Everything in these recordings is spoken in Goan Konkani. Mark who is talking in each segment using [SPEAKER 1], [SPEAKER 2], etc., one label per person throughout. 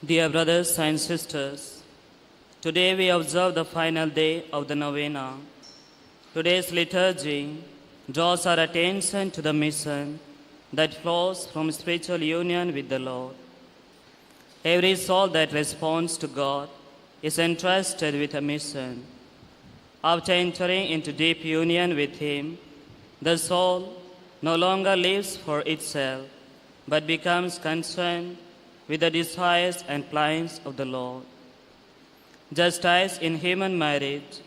[SPEAKER 1] Dear brothers and sisters, today we observe the final day of the novena. Today's liturgy draws our attention to the mission that flows from spiritual union with the Lord. Every soul that responds to God is entrusted with a mission. After entering into deep union with Him, the soul no longer lives for itself, but becomes concerned with the desires and plans of the Lord. Just as in human marriage,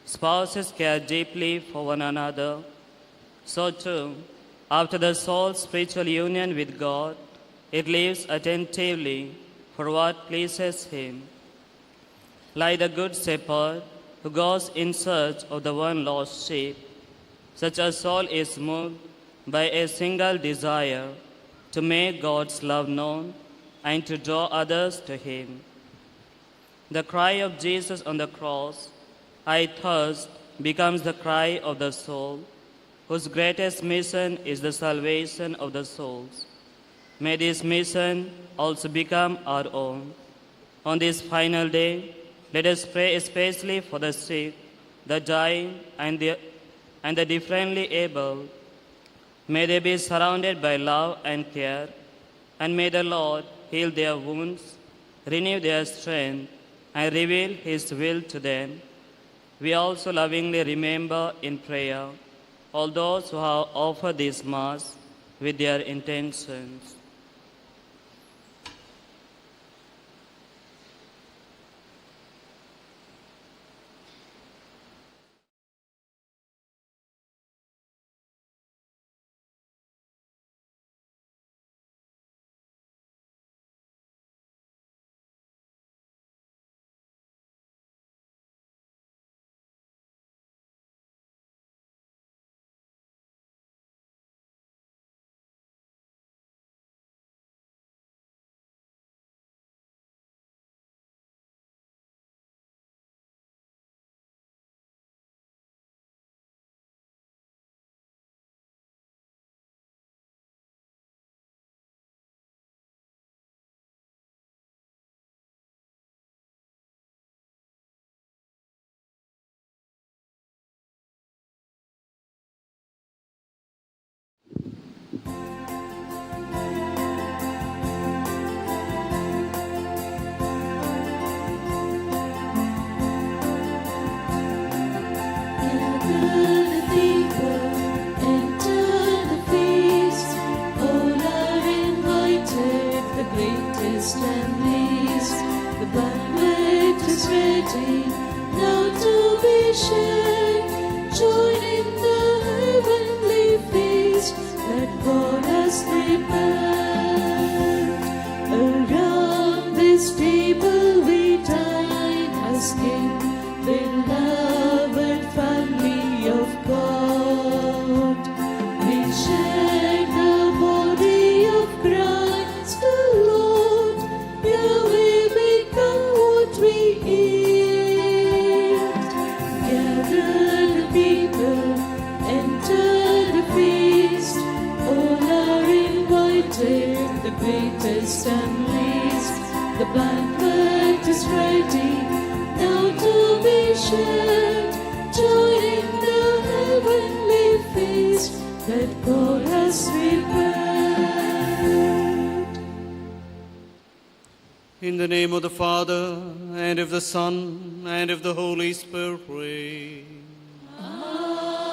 [SPEAKER 1] spouses care deeply for one another, so too, after the soul's spiritual union with God, it lives attentively for what pleases Him. Like the good shepherd who goes in search of the one lost sheep, such a soul is moved by a single desire to make God's love known and to draw others to Him. The cry of Jesus on the cross, "I thirst," becomes the cry of the soul, whose greatest mission is the salvation of the souls. May this mission also become our own. On this final day, let us pray especially for the sick, the dying, and the differently able. May they be surrounded by love and care, and may the Lord heal their wounds, renew their strength, and reveal His will to them. We also lovingly remember in prayer all those who have offered this Mass with their intentions.
[SPEAKER 2] In the name of the Father, and of the Son, and of the Holy Spirit.
[SPEAKER 3] Amen.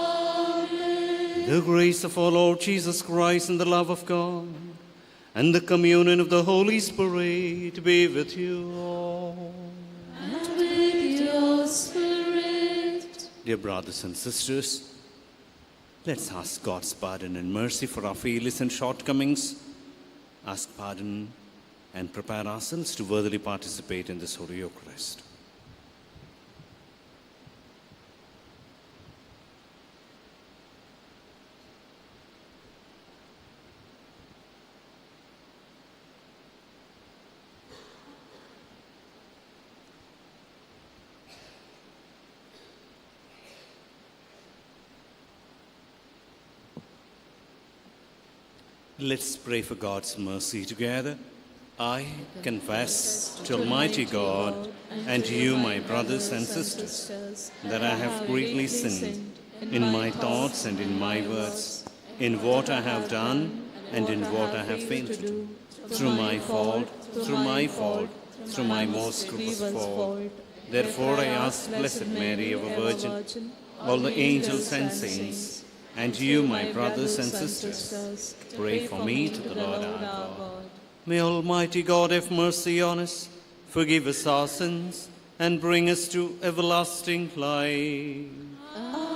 [SPEAKER 2] The grace of our Lord Jesus Christ, and the love of God, and the communion of the Holy Spirit be with you all.
[SPEAKER 3] And with your spirit.
[SPEAKER 2] Dear brothers and sisters, let's ask God's pardon and mercy for our failures and shortcomings. Ask pardon and prepare ourselves to worthily participate in this Holy Eucharist. Let's pray for God's mercy together. I confess to Almighty God and to you, my brothers and sisters, that I have greatly sinned in my thoughts and in my words, in what I have done and in what I have failed to do, through my fault, through my fault, through my most grievous fault. Therefore I ask Blessed Mary, ever Virgin, all the angels and saints, and you, my brothers and sisters, pray for me to the Lord our God. May Almighty God have mercy on us, forgive us our sins, and bring us to everlasting life.
[SPEAKER 3] Amen.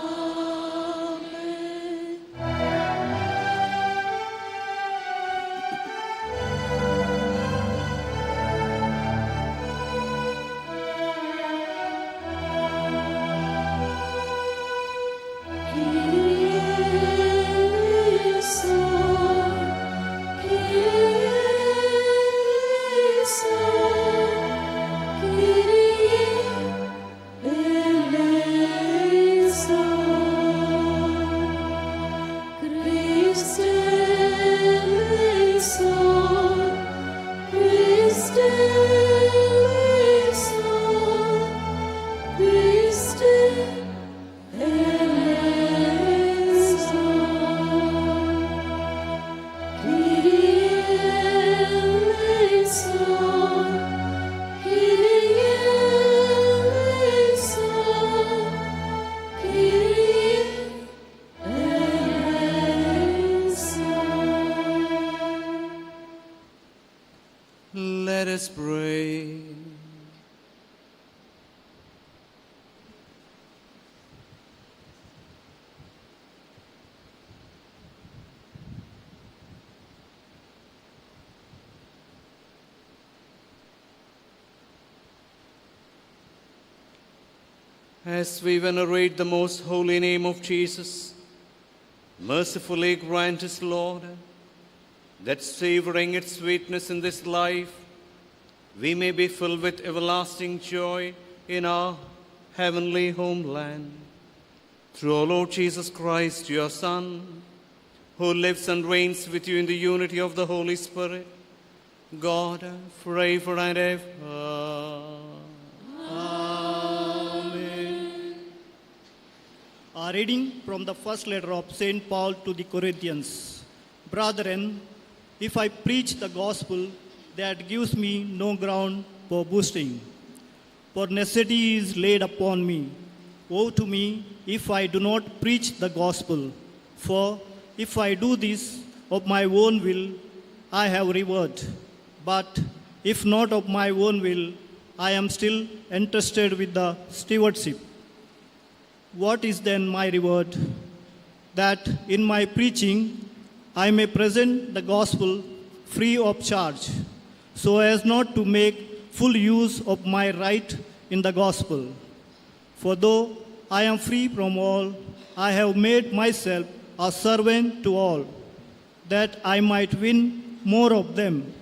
[SPEAKER 2] Let us pray. As we venerate the most holy name of Jesus, mercifully grant us, Lord, that savoring its sweetness in this life, we may be filled with everlasting joy in our heavenly homeland. Through our Lord Jesus Christ, your Son, who lives and reigns with you in the unity of the Holy Spirit, God, forever and ever. Amen.
[SPEAKER 4] A reading from the first letter of St. Paul to the Corinthians. Brethren, if I preach the gospel, that gives me no ground for boasting, for necessity is laid upon me. Woe to me if I do not preach the gospel. For if I do this of my own will, I have reward. But if not of my own will, I am still entrusted with the stewardship. What is then my reward? That in my preaching I may present the gospel free of charge, so as not to make full use of my right in the gospel. For though I am free from all, I have made myself a servant to all, that I might win more of them.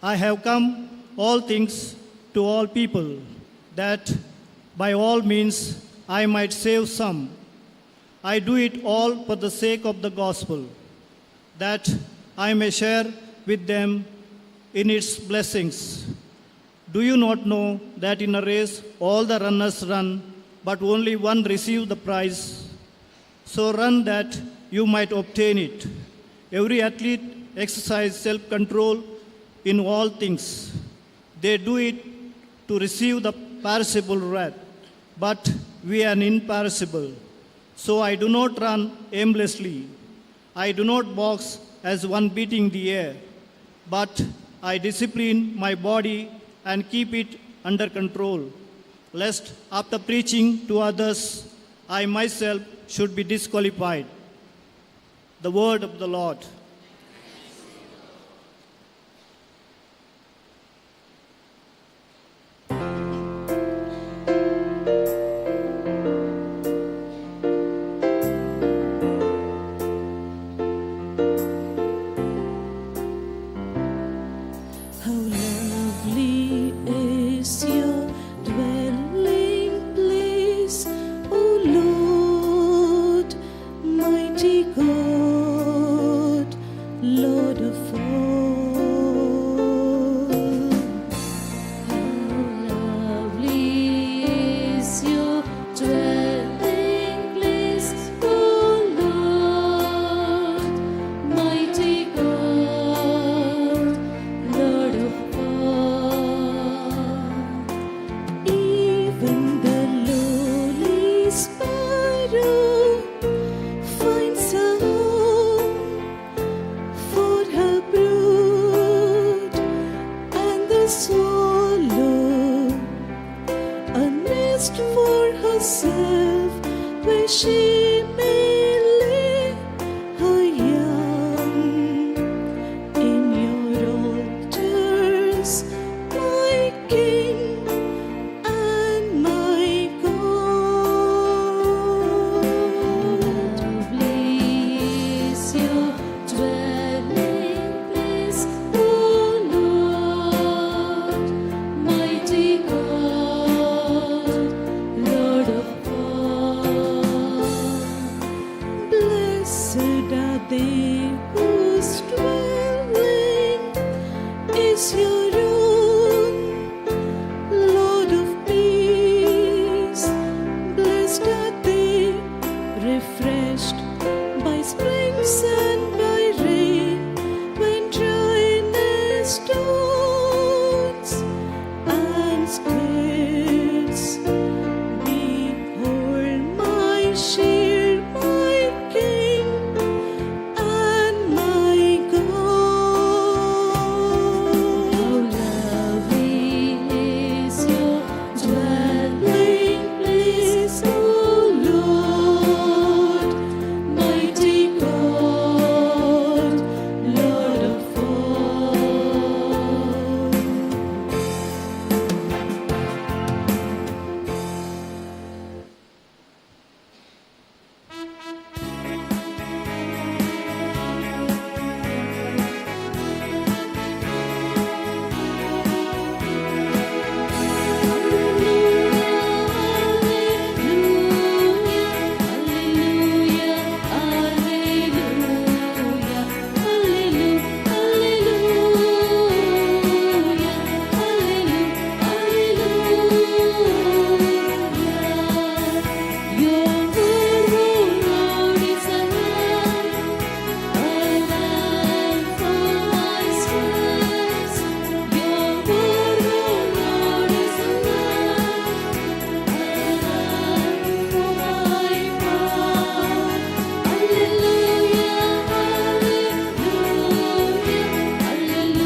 [SPEAKER 4] I have come all things to all people, that by all means I might save some. I do it all for the sake of the gospel, that I may share with them in its blessings. Do you not know that in a race all the runners run, but only one receives the prize? So run that you might obtain it. Every athlete exercises self-control in all things. They do it to receive the perishable wrath, but we are imperishable. So I do not run aimlessly. I do not box as one beating the air, but I discipline my body and keep it under control, lest after preaching to others, I myself should be disqualified. The word of the Lord.
[SPEAKER 3] How lovely is your dwelling place, O Lord, mighty God. Blessed are they whose dwelling is your own, Lord of peace. Blessed are they refreshed by springs and by rain, when dryness dawns and spreads. Behold my shield, my King, and my God.
[SPEAKER 5] How lovely is your dwelling place, O Lord, mighty God, Lord of all. Alleluia, alleluia, alleluia, alleluia. Your word, O Lord, is a lamp for my steps. Your word, O Lord, is a lamp for my path. Alleluia,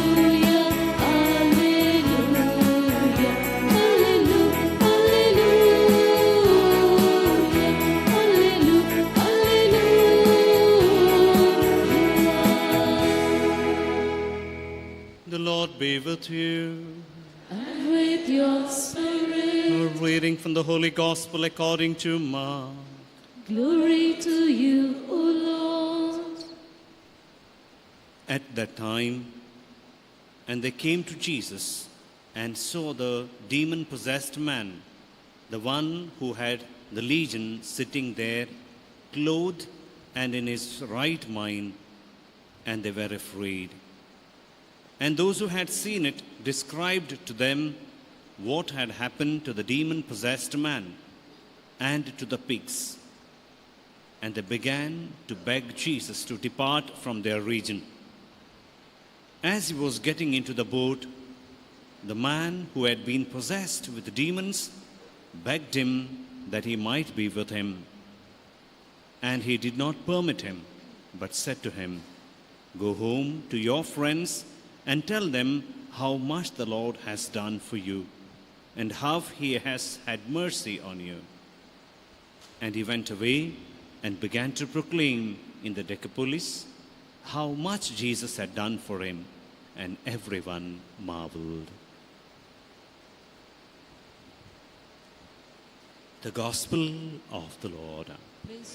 [SPEAKER 5] alleluia, alleluia, alleluia, alleluia.
[SPEAKER 2] The Lord be with you.
[SPEAKER 5] And with your spirit.
[SPEAKER 2] A reading from the Holy Gospel according to Mark.
[SPEAKER 5] Glory to you, O Lord.
[SPEAKER 2] At that time, and they came to Jesus and saw the demon possessed man, the one who had the legion, sitting there, clothed and in his right mind, and they were afraid. And those who had seen it described to them what had happened to the demon possessed man and to the pigs. And they began to beg Jesus to depart from their region. As he was getting into the boat, the man who had been possessed with demons begged him that he might be with him. And he did not permit him, but said to him, "Go home to your friends and tell them how much the Lord has done for you, and how he has had mercy on you." And he went away and began to proclaim in the Decapolis how much Jesus had done for him, and everyone marveled. The Gospel of the Lord.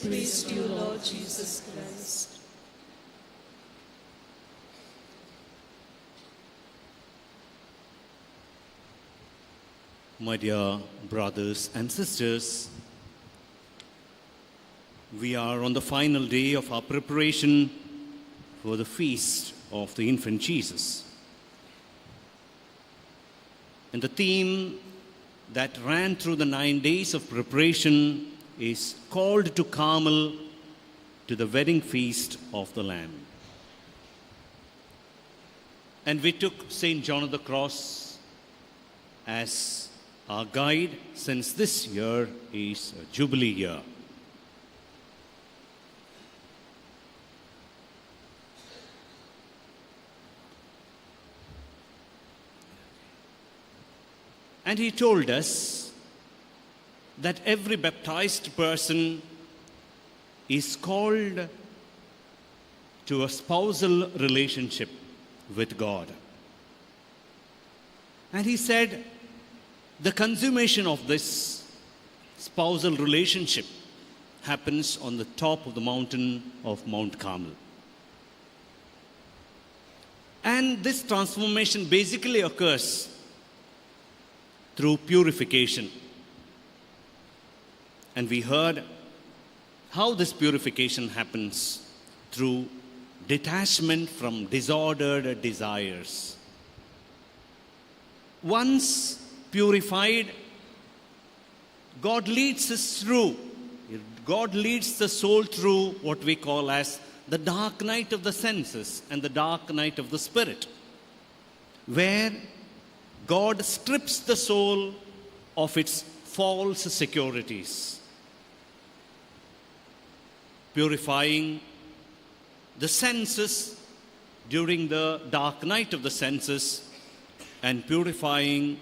[SPEAKER 3] Praise to you, Lord Jesus Christ.
[SPEAKER 2] My dear brothers and sisters, we are on the final day of our preparation for the feast of the infant Jesus. And the theme that ran through the 9 days of preparation is called to Carmel, to the wedding feast of the Lamb. And we took St. John of the Cross as our guide, since this year is a Jubilee year. And he told us that every baptized person is called to a spousal relationship with God. And he said the consummation of this spousal relationship happens on the top of the mountain of Mount Carmel. And this transformation basically occurs through purification. And we heard how this purification happens through detachment from disordered desires. Once purified, God leads us through. God leads the soul through what we call as the dark night of the senses and the dark night of the spirit, where God strips the soul of its false securities, purifying the senses during the dark night of the senses and purifying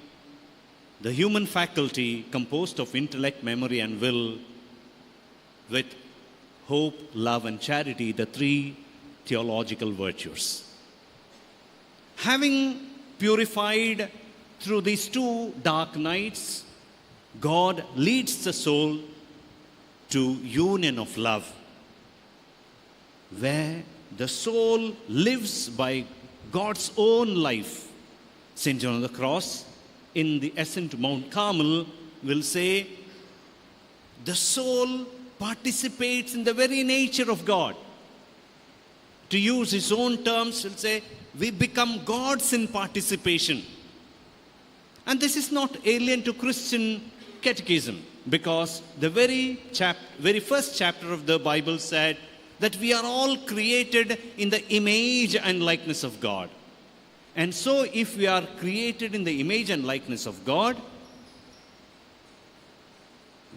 [SPEAKER 2] the human faculty composed of intellect, memory, and will with hope, love, and charity, the three theological virtues. Having purified through these two dark nights, God leads the soul to union of love, where the soul lives by God's own life. St. John of the Cross, in the Ascent to Mount Carmel, will say, the soul participates in the very nature of God. To use his own terms, he'll say, we become gods in participation. And this is not alien to Christian catechism, because the very first chapter of the Bible said that we are all created in the image and likeness of God. And so if we are created in the image and likeness of God,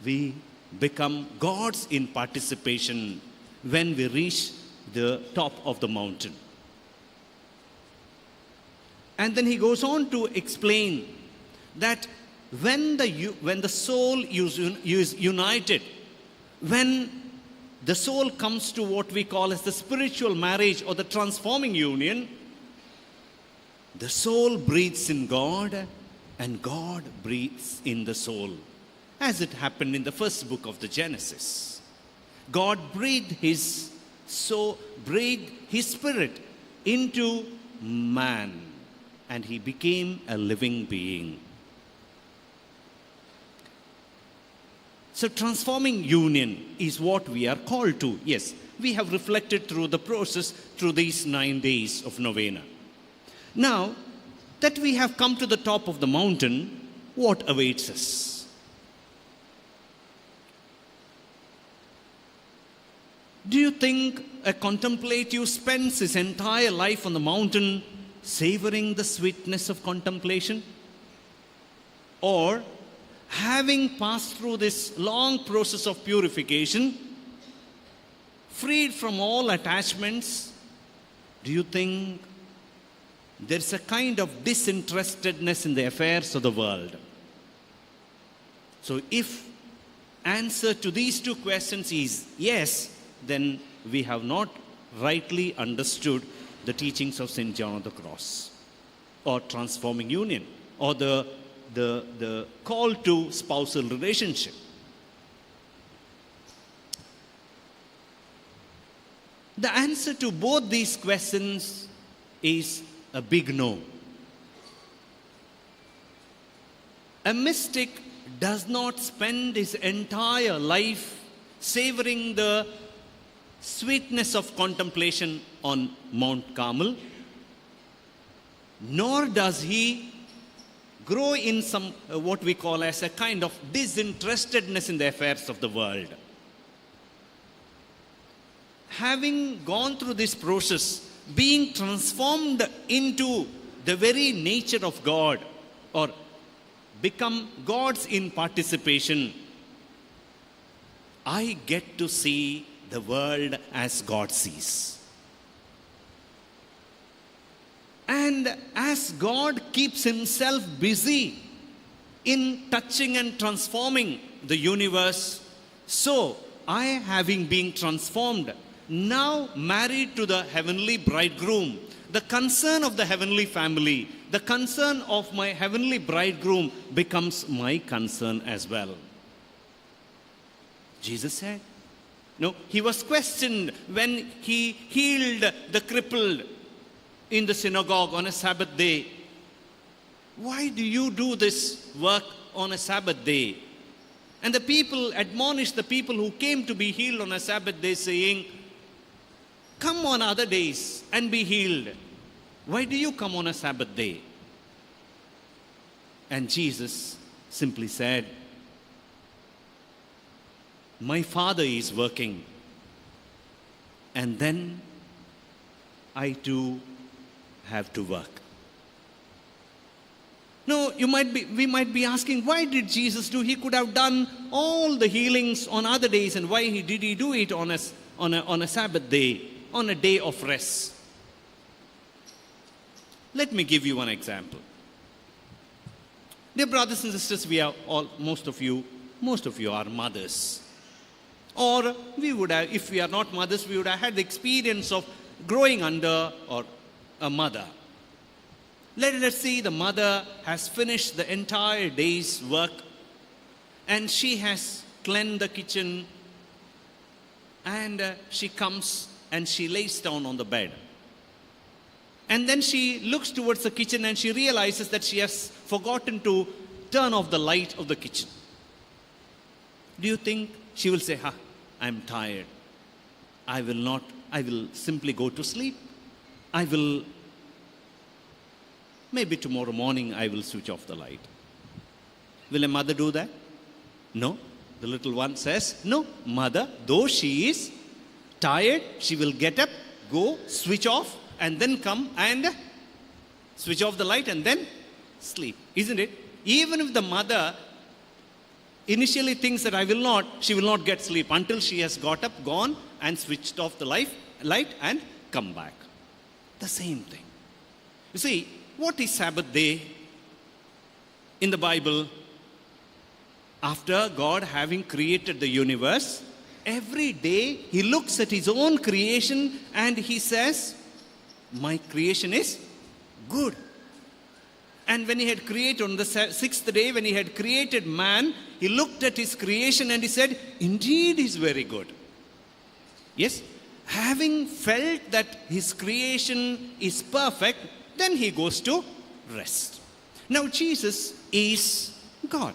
[SPEAKER 2] we become gods in participation when we reach the top of the mountain. And then he goes on to explain that when the soul is united, when the soul comes to what we call as the spiritual marriage or the transforming union, the soul breathes in God and God breathes in the soul, as it happened in the first book of the Genesis. God breathed his soul, breathed his spirit into man, and he became a living being. So transforming union is what we are called to. Yes, we have reflected through the process through these 9 days of novena. Now that we have come to the top of the mountain, what awaits us? Do you think a contemplative spends his entire life on the mountain savoring the sweetness of contemplation? Or, having passed through this long process of purification, freed from all attachments, do you think there's a kind of disinterestedness in the affairs of the world? So if answer to these two questions is yes, then we have not rightly understood the teachings of St. John of the Cross, or transforming union, or the call to spousal relationship. The answer to both these questions is a big no. A mystic does not spend his entire life savoring the sweetness of contemplation on Mount Carmel, nor does he grow in some what we call as a kind of disinterestedness in the affairs of the world. Having gone through this process, being transformed into the very nature of God, or become gods in participation, I get to see the world as God sees. And as God keeps himself busy in touching and transforming the universe, so I, having been transformed, now married to the heavenly bridegroom, the concern of the heavenly family, the concern of my heavenly bridegroom becomes my concern as well. Jesus said, no, he was questioned when he healed the crippled in the synagogue on a Sabbath day. Why do you do this work on a Sabbath day? And the people admonished the people who came to be healed on a Sabbath day, saying, Come on other days and be healed. Why do you come on a Sabbath day? And Jesus simply said, my Father is working, and then I too have to work. No, we might be asking, why did Jesus do? He could have done all the healings on other days, and why did he do it on a Sabbath day, on a day of rest? Let me give you one example. Dear brothers and sisters, we are all, most of you are mothers. Or we would have, if we are not mothers, we would have had the experience of growing under or a mother. Let us see, the mother has finished the entire day's work and she has cleaned the kitchen, and she comes and she lays down on the bed. And then she looks towards the kitchen and she realizes that she has forgotten to turn off the light of the kitchen. Do you think she will say, "Ha, I'm tired. I will simply go to sleep. Maybe tomorrow morning I will switch off the light." Will a mother do that? No. The little one says, no, mother, though she is tired, she will get up, go, switch off, and then come and switch off the light and then sleep. Isn't it? Even if the mother initially thinks that I will not, she will not get sleep until she has got up, gone, and switched off the light and come back. The same thing. You see, what is Sabbath day in the Bible? After God having created the universe, every day he looks at his own creation and he says, my creation is good. And when he had created on the sixth day, when he had created man, he looked at his creation and he said, indeed is very good. Yes, having felt that his creation is perfect, then he goes to rest. Now Jesus is God.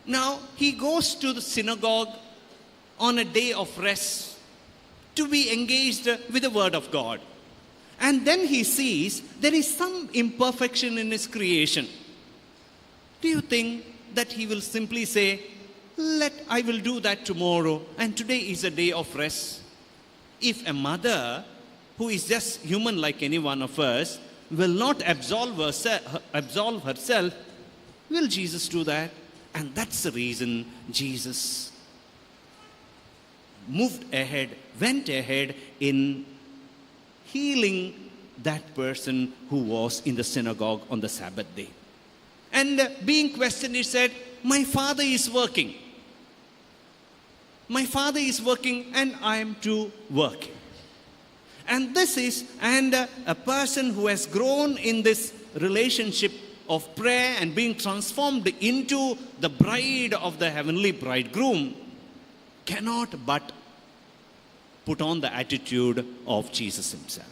[SPEAKER 2] Now he goes to the synagogue on a day of rest to be engaged with the word of God. And then he sees there is some imperfection in his creation. Do you think that he will simply say, I will do that tomorrow, and today is a day of rest? If a mother who is just human like any one of us will not absolve herself, will Jesus do that? And that's the reason Jesus moved ahead, went ahead in healing that person who was in the synagogue on the Sabbath day. And being questioned, he said, my Father is working. My Father is working and I am too working. And this is, a person who has grown in this relationship of prayer and being transformed into the bride of the heavenly bridegroom cannot but put on the attitude of Jesus himself.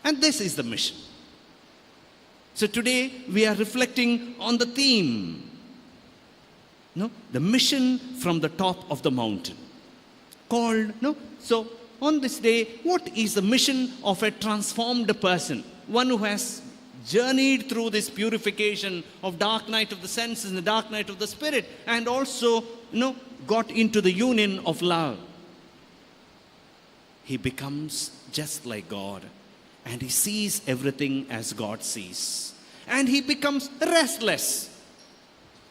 [SPEAKER 2] And this is the mission. So today we are reflecting on the theme, the mission from the top of the mountain. Called, So on this day, what is the mission of a transformed person? One who has journeyed through this purification of dark night of the senses and the dark night of the spirit, and also, got into the union of love. He becomes just like God, and he sees everything as God sees, and he becomes restless.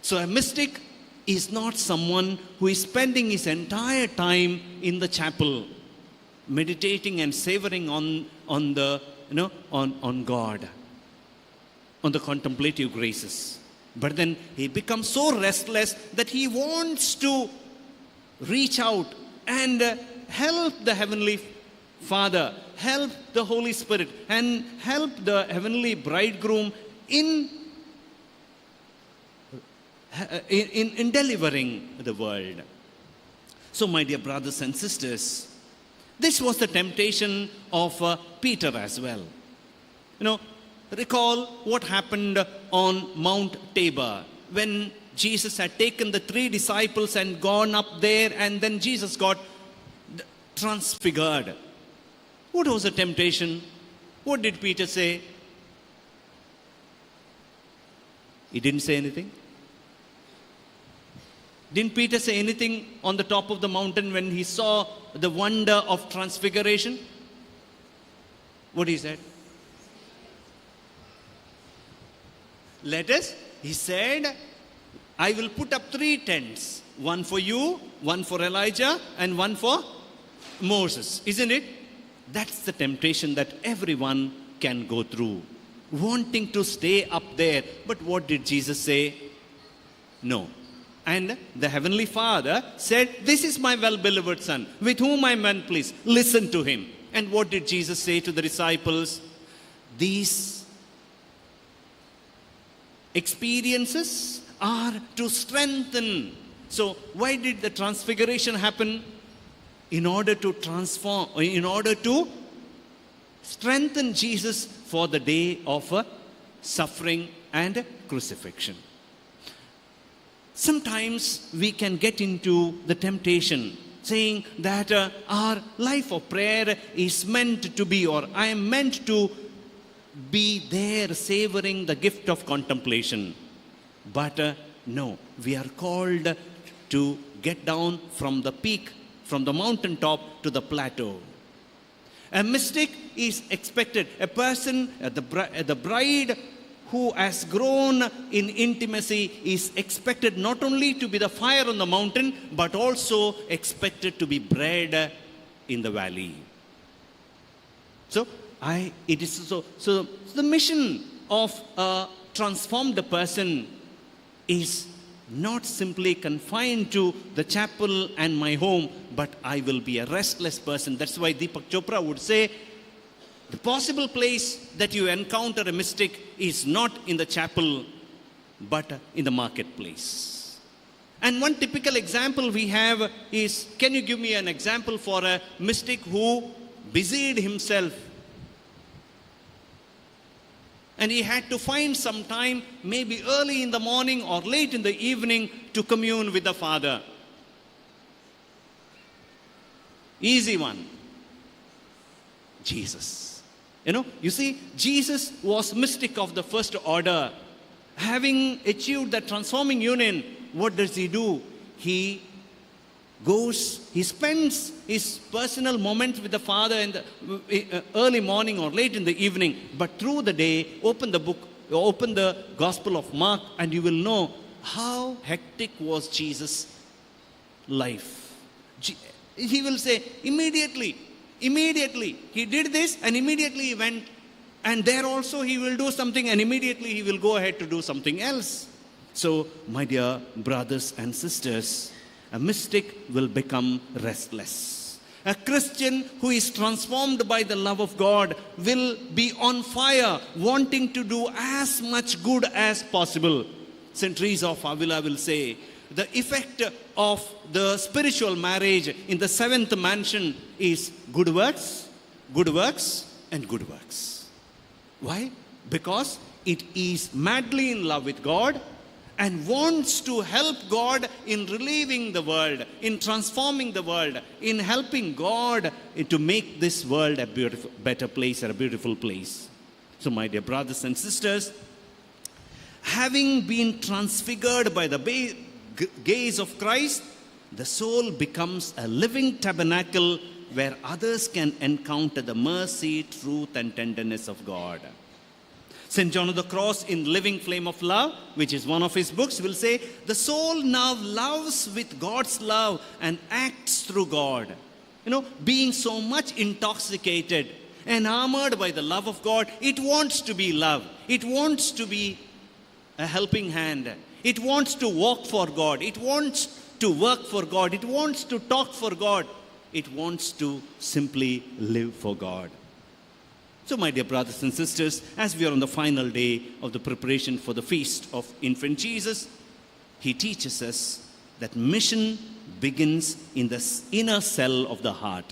[SPEAKER 2] So a mystic is not someone who is spending his entire time in the chapel, meditating and savoring on God, on the contemplative graces. But then he becomes so restless that he wants to reach out and help the Heavenly Father, help the Holy Spirit, and help the heavenly bridegroom in delivering the world. So, my dear brothers and sisters, this was the temptation of Peter as well. Recall what happened on Mount Tabor when Jesus had taken the three disciples and gone up there, and then Jesus got transfigured. What was the temptation? What did Peter say? He didn't say anything. Didn't Peter say anything on the top of the mountain when he saw the wonder of transfiguration? What he said? Let us, he said, I will put up 3 tents. One for you, one for Elijah, and one for Moses. Isn't it? That's the temptation that everyone can go through. Wanting to stay up there. But what did Jesus say? No. And the Heavenly Father said, this is my well-beloved Son, with whom I am well pleased. Listen to him. And what did Jesus say to the disciples? These experiences are to strengthen. So why did the transfiguration happen? In order to transform, in order to strengthen Jesus for the day of suffering and crucifixion. Sometimes we can get into the temptation saying that our life of prayer is meant to be, or I am meant to be there savoring the gift of contemplation. But no, we are called to get down from the peak, from the mountaintop to the plateau. A mystic is expected, a person, the bride who has grown in intimacy is expected not only to be the fire on the mountain, but also expected to be bread in the valley. So the mission of a transformed person is not simply confined to the chapel and my home, but I will be a restless person. That's why Deepak Chopra would say, the possible place that you encounter a mystic is not in the chapel, but in the marketplace. And one typical example we have is, can you give me an example for a mystic who busied himself? And he had to find some time, maybe early in the morning or late in the evening, to commune with the Father. Easy one. Jesus. Jesus was mystic of the first order. Having achieved that transforming union, what does he do? He goes, he spends his personal moment with the Father in the early morning or late in the evening, but through the day, open the book, open the Gospel of Mark, and you will know how hectic was Jesus' life. He will say, immediately, he did this, and immediately he went, and there also he will do something, and immediately he will go ahead to do something else. So, my dear brothers and sisters, a mystic will become restless. A Christian who is transformed by the love of God will be on fire, wanting to do as much good as possible. St. Teresa of Avila will say, the effect of the spiritual marriage in the seventh mansion is good works, good works, and good works. Why? Because it is madly in love with God and wants to help God in relieving the world, in transforming the world, in helping God to make this world a beautiful, better place or a beautiful place. So, my dear brothers and sisters, having been transfigured by the gaze of Christ, the soul becomes a living tabernacle where others can encounter the mercy, truth, and tenderness of God. St. John of the Cross, in Living Flame of Love, which is one of his books, will say, the soul now loves with God's love and acts through God. Being so much intoxicated and armored by the love of God, it wants to be love. It wants to be a helping hand. It wants to walk for God. It wants to work for God. It wants to talk for God. It wants to simply live for God. So, my dear brothers and sisters, as we are on the final day of the preparation for the feast of Infant Jesus, he teaches us that mission begins in the inner cell of the heart.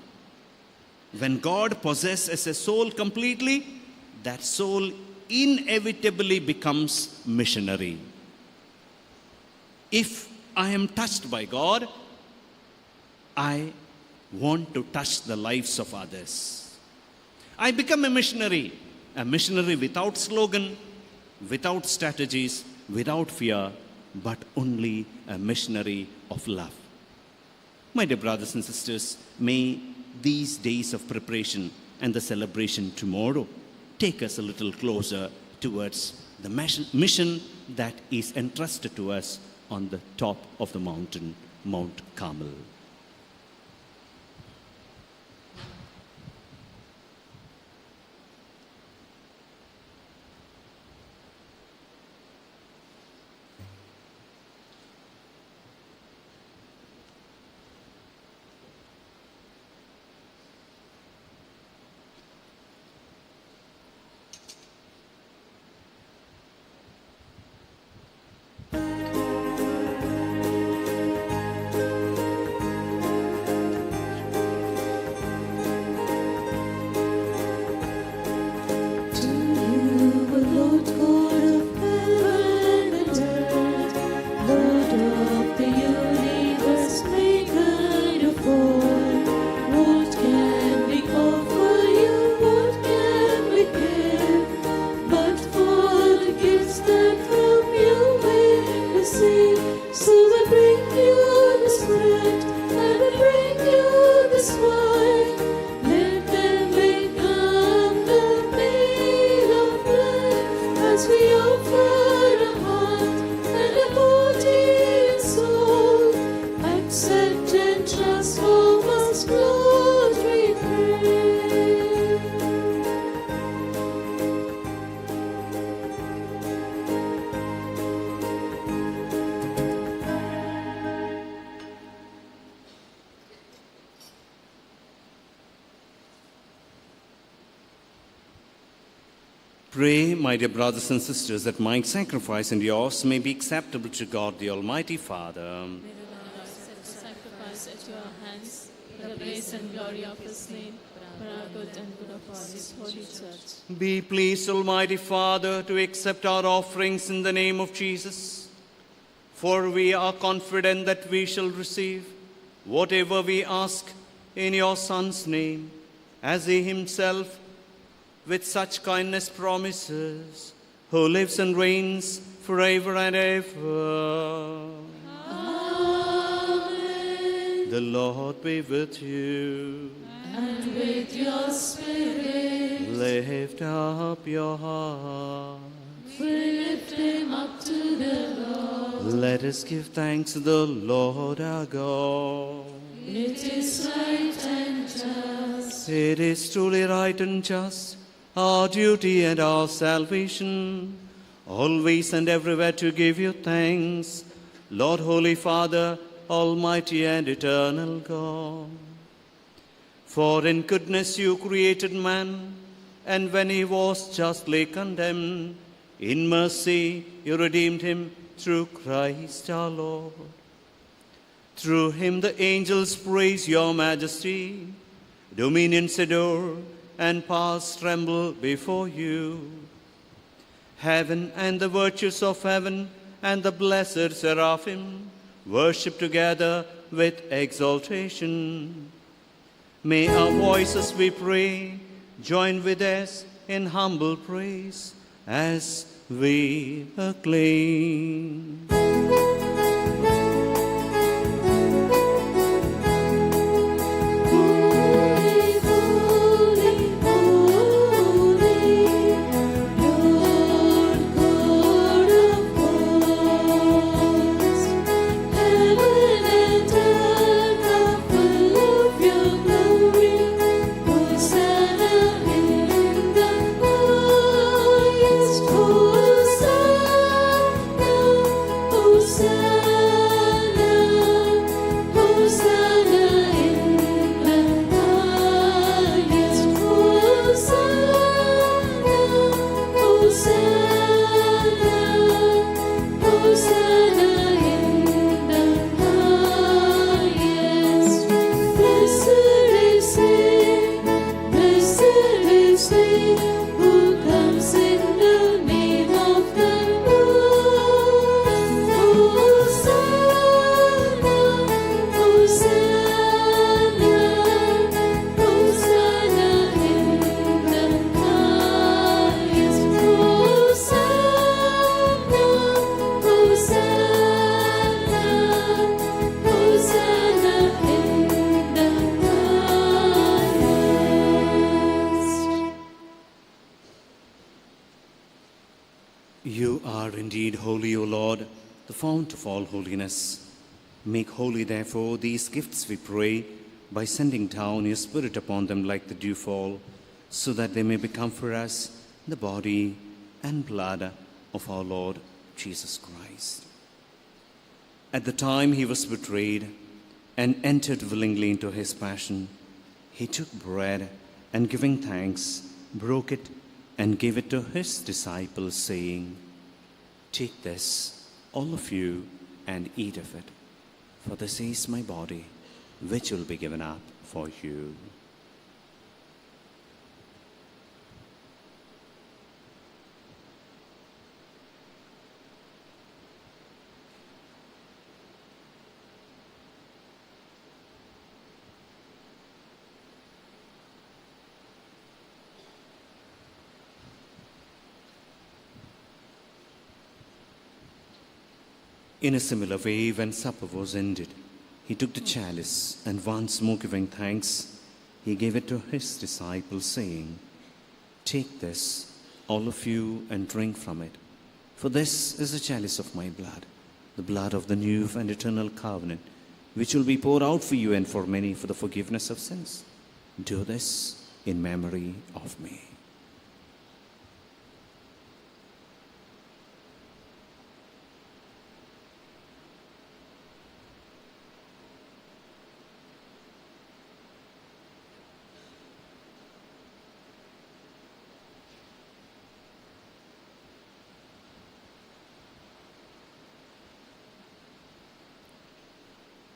[SPEAKER 2] When God possesses a soul completely, that soul inevitably becomes missionary. If I am touched by God, I want to touch the lives of others. I become a missionary without slogan, without strategies, without fear, but only a missionary of love. My dear brothers and sisters, may these days of preparation and the celebration tomorrow take us a little closer towards the mission that is entrusted to us on the top of the mountain, Mount Carmel. Pray, my dear brothers and sisters, that my sacrifice and yours may be acceptable to God, the Almighty Father.
[SPEAKER 5] May the Lord accept the sacrifice at your hands, for the praise and glory of his name, for our good and good of all his holy church.
[SPEAKER 2] Be pleased, Almighty Father, to accept our offerings in the name of Jesus, for we are confident that we shall receive whatever we ask in your Son's name, as he himself with such kindness promises, who lives and reigns forever and ever.
[SPEAKER 5] Amen.
[SPEAKER 2] The Lord be with you.
[SPEAKER 5] And with your spirit.
[SPEAKER 2] Lift up your heart.
[SPEAKER 5] We lift him up to the Lord.
[SPEAKER 2] Let us give thanks to the Lord our God.
[SPEAKER 5] It is right and just.
[SPEAKER 2] It is truly right and just, our duty and our salvation, always and everywhere to give you thanks, Lord, Holy Father, Almighty and eternal God. For in goodness you created man, and when he was justly condemned, in mercy you redeemed him through Christ our Lord. Through him the angels praise your majesty, dominions adore, and powers tremble before you. Heaven and the virtues of heaven and the blessed seraphim worship together with exaltation. May our voices, we pray, join with us in humble praise as we acclaim.
[SPEAKER 5] Holy, holy, holy, Lord God of hosts, heaven and earth are full of your glory. Hosanna in the highest. Hosanna, Hosanna, Hosanna in the highest. Hosanna, Hosanna, Hosanna in the highest. Blessed is he, blessed is he who comes in the name of the Lord. Hosanna, Hosanna,
[SPEAKER 2] You are indeed holy, O Lord, the fount of all holiness. Make holy, therefore, these gifts, we pray, by sending down your Spirit upon them like the dewfall, so that they may become for us the body and blood of our Lord Jesus Christ. At the time he was betrayed and entered willingly into his passion, he took bread and, giving thanks, broke it and gave it to his disciples, saying, "Take this, all of you, and eat of it, for this is my body, which will be given up for you." In a similar way, when supper was ended, he took the chalice, and once more giving thanks, he gave it to his disciples, saying, "Take this, all of you, and drink from it, for this is the chalice of my blood, the blood of the new and eternal covenant, which will be poured out for you and for many for the forgiveness of sins. Do this in memory of me."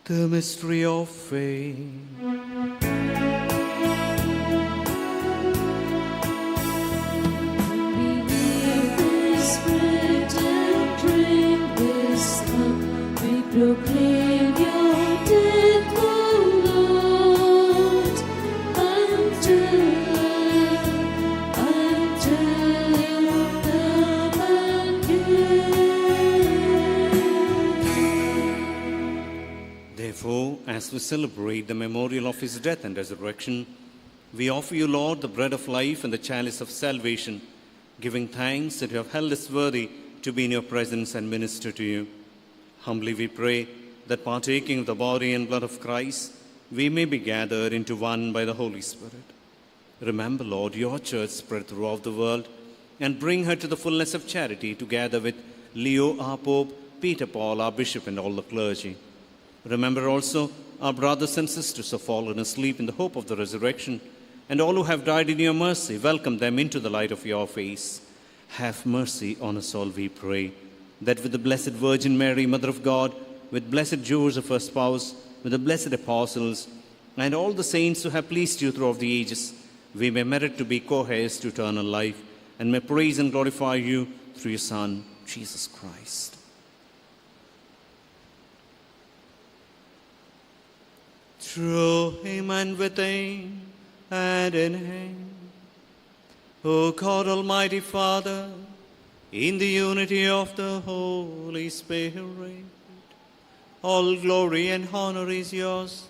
[SPEAKER 2] The mystery of faith.
[SPEAKER 5] We eat this bread and drink this cup, we proclaim your death, O Lord, until you come again.
[SPEAKER 2] Therefore, as we celebrate the memorial of his death and resurrection, we offer you, Lord, the bread of life and the chalice of salvation, giving thanks that you have held us worthy to be in your presence and minister to you. Humbly we pray that, partaking of the body and blood of Christ, we may be gathered into one by the Holy Spirit. Remember, Lord, your church spread throughout the world, and bring her to the fullness of charity, together with Leo, our Pope, Peter Paul, our Bishop, and all the clergy. Remember also our brothers and sisters who have fallen asleep in the hope of the resurrection, and all who have died in your mercy, welcome them into the light of your face. Have mercy on us all, we pray, that with the Blessed Virgin Mary, Mother of God, with blessed Joseph, her spouse, with the blessed apostles, and all the saints who have pleased you throughout the ages, we may merit to be co-heirs to eternal life, and may praise and glorify you through your Son, Jesus Christ. Through him and with him and in him, O God, Almighty Father, in the unity of the Holy Spirit, all glory and honor is yours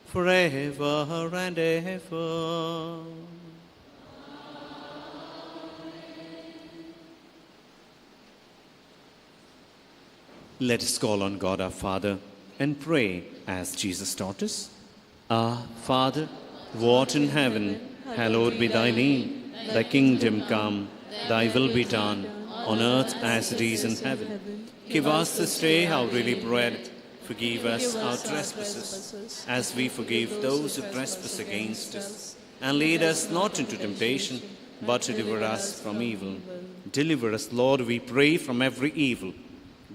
[SPEAKER 2] forever and ever. Let us call on God our Father and pray as Jesus taught us. Our Father, who art in heaven, hallowed be thy name. Thy kingdom come, thy will be done, on earth as it is in heaven. Give us this day our daily bread. Forgive us our trespasses, as we forgive those who trespass against us. And lead us not into temptation, but deliver us from evil. Deliver us, Lord, we pray, from every evil.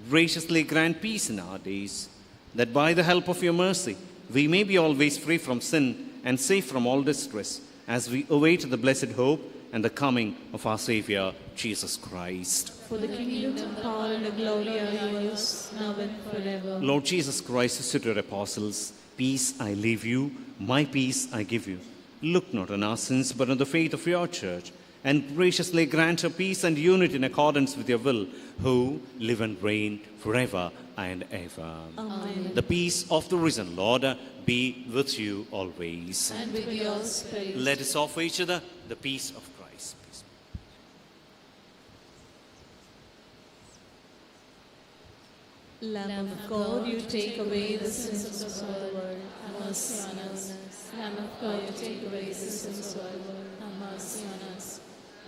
[SPEAKER 2] Graciously grant peace in our days, that by the help of your mercy we may be always free from sin and safe from all distress, as we await the blessed hope and the coming of our Savior, Jesus Christ.
[SPEAKER 5] For the kingdom, the power, and the glory are yours, now and forever.
[SPEAKER 2] Lord Jesus Christ, said to your apostles, "Peace I leave you, my peace I give you. Look not on our sins, but on the faith of your church, and graciously grant her peace and unity in accordance with your will, who live and reign forever and ever."
[SPEAKER 5] Amen.
[SPEAKER 2] The peace of the risen Lord be with you always.
[SPEAKER 5] And with your spirit.
[SPEAKER 2] Let us offer each other the peace of Christ. Peace.
[SPEAKER 3] Lamb of God, you take away the sins of the world, have mercy on us. Lamb of God, you take away the sins of the world, have mercy on us.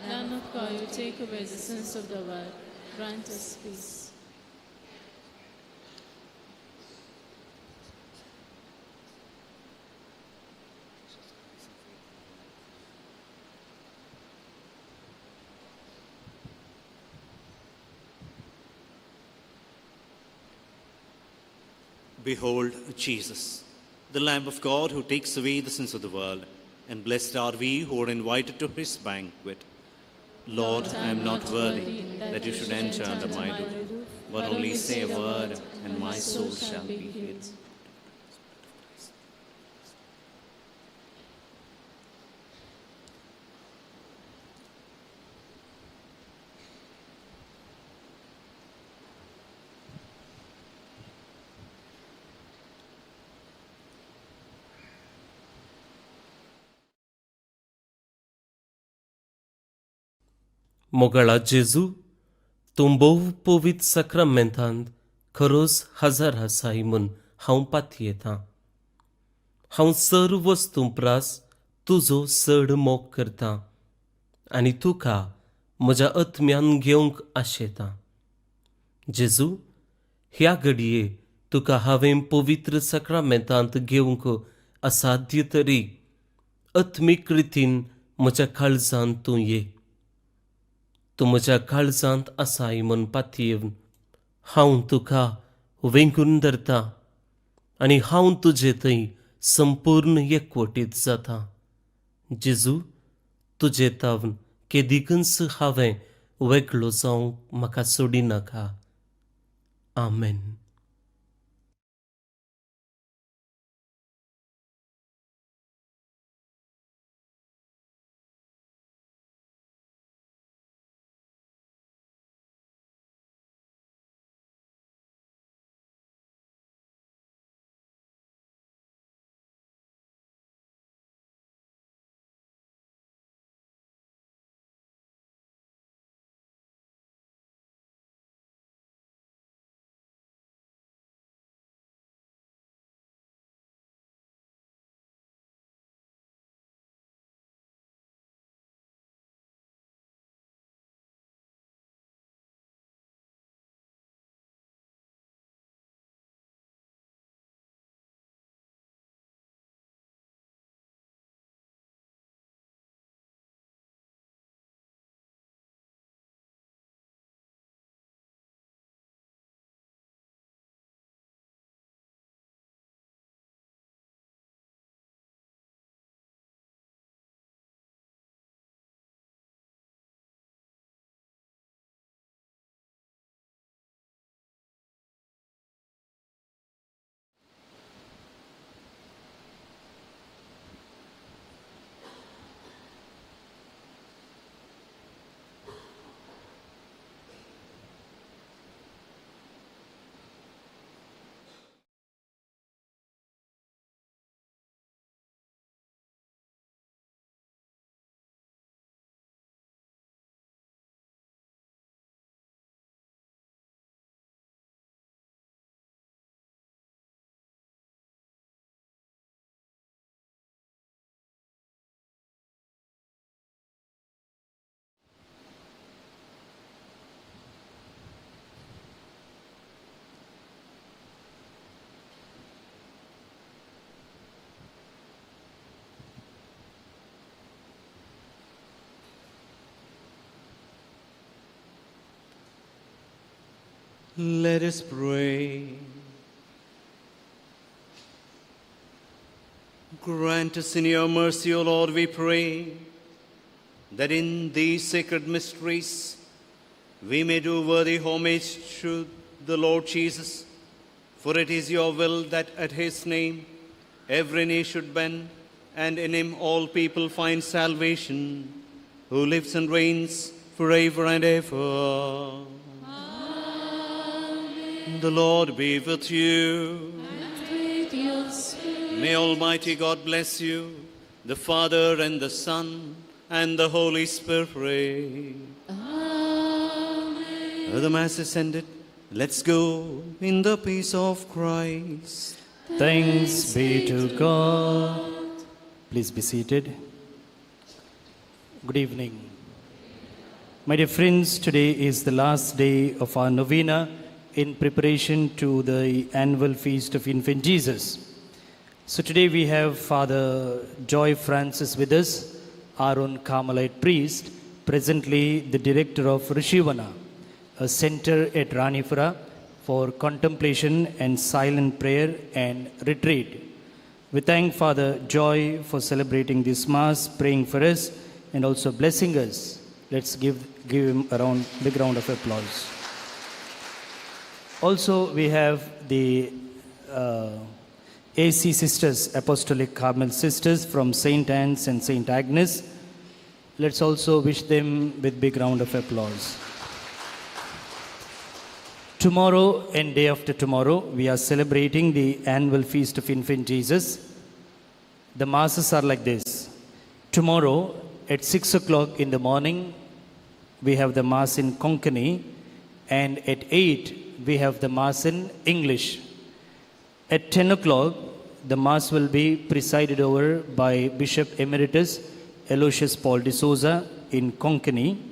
[SPEAKER 3] Lamb of God, you take away the sins of the world, grant us peace.
[SPEAKER 2] Behold Jesus, the Lamb of God who takes away the sins of the world, and blessed are we who are invited to his banquet. Lord, I am not worthy that you should enter under my roof, but only say a word, and my soul shall be healed.
[SPEAKER 6] मोगाळा जेजू, तूं भोव पवित्र साक्रामेंतांत खरोच हजर आसाय म्हूण हांव पातयेतां. हांव सर्व वस्तूं प्रास तुजो चड मोग करतां आनी तुका म्हज्या आत्म्यान घेवंक आशेतां. जेजू, ह्या घडये तुका हांवें पवित्र साक्रामेंतांत घेवंक असाध्य तरी आत्मीक रितीन म्हज्या काळजांत तूं ये. तूं म्हज्या काळजांत आसाय म्हूण पातयेवन हांव तुका वेंगून धरतां आनी हांव तुजे थंय संपूर्ण एकवटीत जाता. जेजू, तुजे तावन केदिकूच हांवें वेगळो जावंक म्हाका सोडिनाका. आमेन.
[SPEAKER 2] Let us pray. Grant us in your mercy, O Lord, we pray, that in these sacred mysteries we may do worthy homage to the Lord Jesus. For it is your will that at his name every knee should bend, and in him all people find salvation, who lives and reigns forever and ever. Amen. The Lord be with you.
[SPEAKER 5] And with your spirit.
[SPEAKER 2] May Almighty God bless you, the Father and the Son and the Holy Spirit.
[SPEAKER 5] Amen.
[SPEAKER 2] The Mass is ended. Let's go in the peace of Christ.
[SPEAKER 7] Thanks be to God. Please be seated. Good evening. My dear friends, today is the last day of our novena in preparation to the annual feast of Infant Jesus. So today we have Father Joy Francis with us, our own Carmelite priest, presently the director of Rishivana, a center at Ranipura for contemplation and silent prayer and retreat. We thank Father Joy for celebrating this Mass, praying for us, and also blessing us. Let's give him a big round of applause. Also, we have the AC Sisters, Apostolic Carmel Sisters from St. Anne's and St. Agnes. Let's also wish them with big round of applause. Tomorrow and day after tomorrow, we are celebrating the annual feast of Infant Jesus. The masses are like this. Tomorrow at 6 o'clock in the morning, we have the Mass in Konkani, and at 8, we have the Mass in English. At 10 o'clock, the Mass will be presided over by Bishop Emeritus Aloysius Paul D'Souza in Konkani,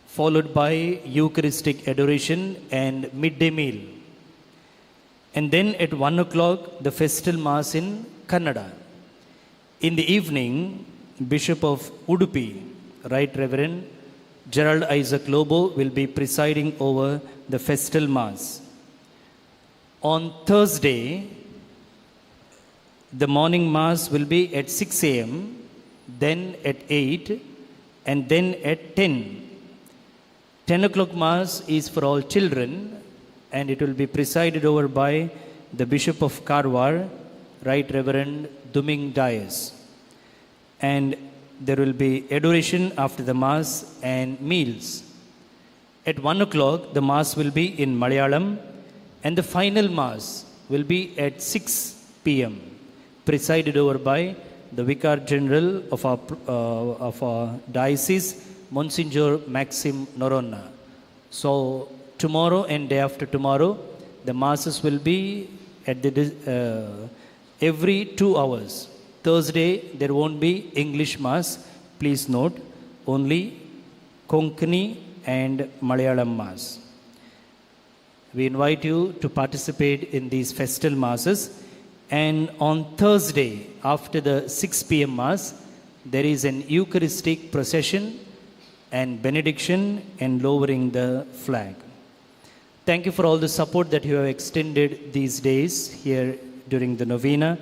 [SPEAKER 7] followed by Eucharistic adoration and midday meal. And then at 1 o'clock, the festal Mass in Kannada. In the evening, Bishop of Udupi, Right Reverend Gerald Isaac Lobo, will be presiding over the festal Mass. On Thursday, the morning Mass will be at 6 a.m., then at 8, and then at 10. 10 o'clock Mass is for all children, and it will be presided over by the Bishop of Karwar, Right Reverend Duming Dias. And there will be adoration after the Mass and meals. At 1 o'clock, the Mass will be in Malayalam, and the final Mass will be at 6 p.m., presided over by the Vicar General of our diocese, Monsignor Maxim Norona. So tomorrow and day after tomorrow, the Masses will be at the every 2 hours. Thursday, there won't be English Mass. Please note, only Konkani and Malayalam Mass. We invite you to participate in these festal Masses. And on Thursday, after the 6 p.m. Mass, there is an Eucharistic procession and benediction and lowering the flag. Thank you for all the support that you have extended these days here during the novena,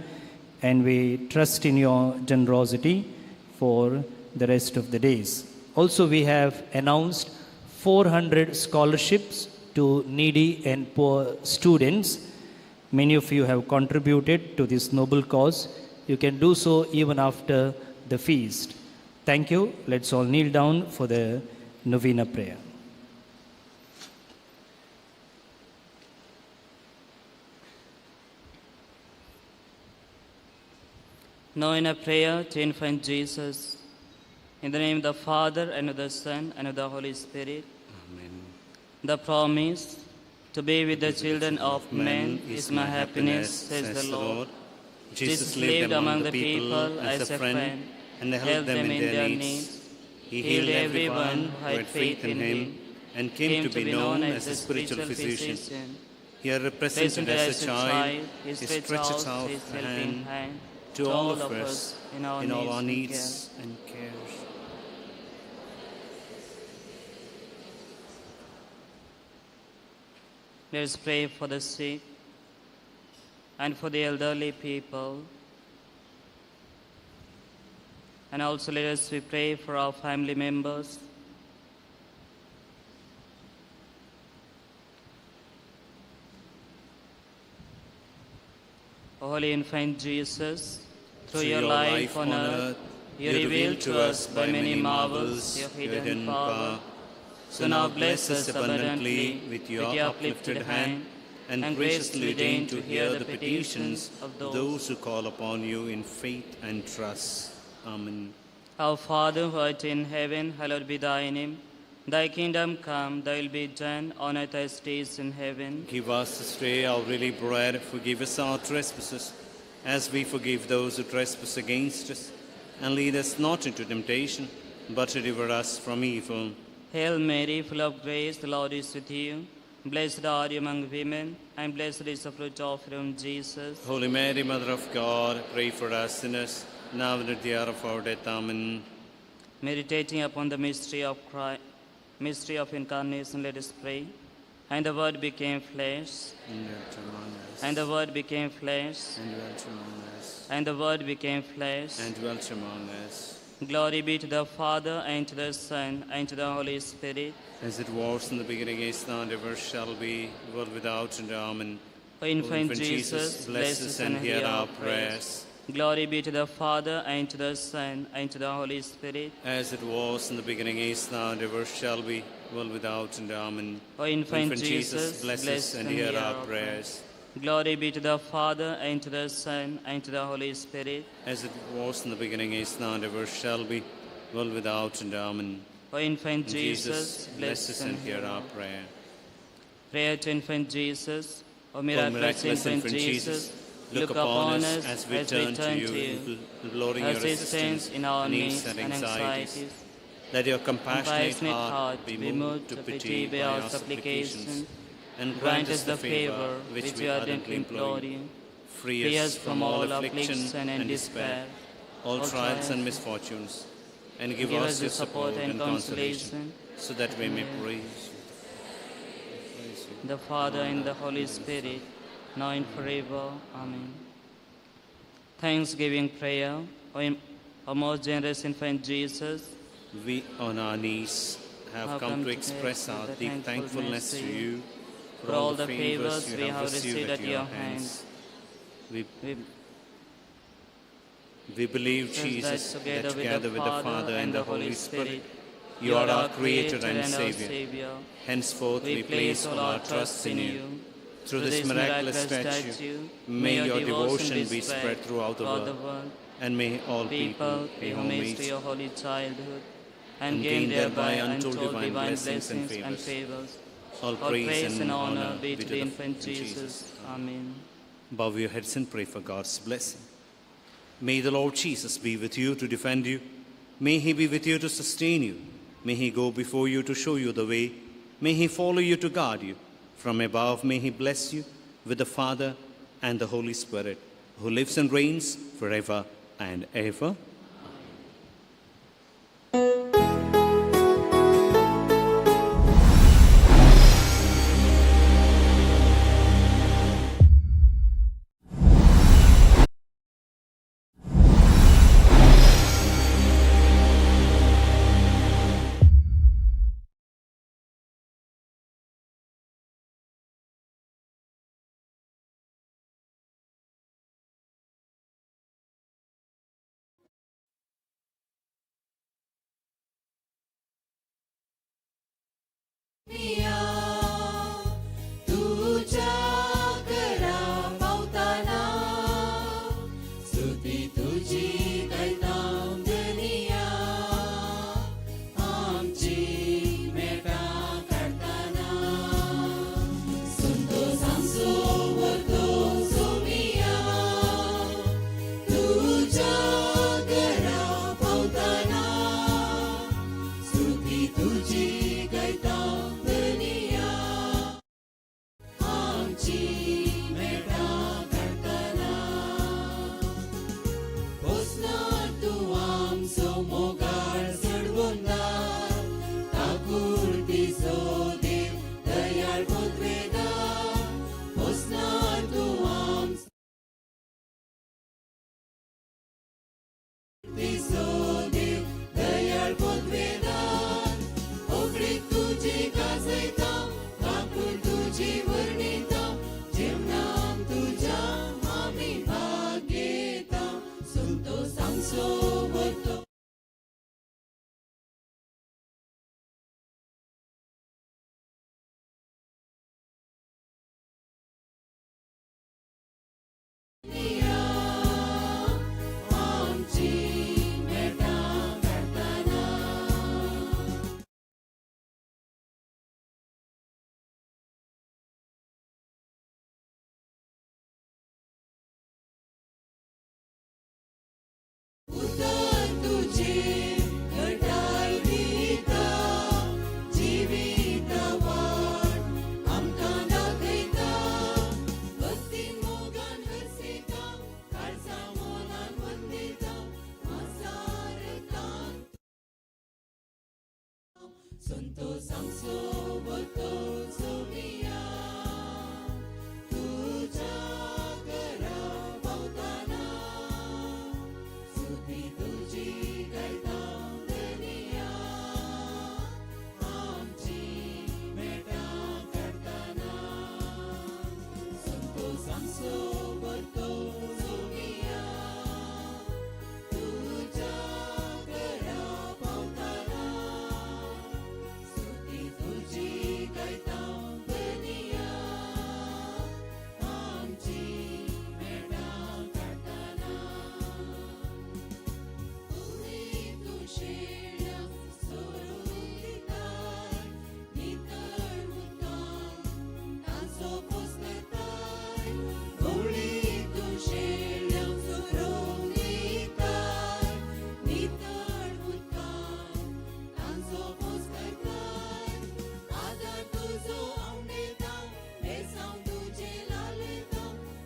[SPEAKER 7] and we trust in your generosity for the rest of the days. Also, we have announced 400 scholarships to needy and poor students. Many of you have contributed to this noble cause. You can do so even after the feast. Thank you. Let's all kneel down for the novena prayer.
[SPEAKER 1] Now in a prayer to Infant Jesus, in the name of the Father, and of the Son, and of the Holy Spirit.
[SPEAKER 2] Amen.
[SPEAKER 1] The promise to be with the children of men is my happiness, says the Lord.
[SPEAKER 2] Jesus lived among the people as a friend and helped them in their needs. He healed everyone who had faith in him and came to be known as a spiritual physician. Here represented as a child, he stretches out his hand to all of us in all our needs and cares.
[SPEAKER 1] Let us pray for the sick and for the elderly people. And also let us we pray for our family members. O Holy Infant Jesus, through your life on earth, you revealed to us by many marvels your hidden power. So now bless us abundantly
[SPEAKER 2] with your uplifted hand, and graciously deign to hear the petitions of those who call upon you in faith and trust. Amen.
[SPEAKER 1] Our Father who art in heaven, hallowed be thy name. Thy kingdom come, thy will be done on earth as it is in heaven.
[SPEAKER 2] Give us this day our daily bread. Forgive us our trespasses, as we forgive those who trespass against us. And lead us not into temptation, but deliver us from evil.
[SPEAKER 1] Hail Mary, full of grace, the Lord is with you. Blessed are you among women, and blessed is the fruit of your womb, Jesus.
[SPEAKER 2] Holy Mary, Mother of God, pray for us sinners, now and at the hour of our death. Amen.
[SPEAKER 1] Meditating upon the mystery of Christ, mystery of incarnation, let us pray. And the Word became flesh,
[SPEAKER 2] And dwelt among us.
[SPEAKER 1] and the Word became flesh,
[SPEAKER 2] And dwelt among us.
[SPEAKER 1] and the Word became flesh.
[SPEAKER 2] And dwelt among us.
[SPEAKER 1] Glory be to the Father, and to the Son, and to the Holy Spirit.
[SPEAKER 2] As it was in the beginning, is now, and ever shall be, world without end. Amen.
[SPEAKER 1] O infant Jesus,
[SPEAKER 2] bless us and hear our prayers.
[SPEAKER 1] Glory be to the Father, and to the Son, and to the Holy Spirit.
[SPEAKER 2] As it was in the beginning, is now, and ever shall be, world without end. Amen.
[SPEAKER 1] O infant Jesus,
[SPEAKER 2] bless us and hear our prayers.
[SPEAKER 1] Glory be to the Father, and to the Son, and to the Holy Spirit.
[SPEAKER 2] As it was in the beginning, is now, and ever shall be, world without end. Amen.
[SPEAKER 1] O infant
[SPEAKER 2] Jesus, bless us and hear our prayer.
[SPEAKER 1] Prayer to infant Jesus. O miraculous,
[SPEAKER 2] O miraculous
[SPEAKER 1] infant Jesus,
[SPEAKER 2] look upon us as we turn to you, imploring your assistance
[SPEAKER 1] in our needs and anxieties.
[SPEAKER 2] Let your compassionate
[SPEAKER 1] Compassionate
[SPEAKER 2] heart be moved to pity by our supplications, and
[SPEAKER 1] grant us the favor which we ardently implore you.
[SPEAKER 2] Free us from all affliction and despair, all trials and misfortunes, and give us your support and consolation, so that we may praise you.
[SPEAKER 1] The Father and the Holy Spirit, now and forever. Amen. Thanksgiving prayer. O most generous infant Jesus,
[SPEAKER 2] we on our knees have come to express our deep thankfulness to you
[SPEAKER 1] for all the favors we have received at your hands.
[SPEAKER 2] We believe, Jesus, that together with the Father and the Holy Spirit, you are our Creator and Savior. Henceforth we place all our trust in you. Through this miraculous statue, may your devotion be spread throughout the world, and may all people pay homage
[SPEAKER 1] to your holy childhood
[SPEAKER 2] and gain thereby untold divine blessings and favors. All praise and honor be to the
[SPEAKER 1] infant Jesus. Amen.
[SPEAKER 2] Bow your heads and pray for God's blessing. May the Lord Jesus be with you to defend you. May he be with you to sustain you. May he go before you to show you the way. May he follow you to guard you. From above, may he bless you with the Father and the Holy Spirit, who lives and reigns forever and ever.
[SPEAKER 8] Tuji gaita dunia. Santosh आमचो वतो सोमिया तुज्या घरा पावताना स्तुती तुजी गायता धनिया आमची मेटां काडटाना संतोष आमचो वतो सोमिया तुज्या घरा पावताना स्तुती तुजी गायता धनिया आमची मेटां काडटाना उणी तूं शेळ्यांक सोडून दिताय नितळ उदकान तांचो पोसताय उणी तूं शेळ्यांक सोडून दिताय नितळ उदकान तांचो पोसताय आदार तुजो आवडेता बेसांव तुजें लालयता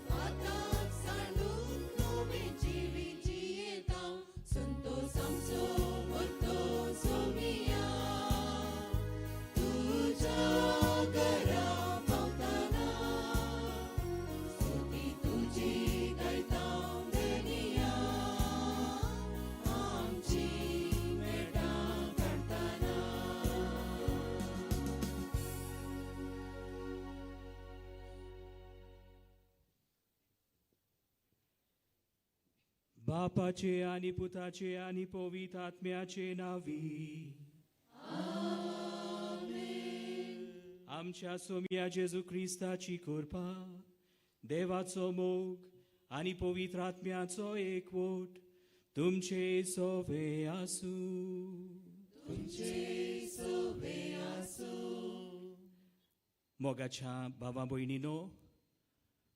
[SPEAKER 8] हाताक सांडून नवें जिवीत जियेता संतोष आमचो वतो सोमिया तुज्या घरा पावताना स्तुती तुजी गायता धनिया आमची मेटां काडटाना.
[SPEAKER 9] बापाचे आणि पुताचे आणि पवित्र आत्म्याचे नावी. आमच्या सोम्या जेजू क्रिस्ताची कृपा, देवाचो मोग आणि पवित्र आत्म्याचो एकवट तुमचे सोवे आसूं. मोगाच्या भावा भयणीनो,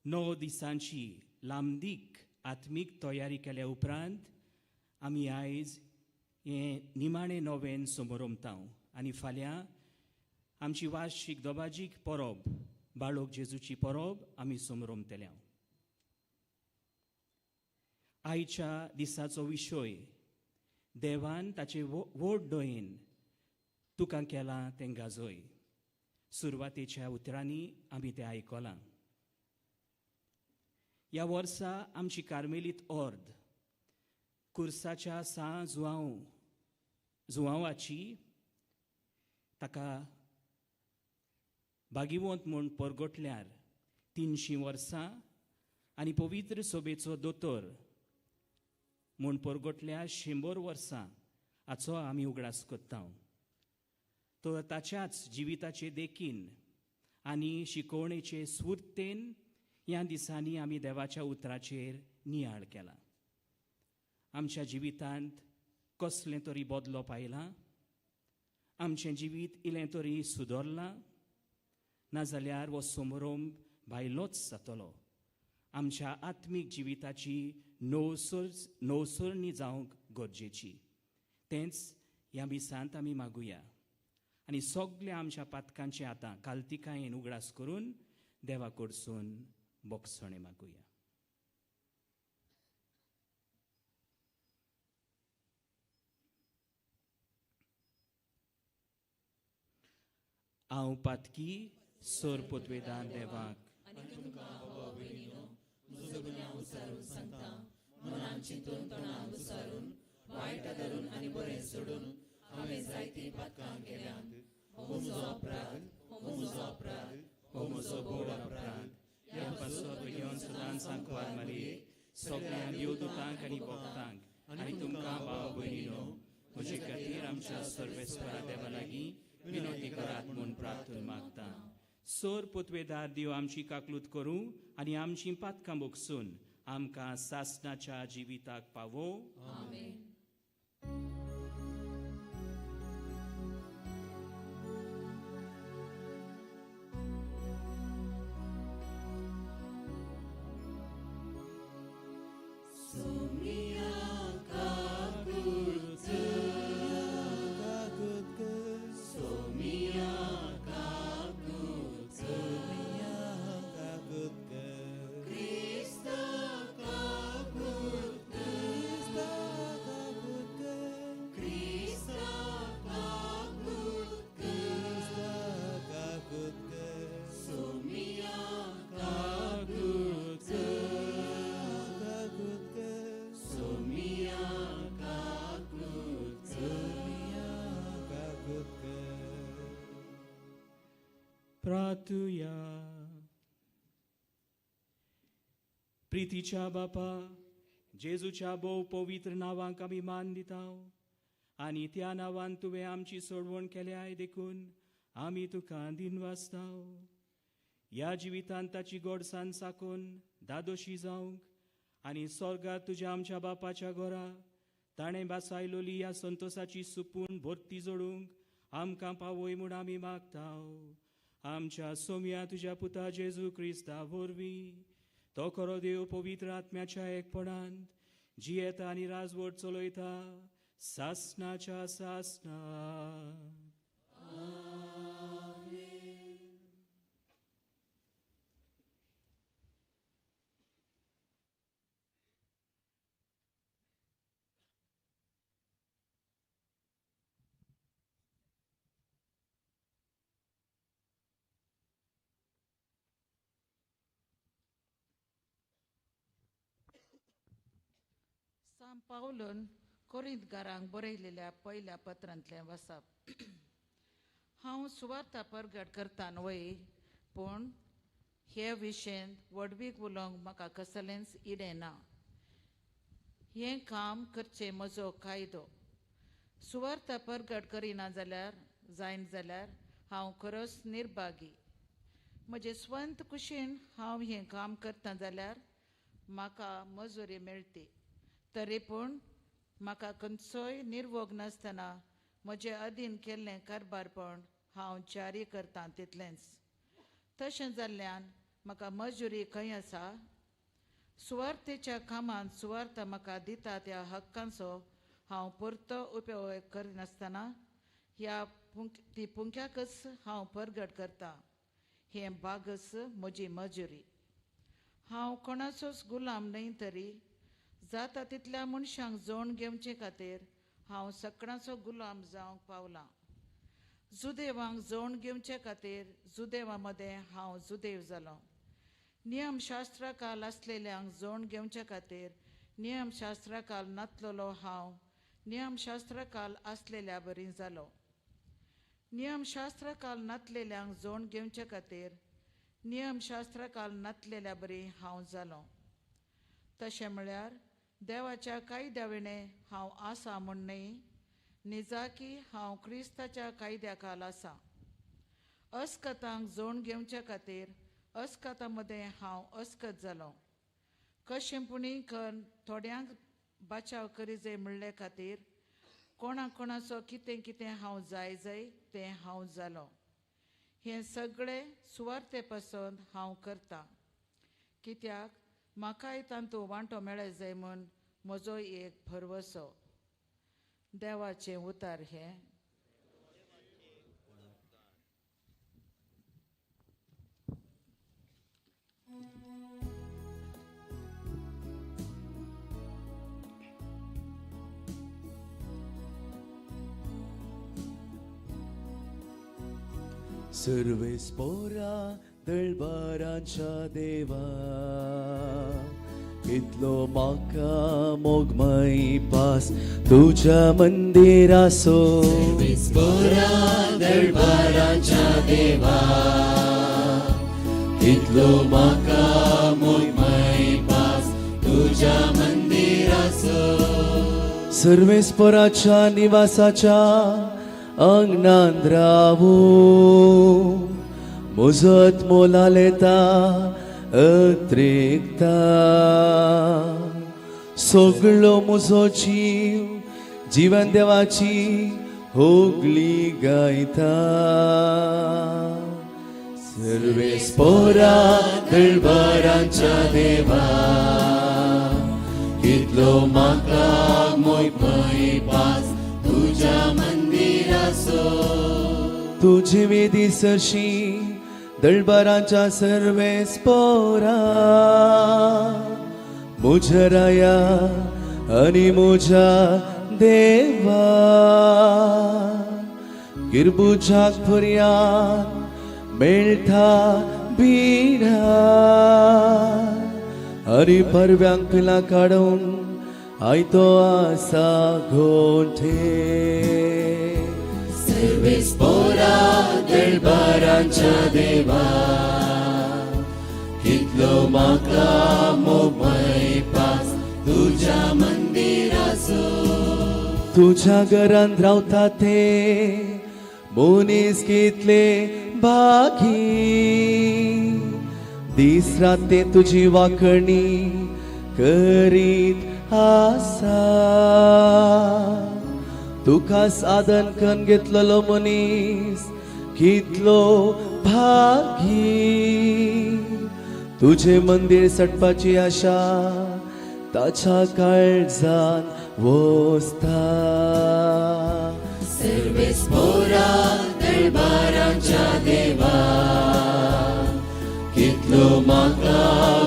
[SPEAKER 9] 9 दिसांची लांबदीक आत्मीक तयारी केल्या उपरांत आमी आयज हें निमाणें नवेन समोरमता आनी फाल्यां आमची वार्षीक दोबाजीक परब, बाळोक जेजूची परब आमी समोरमतले. आयच्या दिसाचो विशय, देवान ताचे व्हड दयेन तुका केलां तें गाजय. सुरवातेच्या उतरांनी आमी तें आयकलां. ह्या वर्सा आमची कार्मेलीत ऑर्द कुर्साच्या सां जुआंवाची ताका भागिवंत म्हूण परगटल्यार 300 वर्सां आनी पवित्र सोबेचो दोतोर म्हूण परगटल्यार 100 वर्सां हाचो आमी उगडास करता. तर ताच्याच जिविताचे देखीन आनी शिकोवणेचे स्फूर्तेन ह्या दिसांनी आमी देवाच्या उतराचेर नियाळ केला. आमच्या जिवितांत कसलें तरी बदलप आयलां, आमचें जिवीत इल्लें तरी सुदरलां, नाजाल्यार हो समारंभ भायलोच जातलो. आमच्या आत्मीक जिविताची नवसरणी जावंक गरजेची. तेंच ह्या मिसांत आमी मागुया आनी सगल्या आमच्या पातकांचे आतां कालतिकायेन उगडास करून देवा कडसून बोगसणें मागुया. हांव पातकी सोर पोतवेदान देवाक
[SPEAKER 8] आनी तुमकां बाबा भयणीनो म्हजो गुन्यांव उचारून सांगता, मनान चिंतून तोंडान उचारून वायट धरून आनी बरें सोडून हांवें जायतीं पातकां केल्यांत. हो म्हजो अपराध, हो म्हजो अपराध,
[SPEAKER 9] हो म्हजो गोड अपराध. ह्या पासत घेवन सदांच सांकवार मारये सगळ्या देवदूतांक आनी भक्तांक आनी तुमकां भाव भयणीनो म्हजे खातीर आमच्या सर्वेस्परा देवा लागीं विनवती करात म्हूण प्रार्थना मागता. सोर पोतवेदार देव आमची काकलूत करूं आनी आमची पातकां बोगसून आमकां सासणाच्या जिविताक पावो.
[SPEAKER 8] आमेन. सोमिया काकूत कर, सोमिया काकूत कर, क्रिस्ता काकूत कर,
[SPEAKER 9] मातुया. प्रितीच्या बापा, जेजूच्या भोव पवित्र नांवांक आमी मान दिता आनी त्या नांवान तुवें आमची सोडवण केल्याय देखून आमी तुका दिनवासता. ह्या जिवितांत ताची गोडसान साकून दादोशी जावंक आनी स्वर्गात तुज्या आमच्या बापाच्या घरा ताणें बासायलोली ह्या संतोसाची सुपून भरती जोडूंक आमकां पावय म्हूण आमी मागता. आमच्या सोम्या तुज्या पुता जेजू क्रिस्ता वरवीं, तो खरो देव पवित्र आत्म्याच्या एकपणांत जियेता आनी राजवट चलयता सासनाच्या सासना.
[SPEAKER 10] सांत पावलून कोरिंतकारांक बरयलेल्या पयल्या पत्रांतलें वाचप. हांव सुवार्ता परगट करता न्हय, पूण हे विशयेंत व्हडवीक उलोवंक म्हाका कसलेंच इडें ना. हें काम करचें म्हजो कायदो. सुवार्ता परगट करिना जाल्यार जायना जाल्यार हांव खरोच निर्भागी. म्हजे स्वंत कुशीन हांव हें काम करता जाल्यार म्हाका मजुरी मेळटी, तरी पूण म्हाका खंयचोय निर्वोग नासतना म्हजे अधीन केल्लें कारबारपण हांव जारी करतां तितलेंच. तशें जाल्ल्यान म्हाका मजुरी खंय आसा? सुवार्थेच्या कामांत सुवार्थ म्हाका दिता त्या हक्कांचो हांव परतो उपयोग करिनासतना ह्या ती पुंक्याकच हांव परगट करतां. हें बागच म्हजी मजुरी. हांव कोणाचोच गुलाम न्हय, तरी जाता तितल्या मनशांक जोण घेवचे खातीर हांव सगळ्यांचो गुलाम जावंक पावलां. जुदेवांक जोण घेवचे खातीर जुदेवा मदें हांव जुदेव जालो. नियमशास्त्रा काल आसलेल्यांक जोण घेवचे खातीर नियमशास्त्रा काल नातलेलो हांव नियमशास्त्रा काल आसलेल्या बरी जालो. नियमशास्त्रा काल नातलेल्यांक जोण घेवचे खातीर नियमशास्त्रा काल नातलेल्या बरी हांव जालो. तशें म्हळ्यार देवाच्या कायद्या विणें हांव आसा म्हूण न्हय, निजाकी हांव क्रिस्ताच्या कायद्या खाल आसा. अस्कतांक जोण घेवचे खातीर अस्कता मदें हांव अस्कत जालो. कशें पुणी करून थोड्यांक बाचाव करी जाय म्हणले खातीर कोणा कोणाचो कितें कितें हांव जाय जाय तें हांव जालो. हें सगळें सुवार्ते पासून हांव करतां, कित्याक म्हाकाय तांतू वांटो मेळत जाय म्हूण म्हजो एक भरवसो. देवाचें उतार हें.
[SPEAKER 11] सर्वेस्पोरा दळबारांच्या देवा, इतलो म्हाका मोगमय पास तुज्या मंदिरासो.
[SPEAKER 8] सर्वेस्पोरा दळबारांच्या देवा, इतलो म्हाका मोगमय पास तुज्या मंदिरासो.
[SPEAKER 11] सर्वेस्पोराच्या निवासाच्या अंगणांत रावू मुजत मोलालेता अत्रिकता. सगळो म्हजो जीव जिवन देवाची होगली गायता.
[SPEAKER 8] सर्वेस्पोरा दळबारांच्या देवा, कितलो म्हाका मोगमय पास तुज्या मंदिरासो.
[SPEAKER 11] तुजी विधी सरशी दळबारांच्या सर्वेस्पोरा, म्हज्या राया आनी म्हज्या देवा. गिरबुजाक पर्यान मेळटा बिडा आनी परव्यांक पिलां काडून आयतो आसा गोंठे.
[SPEAKER 8] सर्वेस्पोरा दरबारांच्या देवा, कितलो म्हाका मोगमय पास तुज्या मंदिराचो.
[SPEAKER 11] तुझ्या घरांत रावता ते मनीस कितले भागी, दीस रात ते तुजी वाखणी करीत आसा. तुका साधन करून घेतलेलो मनीस कितलो भागी, तुझे मंदिर सटपाची आशा ताच्या काळजान वसता.
[SPEAKER 8] सर्वेस्पोरा दरबारांच्या देवा, कितलो म्हाका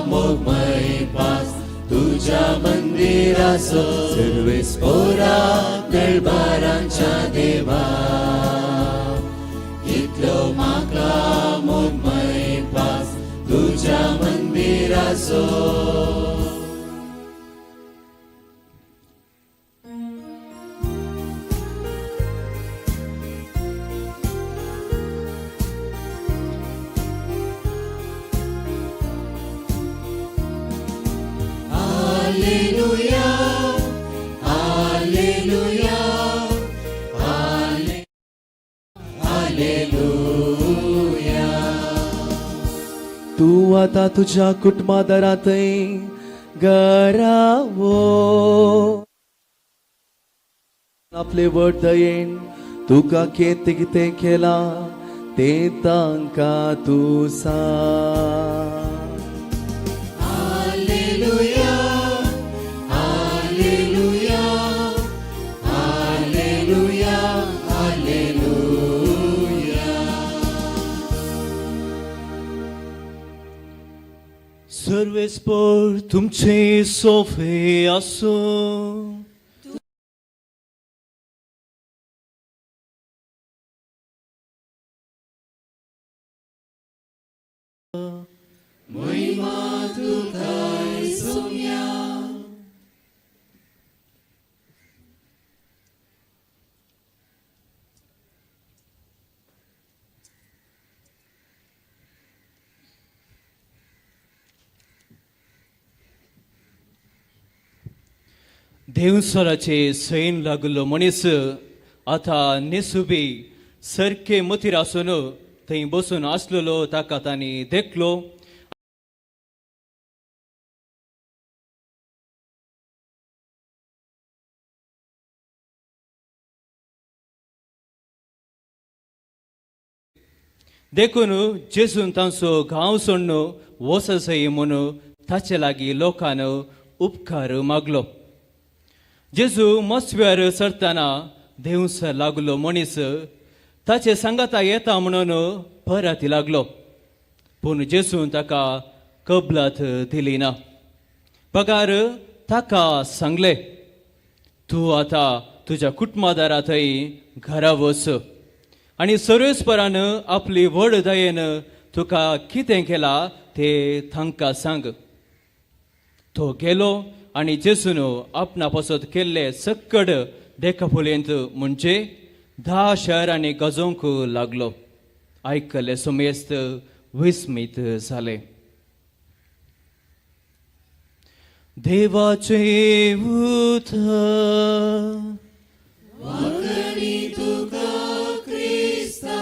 [SPEAKER 8] मोगमय पास तुज्या मंदिराचो. सर्वेस्पोरा दरबारांच्या देवा, कितलो म्हाका मोगमय पास तुज्या मंदिराचो. Alleluia, Alleluia, Alleluia.
[SPEAKER 11] तूं आतां तुज्या कुटुंबा दारांतय घरा वो, आपले व्हड दयेन तुका कितें कितें केलां तें तांकां तूं सांग.
[SPEAKER 8] Alleluia, Alleluia, Alleluia, Alleluia.
[SPEAKER 9] सर्वेस्पर तुमचे सोफे आसूं.
[SPEAKER 8] मोहिमा तुकाय सोम्या.
[SPEAKER 9] देवसराचे सैन लागलो मनीस आतां नेसुबी सारके मतीर आसून थंय बसून आसलेलो ताका तांणी देखलो. देखून जेजून तांचो गांव सोडून वचसय म्हणून ताचे लागीं लोकान उपकार मागलो. जेजू मस्व्यार सरतना देवसर लागलो मनीस ताचे सांगाता येता म्हणून परत लागलो, पूण जेजून ताका कबलात दिली ना. पगार ताका सांगले, तूं आतां तुज्या कुटुंबादारा थंय घरा वच आनी सर्वेस्परान आपली व्हड दयेन तुका कितें केलां तें तांकां सांग. तो गेलो आनी जेजून आपणा पासत केल्ले सक्कड देखाफुलेंत म्हणजे 10 शहरांनी गजोवंक लागलो. आयकल्ले समेस्त विस्मीत जाले. देवाचें उतर.
[SPEAKER 8] वाखणी तुका क्रिस्ता.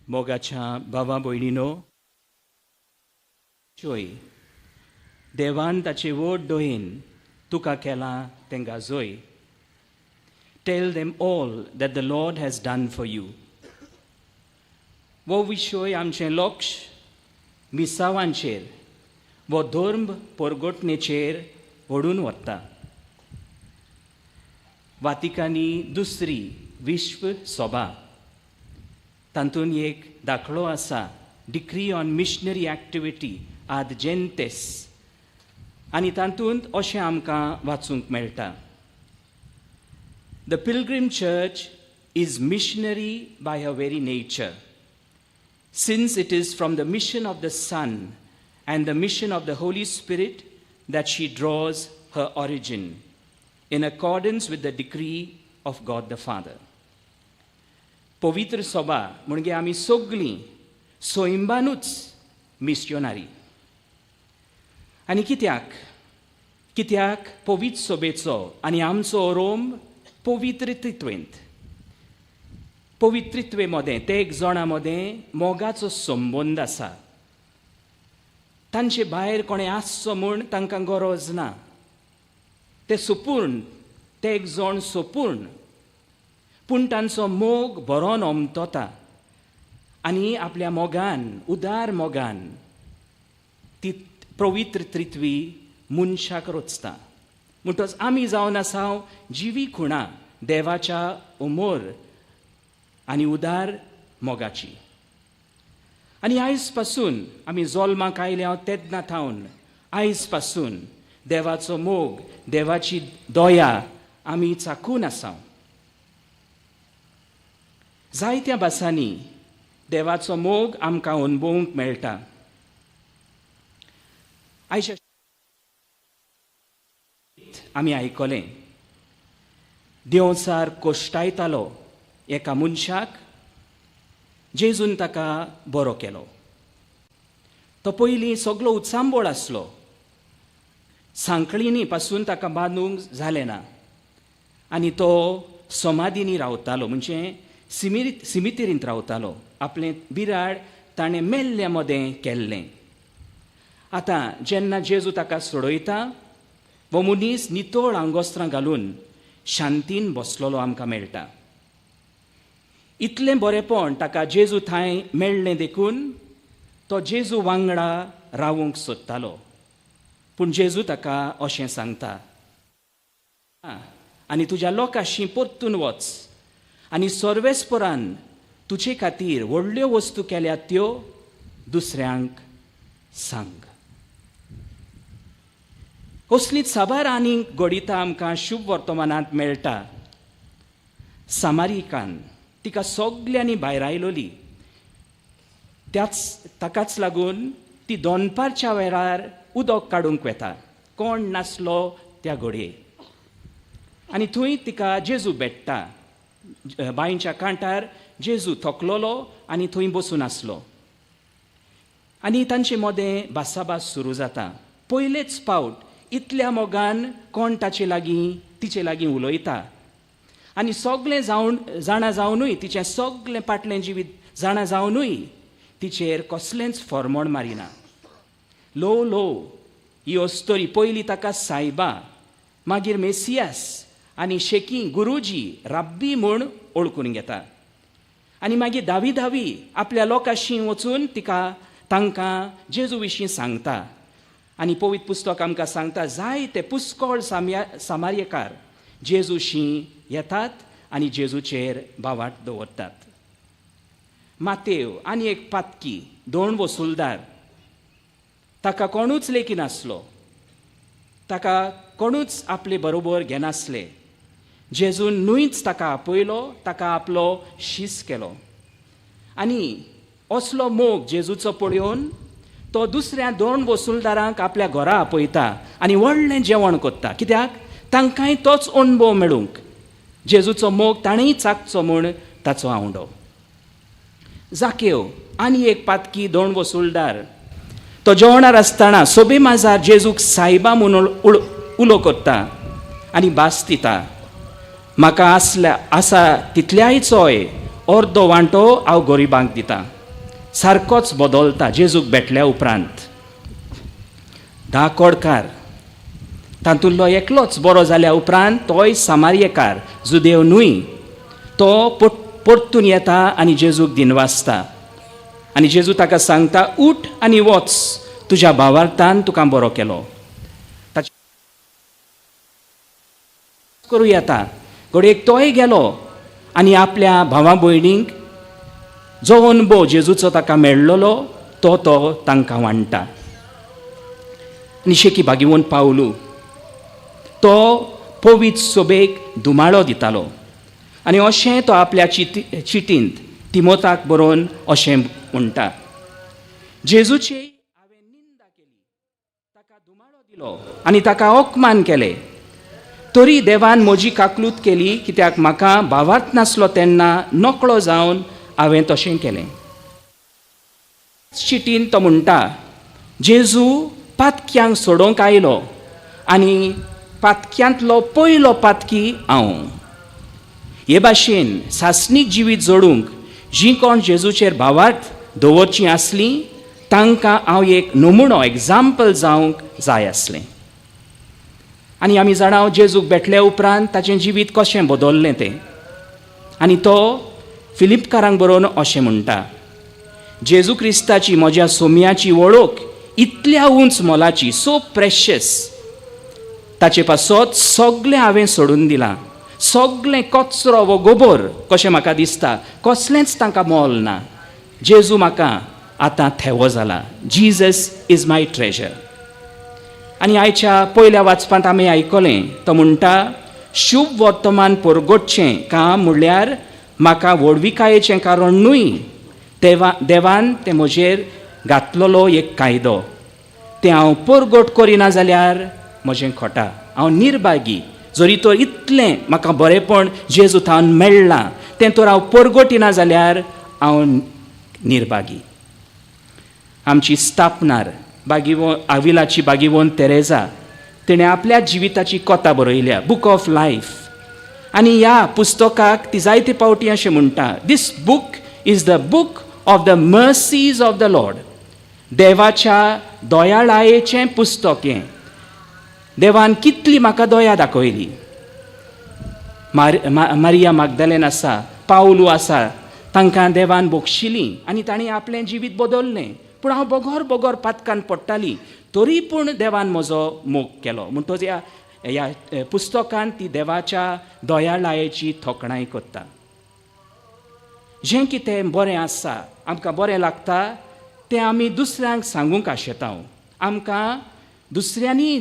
[SPEAKER 9] मोगाच्या भावा भयणीनो, चोय देवान ताचे व्हड दोयेन तुका केलां तें गाजोय. Tell them all that the Lord has done for you. हो विशय आमचें लक्ष मिसावांचेर वो धर्म परगटणेचेर ओडून व्हरता. वातिकानी दुसरी विश्व सभा तातूंत एक दाखलो आसा, डिक्री ऑन मिशनरी एक्टिविटी आद जेंतेस, आनी तातूंत अशें आमकां वाचूंक मेळटा. The pilgrim church is missionary by her very nature, since it is from the mission of the Son and the mission of the Holy Spirit that she draws her origin, in accordance with the decree of God the Father. पवित्र सभा म्हणजे आमी सगळीं सैंबानूच मिशनरी. आनी कित्याक? कित्याक पवित्र सभेचो आनी आमचो रोम पवित्र त्रित्वेंत, पवित्रित्वे मदें ते एक जाणा मदें मोगाचो संबंद आसा. तांचे भायर कोणें आसचो म्हूण तांकां गरज ना. ते सुपूर्ण, ते एक जाण सुपूर्ण, पूण तांचो मोग बरो नमतोता आनी आपल्या मोगान, उदार मोगान ती पवित्र त्रित्वी मनशाक रचता. म्हणटच आमी जावन आसा जिवी खुणा देवाच्या उमोर आनी उदार मोगाची. आनी आयज पासून आमी जल्माक आयल्या तेन्ना थावन आयज पासून देवाचो मोग, देवाची दया आमी चाखून आसा. जायत्या भासांनी देवाचो मोग आमकां अणभवूंक मेळटा. आयच्या आमी आयकलें, देंवचार कोश्टायतालो एका मनशाक, जेजून ताका बरो केलो. तो पयलीं सगलो उचांबळ आसलो, सांकळींनी पासून ताका बांदूंक जालें ना आनी तो समाधींनी रावतालो, म्हणजे सिमितेरींत रावतालो. आपलें बिराड ताणें मेल्ल्या मदें केल्लें. आतां जेन्ना जेजू ताका सोडयता, हो मनीस नितळ आंगोस्त्रां घालून शांतीन बसलेलो आमकां मेळटा. इतलें बरेंपण ताका जेजू थंय मेळ्ळें देखून तो जेजू वांगडा रावूंक सोदतालो. पूण जेजू ताका अशें सांगता, आनी तुज्या लोकांशी परतून वच आनी सर्वेस्परान तुजे खातीर व्हडल्यो वस्तू केल्यात त्यो दुसऱ्यांक सांग. असलीच साबार आनीक घडितां आमकां शुभ वर्तमानांत मेळटा. सामारिकान तिका सगल्यांनी भायर आयलोली, त्याच ताकाच लागून ती दनपारच्या वेळार उदक काडूंक वेता, कोण नासलो त्या घडये. आनी थंय तिका जेजू भेट्टा. बांयच्या कांठार जेजू थकलोलो आनी थंय बसून आसलो आनी तांचे मदें भासाभास सुरू जाता. पयलेच पावट इतल्या मोगान कोण ताचे लागीं, तिचे लागीं उलयता आनी सगळें जावन जाणा जावनूय, तिचें सगळें पाटलें जिवीत जाणा जावनूय तिचेर कसलेंच फॉर्मोण मारिना. ल्हव ल्हव ही अस्तोरी पयली ताका सायबा, मागीर मेसियास आनी शेकी गुरुजी राब्बी म्हूण ओळखून घेता आनी मागीर धावी धावी आपल्या लोकांशी वचून तिका तांकां जेजू विशीं सांगता. आनी पवित्र पुस्तक आमकां सांगता, जायते पुस्कळ सामार्यकार जेजूशी येतात आनी जेजूचेर भावाट दवरतात. मातेव आनी एक पातकी दोन वसुलदार, ताका कोणूच लेखिनासलो, ताका कोणूच आपले बरोबर घेनासले. जेजून न्हूच ताका आपयलो, ताका आपलो शीस केलो. आनी असलो मोग जेजूचो पळोवन तो दुसऱ्या दोन वसुलदारांक आपल्या घरा आपयता आनी व्हडलें जेवण करता. कित्याक? तांकांय तोच अणभव मेळूंक, जेजूचो मोग ताणेंय चाखचो म्हूण ताचो आवंडो. जाकेव आनी एक पातकी दोन वसुलदार, तो जेवणार आसतना सोबे माजार जेजूक सायबा म्हूण उलो करता आनी भास दिता, म्हाका आसल्या आसा तितल्याय चोय अर्दो वांटो हांव गरिबांक दिता. सारकोच बदलता जेजूक भेटल्या उपरांत. 10 कोडकार तातूंतलो एकलोच बरो जाल्या उपरांत तोय सामार्यकार, जुदेव न्हय, तो परतून येता आनी जेजूक दिनवासता आनी जेजू ताका सांगता, उठ आनी वच, तुज्या भावार्थान तुका बरो केलो. ताचे करूं येता. घडयेक तोय गेलो आनी आपल्या भावा भयणींक जो अणभव जेजूचो ताका मेळ्ळलो तो तो तांकां वांट्टा. आनी शेकी भागीवन पावलू तो पवित्र सोबेक धुमाळो दितालो आनी अशें तो आपल्या चिटींत तिमोताक बरोवन अशें म्हणटा, जेजूची हांवें निंदा केली, ताका धुमाळो दिलो आनी ताका अपमान केले, तरी देवान म्हजी काकलूत केली, कित्याक म्हाका भावार्थ नासलो तेन्ना नकळो जावन हांवें तशें केलें. चिटीन तो म्हणटा, जेजू पातक्यांक सोडोवंक आयलो आनी पातक्यांतलो पयलो पातकी हांव. हे भाशेन सासणीक जिवीत जोडूंक जीं कोण जेजूचेर भावार्थ दवरचीं आसलीं तांकां हांव एक नमुनो, एग्जाम्पल जावंक जाय आसलें. आनी आमी जाणा जेजूक भेटले उपरांत ताचें जिवीत कशें बदल्लें तें. आनी तो फिलिपकारांक बरोवन अशें म्हणटा, जेजू क्रिस्ताची म्हज्या सोम्याची वळख इतल्या उंच मोलाची, सो प्रेशियस, ताचे पासत सगळें हांवें सोडून दिलां, सगळें कचरो वो गोबोर कशें म्हाका दिसता, कसलेंच तांकां मोल ना. जेजू म्हाका आतां थेवो जाला. Jesus is my treasure. आनी आयच्या पयल्या वाचपांत आमी आयकलें, तो म्हणटा, शुभ वर्तमान परगटचें काम म्हणल्यार म्हाका व्हडविकायेचें कारण न्हय, देवान तें म्हजेर घातलेलो एक कायदो, तें हांव परगट करिना जाल्यार म्हजें खोटा, हांव निर्भागी. जरी तर इतलें म्हाका बरेंपण जेजू थावन मेळ्ळां तें तर हांव परगटिना जाल्यार हांव निर्भागी. आमची स्थापनार आविलाची बागिवोन तेरेजा तिणें आपल्या जिविताची कथा बरयल्या, बूक ऑफ लायफ. आनी ह्या पुस्तकाक ती जायते फावटी अशें म्हणटा, this book is the book of the mercies of the Lord. देवाच्या दयाळायेचें पुस्तक हें. देवान कितली म्हाका दया दाखयली. मारिया मागदालेन आसा, पावलू आसा, तांकां देवान बक्षिली आनी तांणी आपलें जिवीत बदललें. पूण हांव बगर बगर पातकान पडटाली, तरी पूण देवान म्हजो मोग केलो. म्हणटच ह्या ह्या पुस्तकान ती देवाच्या दयाळायेची थोकणाय करता. जें कितें बरें आसा, आमकां बरें लागता, तें आमी दुसऱ्यांक सांगूंक आशेता. आमकां दुसऱ्यांनी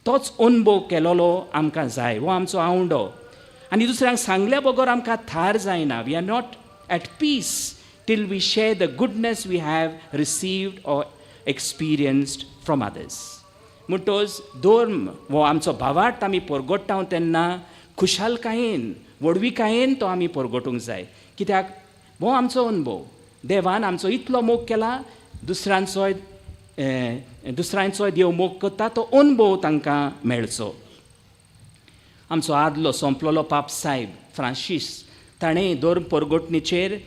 [SPEAKER 9] तोच अनुभव केलोलो आमकां जाय, हो आमचो आवंडो. आनी दुसऱ्यांक सांगल्या बगर आमकां थार जायना. We are not at peace till we share the goodness we have received or experienced from others. म्हणटच धर्म हो आमचो भावार्थ आमी परगट्टा तेन्ना खुशालकायेन, व्हडविकायेन तो आमी परगटूंक जाय, कित्याक हो आमचो अनुभव. देवान आमचो इतलो मोग केला, दुसऱ्यांचोय देव मोग करता, तो अनुभव तांकां मेळचो. आमचो आदलो सोंपलोलो पाप सायब फ्रांसीस ताणें धर्म परगटणीचेर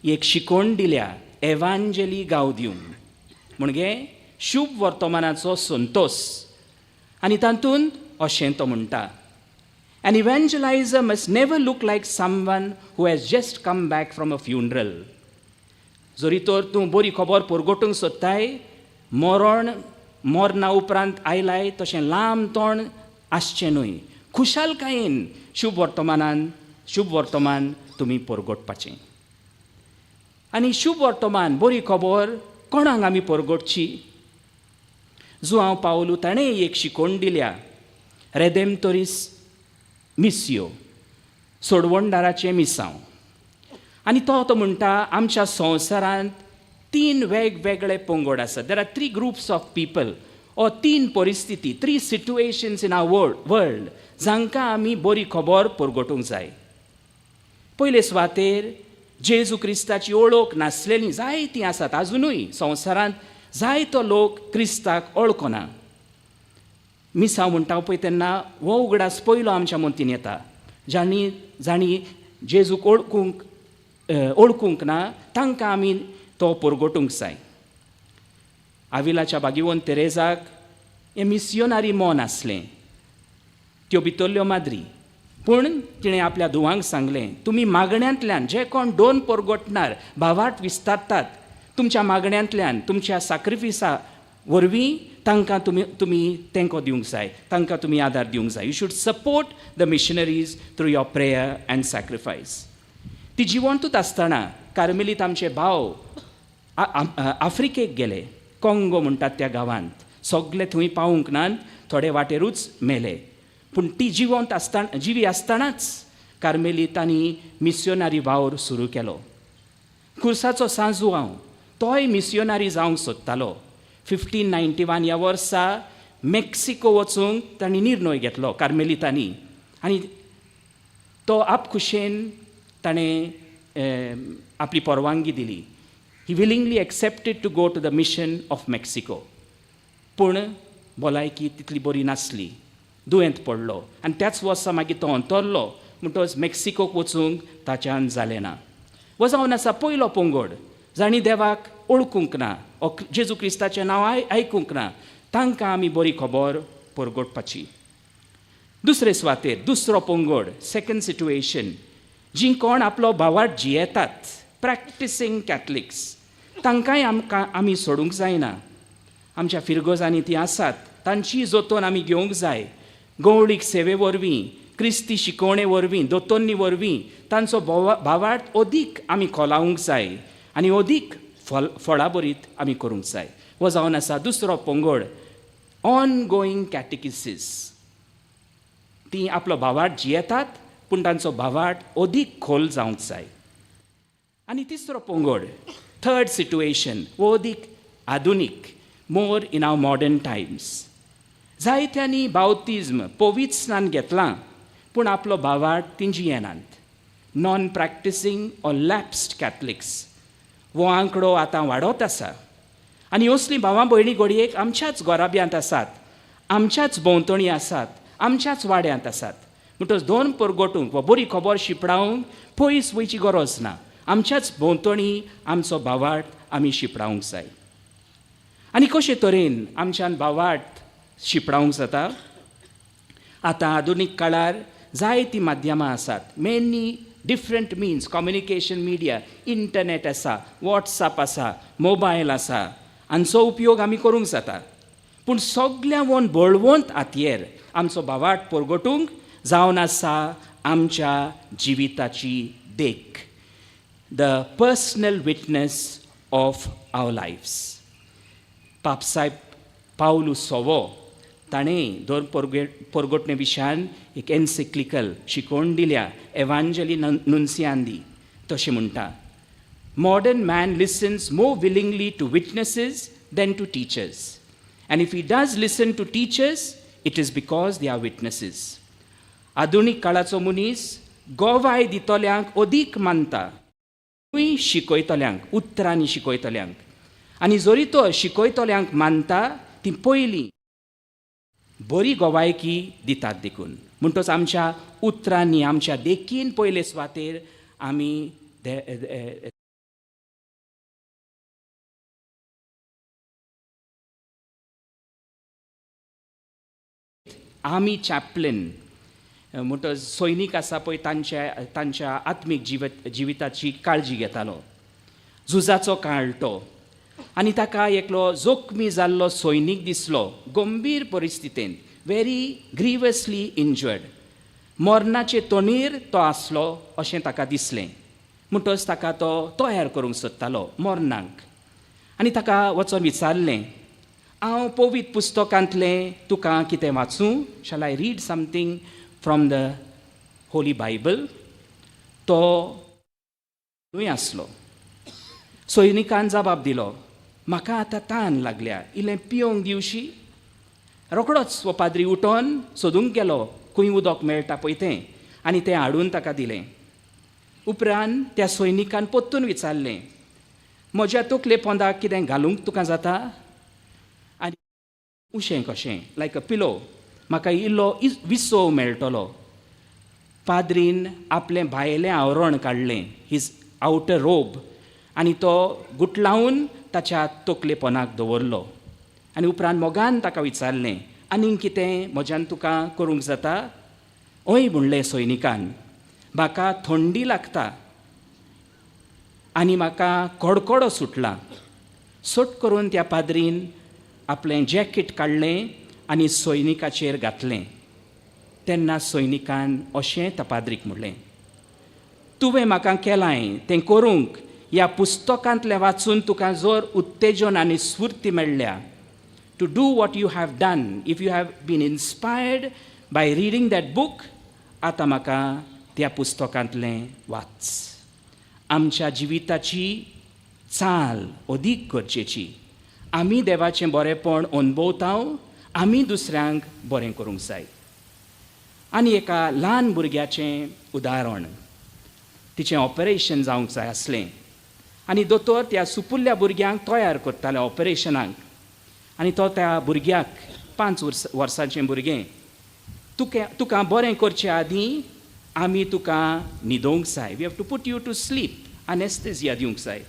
[SPEAKER 9] एक शिकवण दिल्या, एवांजेली गावदियम, म्हणजे शुभ वर्तमानाचो संतोस. आनी तातूंत अशें तो म्हणटा, An evangelizer must never look like someone who has just come back from a funeral. जरी तर तूं बरी खबर परगटूंक सोदताय, मरण मरणा उपरांत आयलाय तशें लांब तोंड आसचें न्हय. खुशालकायेन शुभ वर्तमान तुमी परगटपाचें. आनी शुभ वर्तमान, बरी खबर कोणाक आमी परगटची? जुआंव पावलू ताणें एक शिकवण दिल्या, रेदेमतोरीस मिसयो, सोडवणदाराचें मिसांव. आनी तो तो म्हणटा, आमच्या संवसारांत तीन वेगवेगळे पंगड आसात. There are three groups of people or तीन परिस्थिती, three situations in our world जांकां आमी बरी खबर परगटूंक जाय. पयले सुवातेर जेजू क्रिस्ताची वळख नासलेली जायतीं आसात. आजुनूय संवसारांत जायतो लोक क्रिस्ताक वळखना. मिसांव म्हणटा पळय तेन्ना हो उगडास पयलो आमच्या मतीन येता. जांणी जांणी जेजूक वळखूंक ना तांकां आमी तो परगटूंक जाय. आविलाच्या बागिवोन तेरेजाक हें मिसियोनारी मन आसलें. त्यो भितरल्यो माद्री, पूण तिणें आपल्या धुवांक सांगलें, तुमी मागण्यांतल्यान जे कोण दोन परगटणार भावार्थ विस्तारतात, तुमच्या मागण्यांतल्यान, तुमच्या साक्रिफिसा वरवीं तांकां तुमी तुमी तेंको दिवंक जाय, तांकां तुमी आदार दिवंक जाय. You should support the missionaries through your prayer and sacrifice. ती जिवंतूच आसतना कार्मेलीत आमचे भाव आफ्रिकेक गेले, काँगो म्हणटात त्या गांवांत. सगळे थंय पावूंक नात, थोडे वाटेरूच मेले. पूण ती जिवंत आसतना, जिवी आसतनाच कार्मेलितांनी मिसियोनारी वावर सुरू केलो. खुर्साचो सांत जुआंव तोय मिसियोनारी जावंक सोदतालो. 1591 ह्या वर्सा मेक्सिको वचूंक तांणी निर्णय घेतलो कार्मेलितांनी आनी तो आपखुशेन ताणें आपली परवानगी दिली. He willingly accepted to go to the mission of Mexico. पूण भलायकी तितली बरी नासली, दुयेंत पडलो आनी त्याच वर्सा मागीर तो अंतरलो. म्हणटकच मेक्सिकोक वचूंक ताच्यान जालें ना. हो जावन आसा पयलो पंगड, जांणी देवाक वळखूंक ना ओ जेजू क्रिस्ताचें नांव आयकूंक ना, तांकां आमी बरी खबर परगटपाची. दुसरे सुवातेर दुसरो पंगड, सेकंड सिट्युएशन, जीं कोण आपलो भावार्थ जियेतात, प्रॅक्टिसींग कॅथलिक्स, तांकांय आमकां आमी सोडूंक जायना. आमच्या फिरगोजांनी तीं आसात, तांची जतन आमी घेवंक जाय. गवळीक सेवे वरवीं, क्रिस्ती शिकवणे वरवीं, दोतोन्नी वरवीं तांचो भावार्थ अदीक आमी खोलावंक जाय आनी अदीक फळाबरीत आमी करूंक जाय. हो जावन आसा दुसरो पंगड, ऑन गोईंग कॅटिकिसीस. तीं आपलो भावार्थ जियेतात पूण तांचो भावार्थ अदीक खोल जावंक जाय. आनी तिसरो पंगड, थर्ड सिट्युएशन, हो अदीक आधुनीक, more in our modern times. जायत्यांनी बावतिज्म, पवित्र स्नान घेतलां पूण आपलो भावार्थ तीं जियेनात. Non practicing or lapsed Catholics, हो आंकडो आतां वाडत आसा आनी असलीं भावां भयणी घडयेक आमच्याच घराब्यांत आसात, आमच्याच भोंवतणी आसात, आमच्याच वाड्यांत आसात. म्हणटकच दोन परगटूंक वा बरी खबर शिंपडावंक पयस वयची गरज ना, आमच्याच भोंवतणी आमचो भावार्थ आमी शिंपडावंक जाय. आनी कशे तरेन आमच्यान भावार्थ शिंपडावंक जाता? आतां आधुनीक काळार जायतीं माध्यमां आसात, many different means, communication media, internet आसा, वॉट्सएप आसा, मोबायल आसा, हांचो उपयोग आमी करूंक जाता. पूण सगळ्यां बळवंत हातयेर आमचो भावार्थ परगटूंक जावन आसा आमच्या जिविताची देख, the personal witness of our lives. पापसायब Pavlu सोवो ताणें धर्म परगटणे विशयान एक एन्सिक्लिकल शिकवण दिल्या, एवांजली नुन्सियांदी. तशें म्हणटा, modern man listens more willingly to witnesses than to teachers, and if he does listen to teachers, it is because they are witnesses. आधुनीक काळाचो मनीस गोवाय दितल्यांक अदीक मानता, शिकयतल्यांक, उतरांनी शिकयतल्यांक. आनी जरी तो शिकयतल्यांक मानता, ती पयलीं बरी गोवायकी दितात देखून. म्हणटच आमच्या उतरांनी, आमच्या देखीन पयले सुवातेर आमी आमी चॅपलिन म्हणटच सैनीक आसा पळय, तांच्या तांच्या आत्मीक जिविताची काळजी घेतालो. झुजाचो काळ तो आनी ताका एकलो जोखमी जाल्लो सैनीक दिसलो, गंभीर परिस्थितींत, व्हेरी ग्रिवसली इंजर्ड, मरणाचे तोणीर तो आसलो अशें ताका दिसलें. म्हणटच ताका तो तयार करूंक सोदतालो मरणाक आनी ताका वचोन विचारलें, हांव पवित्र पुस्तकांतलें तुका कितें वाचूं? Shall I read something from the Holy Bible? तो न्हय आसलो. सैनिकान जबाब दिलो, म्हाका आतां तान लागल्या, इल्लें पियोंक दिवशी? रोखडोच हो पाद्री उठोन सोदूंक गेलो खंय उदक मेळटा पळय तें आनी तें हाडून ताका दिलें. उपरांत त्या सैनिकान परतून विचारलें, म्हज्या तकले पोंदाक कितें घालूंक तुका जाता? आनी उशें कशें, लायक अ पिलो, म्हाका इल्लो विसव मेळटलो. पाद्रीन आपलें भायलें आवरण काडलें, his outer रोब, आनी तो गुटलावन ताच्या तकले पोनाक दवरलो आनी उपरांत मोगान ताका विचारलें, आनीक कितें म्हज्यान तुका करूंक जाता? हय म्हणलें सैनिकान, म्हाका थंडी लागता आनी म्हाका कडकडो सुटला. सट करून त्या पाद्रीन आपलें जॅकेट काडलें आनी सैनिकाचेर घातलें. तेन्ना सैनिकान अशें त्या पाद्रीक म्हणलें, तुवें म्हाका केलांय तें करूंक ह्या पुस्तकांतलें वाचून तुका जर उत्तेजन आनी स्फूर्ती मेळ्ळ्या, to do what you have done, if you have been inspired by reading that book, आतां म्हाका त्या पुस्तकांतलें वाच. आमच्या जिविताची चाल अदीक गरजेची. आमी देवाचें बरेंपण अणभवता, आमी दुसऱ्यांक बरें करूंक जाय. आनी एका ल्हान भुरग्याचें उदाहरण. तिचें ऑपरेशन जावंक जाय आसलें आनी दोतोर त्या सुपुल्ल्या भुरग्यांक तयार करताले ऑपरेशनाक. आनी तो त्या भुरग्याक, 5 वर्सांचें भुरगें, तुका बरें करचे आदीं आमी तुका न्हिदोवंक जाय. We have to put you to sleep, anaesthesia दिवंक जाय.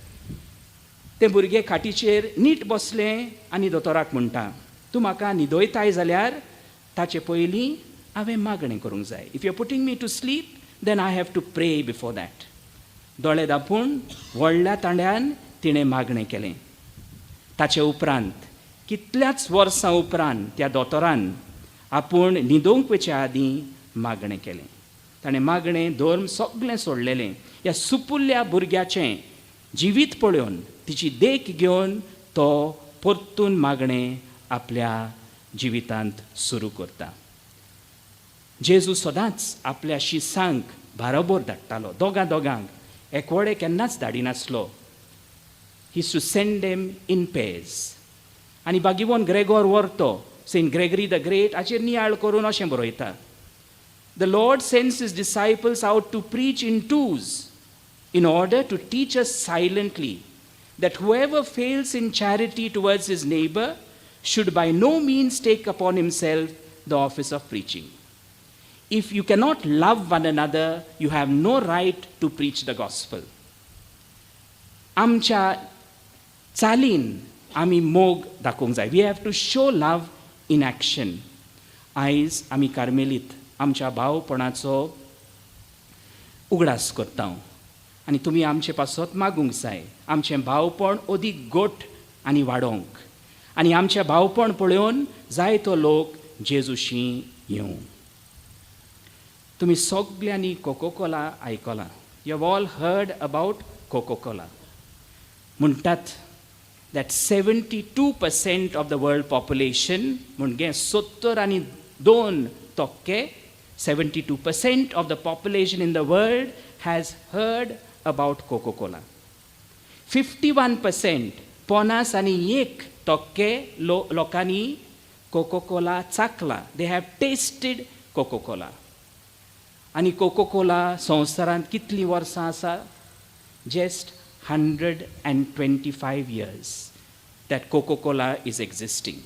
[SPEAKER 9] तें भुरगें खाटीचेर नीट बसलें आनी दोतोराक म्हणटा, तूं म्हाका न्हिदयताय जाल्यार ताचे पयलीं हांवें मागणें करूंक जाय. If you are putting me to sleep then I have to pray before that. दोळे धांपून व्हडल्या तांड्यान तिणें मागणें केलें. ताचे उपरांत कितल्याच वर्सां उपरांत त्या दोतोरान आपूण न्हिदोवंक वचच्या आदीं मागणें केलें. ताणें मागणें धर्म सगळें सोडलेलें. ह्या सुपुल्ल्या भुरग्याचें जिवीत पळोवन, तिची देख घेवन तो परतून मागणें आपल्या जिवितांत सुरू करता. जेजू सदांच आपल्या शिसांक बारोबर धाडटालो, दोगां दोगांक, एकवडे केन्नाच धाडिनासलो. He used to send them in pairs. आनी बागिवोन ग्रेगोर व्हरतो, सेंट ग्रेगरी the great हाचेर नियाळ करून अशें बरयता, "The Lord sends his disciples out to preach in twos in order to teach us silently that whoever fails in charity towards his neighbor should by no means take upon himself the office of preaching. If you cannot love one another, you have no right to preach the gospel." आमच्या चालीन आमी मोग दाखोवंक जाय. We have to show love in action. आयज आमी कार्मेलीत आमच्या भावपणाचो उगडास करता आनी तुमी आमचे पासत मागूंक जाय आमचें भावपण अदीक गोट आनी वाडोवंक आनी आमचें भावपण पळोवन जायतो लोक जेजूशी येवं. तुमी सगल्यांनी कोकोकोला आयकलां. You have all heard about Coca Cola. म्हणटात that 72% of the world population, म्हणजे 72%, 72% of the population in the world has heard about Coca Cola. 51%, 51% लोकांनी कोकोकोला चाकला. They have tasted Coca Cola. आनी कोकोकोला संवसारांत कितलीं वर्सां आसा? Just 125 years that Coca Cola is existing.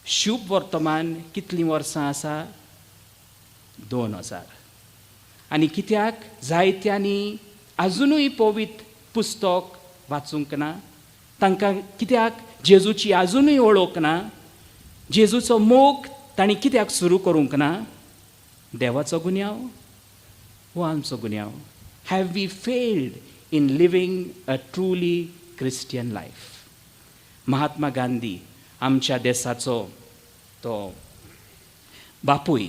[SPEAKER 9] शुभ वर्तमान कितलीं वर्सां आसा? 2000. आनी कित्याक जायत्यांनी आजुनूय पवित्र पुस्तक वाचूंक ना? तांकां कित्याक जेजूची आजुनूय वळख ना? जेजूचो मोग तांणी कित्याक सुरू करूंक ना? देवाचो गुन्यांव हो आमचो गुन्यांव? Have we failed in living a truly Christian life? Mahatma Gandhi, आमच्या देसाचो तो बापूय,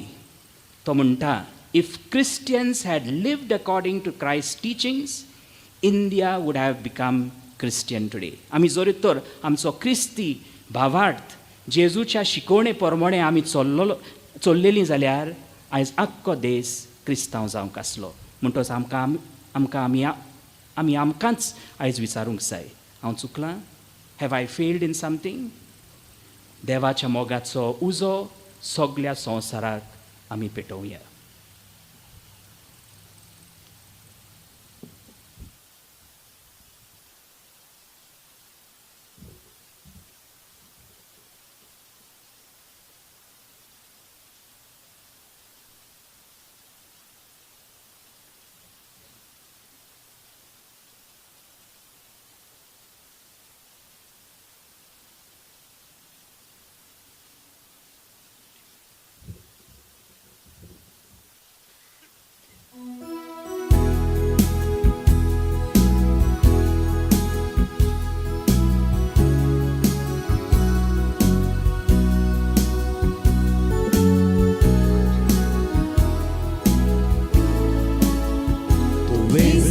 [SPEAKER 9] तो म्हणटा, "If Christians had lived according to Christ teachings, India would have become Christian today." आमी जरी तर आमचो क्रिस्ती भावार्थ जेजूच्या शिकवणे प्रमाणे आमी चल्लेलीं जाल्यार आयज आख्खो देस क्रिस्तांव जावंक आसलो. म्हणटच आमकां आमी आमकांच आयज विचारूंक जाय, हांव चुकलां? Have I failed in something? देवाच्या मोगाचो उजो सगल्या संवसाराक आमी पेटोवया.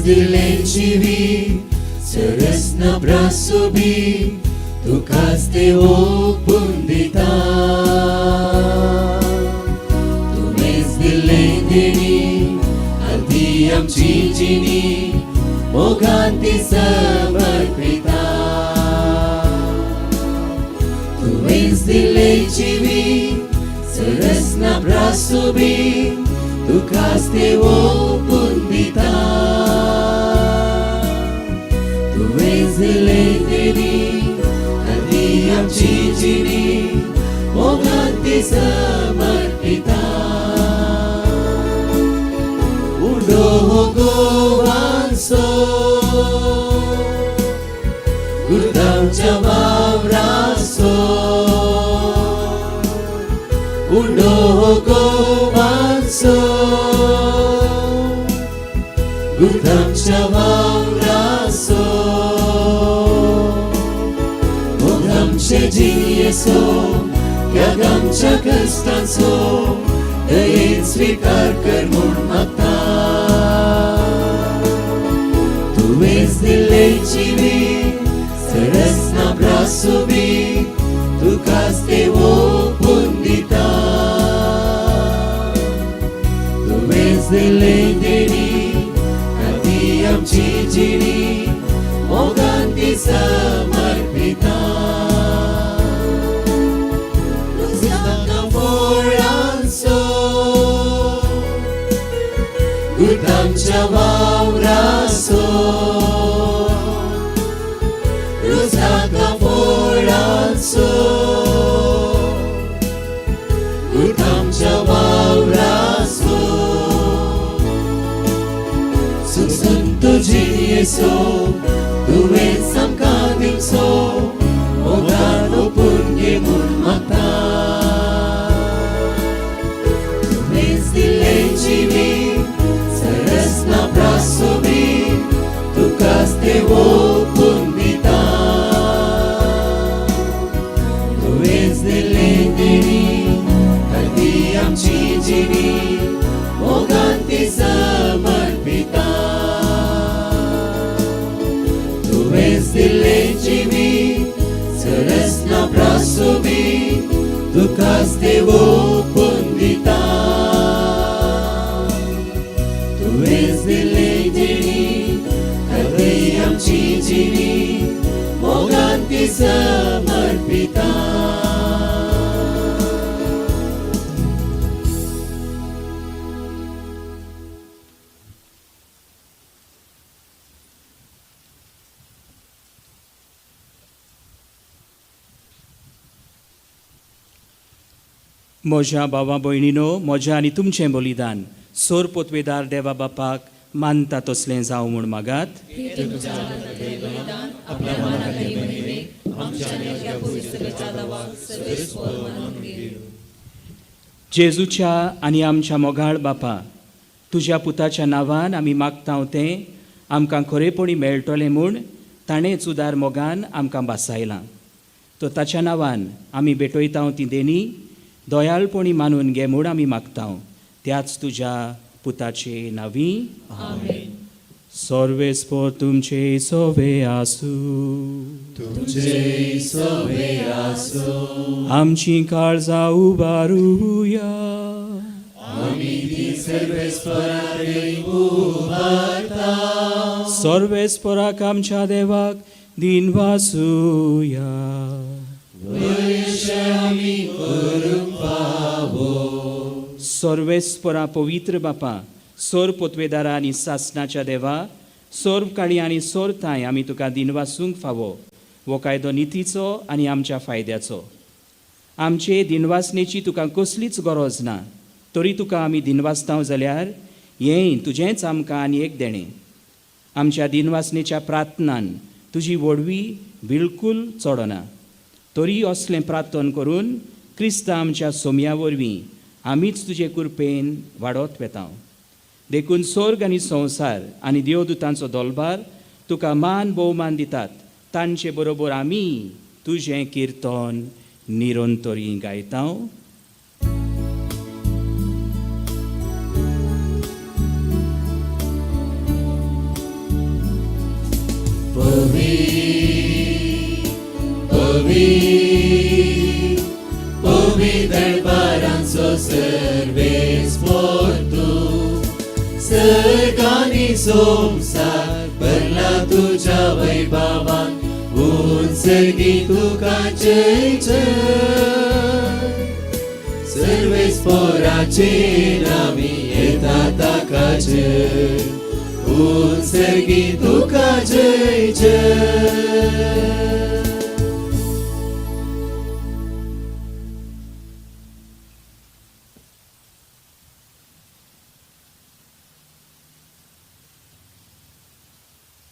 [SPEAKER 8] दिलें जिवीत सरसना ब्रासुबी तुकाच ओपून दिता. तुवेंच दिलें देणी. ती आमची जिणी मोगान ती समर्पिता. तुवेंच दिले जिवीत सरसना प्रासुबी तुकाच ते ओपून दिता. तुवेंच दिले देणी ती आमची जिणी मोगान ती समर्पिता. उडो हो गोवांचो गुरुदांच्या वावराचो, उडो हो गोवांचो गुरुदांच्या वावराचो. मोगांचे जिणयेचो त्यागांच्या कश्टांचो दयेन स्वीकार कर म्हूण मागता. तुवेंच दिले जिवीत सरसना प्रासुबी तुकाच ते ओपून दिता. तुवेंच दिले देणी ती आमची जिणी मोगान ती समर्पिता. गुरुदांच्या वावराचो रुजाका फोडांचो गुरुदांच्या वावराचो. सुखसंत जिणयेचो तुवेंच आमकां दिवचो मोगान ओपून घे म्हूण मागता. तुवेंच दिले जिवीत सरसना प्रासुबी तुकाच ते ओपून दिता. तुवेंच दिले देणी ती आमची जिणी मोगान ती समर्पिता. तुवेंच दिले जिवीत सरसना प्रासुबी तुकाच ते ओपून दिता. तुवेंच दिले देणी ती आमची जिणी मोगान ती समर्पिता.
[SPEAKER 9] म्हज्या भावा भयणीनो, म्हज्या आनी तुमचें बलिदान सोर पोतवेदार देवा बापाक मानता तसलें जावं म्हूण मागात. जेजूच्या आनी आमच्या मोगाळ बापा, तुज्या पुताच्या नांवान आमी मागता तें आमकां खरेपणी मेळटलें म्हूण ताणेंच उदार मोगान आमकां भासायलां. तो ताच्या नांवान आमी भेटयता ती देणी दयाळपणी मानून घे म्हूण आमी मागता त्याच तुज्या पुताचे नांवी. सर्वेस्पर तुमचे सोवे आसूं.
[SPEAKER 8] तुमचे सोवे आसूं.
[SPEAKER 9] आमची काळजां उबारुया.
[SPEAKER 8] आमी ती सर्वेस्परा उबारता.
[SPEAKER 9] सर्वेस्पराक आमच्या देवाक दिनवासुया.
[SPEAKER 8] आमी करूंक फावो.
[SPEAKER 9] सर्वेस्परा पवित्र बापा, सोर पोतवेदारा आनी सासणाच्या देवा, सोर काळी आनी सोर थांय आमी तुका दिनवासूंक फावो. हो कायदो नितीचो आनी आमच्या फायद्याचो. आमचे दिनवासनेची तुका कसलीच गरज ना, तरी तुका आमी दिनवासताव जाल्यार हें तुजेंच आमकां आनी एक देणें. आमच्या दिनवासनेच्या प्रार्थनान तुजी व्हडवी बिलकूल चडना, तरी असलें प्रार्थन करून क्रिस्ता आमच्या सोम्या वरवीं आमीच तुजे कृपेन वाडत वेता. देखून स्वर्ग आनी संवसार आनी देवदूतांचो दोलबार तुका मान भोवमान दितात. तांचे बरोबर आमी तुजें किर्तन निरंतरी गायता.
[SPEAKER 8] पवी पवी दरबारांचो सर्वेस्पर तूं, सर्गानी संवसार भरला तुज्या वैभवान उंचगी तुका जय जय सर्वेस पोराचे नामी येता ताका जय उंचगी तुका जय जय.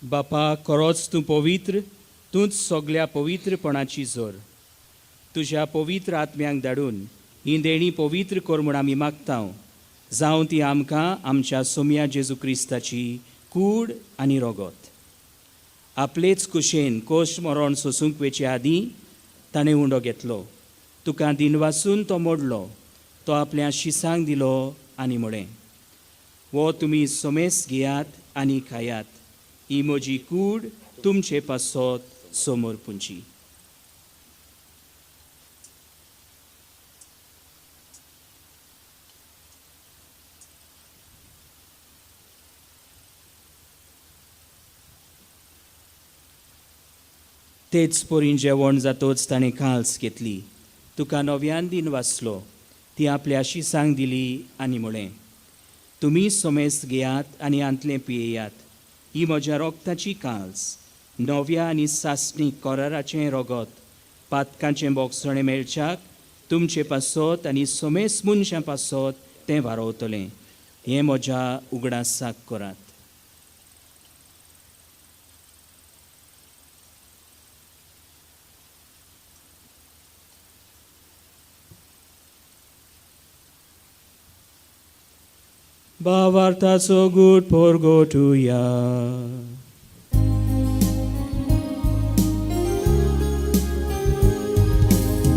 [SPEAKER 9] बापा खरोच तूं पवित्र, तूंच सगल्या पवित्रपणाची जोर. तुज्या पवित्र आत्म्यांक धाडून ही देणी पवित्र कर म्हूण आमी मागता, जावं ती आमकां आमच्या सोम्या जेजू क्रिस्ताची कूड आनी रोगत. आपलेच कुशेन कोश मरण सोसूंक वेचे आदीं ताणें उंडो घेतलो, तुका दिनवासून तो मोडलो, तो आपल्या शिसांक दिलो आनी म्हळें, वो तुमी सोमेस घेयात आनी खायात, ही म्हजी कूड तुमचे पासत समोर पुंची. तेच परीन जेवण जातोच ताणें काल्स घेतली, तुका नव्यान दिन वाचलो, ती आपल्या शिसांक दिली आनी म्हळें, तुमी सोमेस घेयात आनी आंतलें पियेयात, ही म्हज्या रोगताची काल्स, नव्या आनी सासणी कोराराचें रोगत, पातकांचें बोगसणें मेळच्याक तुमचे पासत आनी सोमेस मनशां पासत तें वारोवतलें, हें म्हज्या उगडासाक करात. भावार्थाचो गूट पोरगोटुया.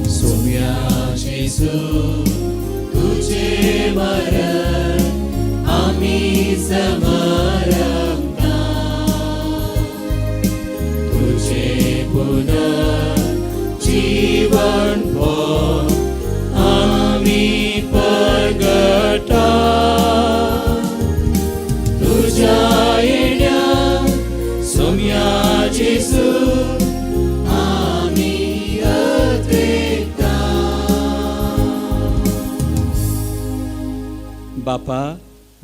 [SPEAKER 8] सोम्या जेजू तुझे मरण आमी समरता, तुझे पुनर्जीवन आमी परगटा, तुझ्या येण्या सोम्या जेजू आमी अतेता.
[SPEAKER 9] बापा,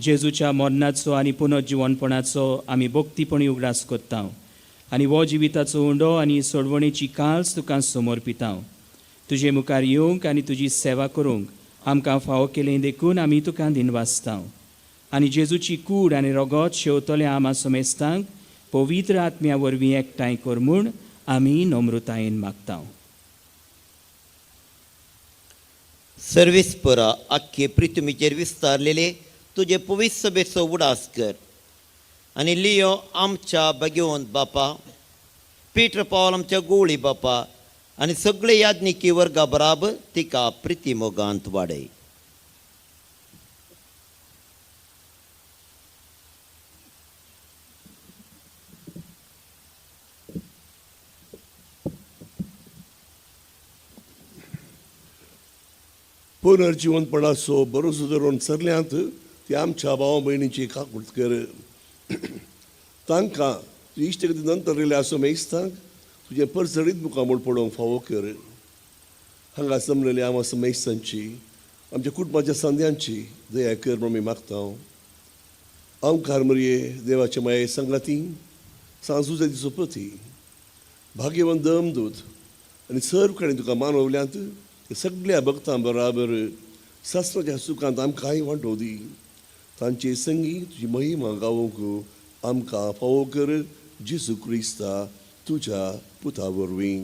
[SPEAKER 9] जेजूच्या मरणाचो आनी पुनर्जिवनपणाचो आमी भक्तीपणी उगडास करता आनी हो जिविताचो उंडो आनी सोडवणेची काल्स तुका समर्पिता. तुजे मुखार येवंक आनी तुजी सेवा करूंक आमकां फावो केलें देखून आमी तुका दिनवासता आनी जेजूची कूड आनी रोगत शेवतले आमा समेस्तांक पवित्र आत्म्या वरवीं एकठांय कर म्हूण आमी नम्रतायेन मागता.
[SPEAKER 12] सर्वीस पुरा आख्खे पृथ्वीचेर विस्तारलेले तुजे पवित्र सभेचो उडास कर आनी लियो आमच्या भाग्यवंत बापा, पीटर पावल आमच्या गोळी बापा आनी सगळे याज्ञिकी वर्गा बराबर तिका प्रिती मोगांत वाडय.
[SPEAKER 13] पुनर्जिवनपणाचो भरोसो धरून सरल्यांत ती आमच्या भावा भयणीची काकूट कर, तांकां तुजी इश्टगती नंतर येयल्या असो मेस्तांक तुजें परजळीत मुखामूळ पळोवंक फावो कर. हांगा जमलेल्या आमा समेस्तांची आमच्या कुटुंबाच्या संद्यांची दया कर म्हूण आमी मागता. ओंकार मरये देवाचे माये संगाती सांजुजाची सोपती भाग्यवंत दमदूत आनी सर्व कडेन तुका मानवल्यांत ते सगळ्या भक्तां बराबर शास्त्राच्या सुखांत आमकांय वांटो दी. तांचे संगी तुजी महिमा गावोवंक आमकां फावो कर जेजू क्रिस्ता तुज्या पुता वरवीं.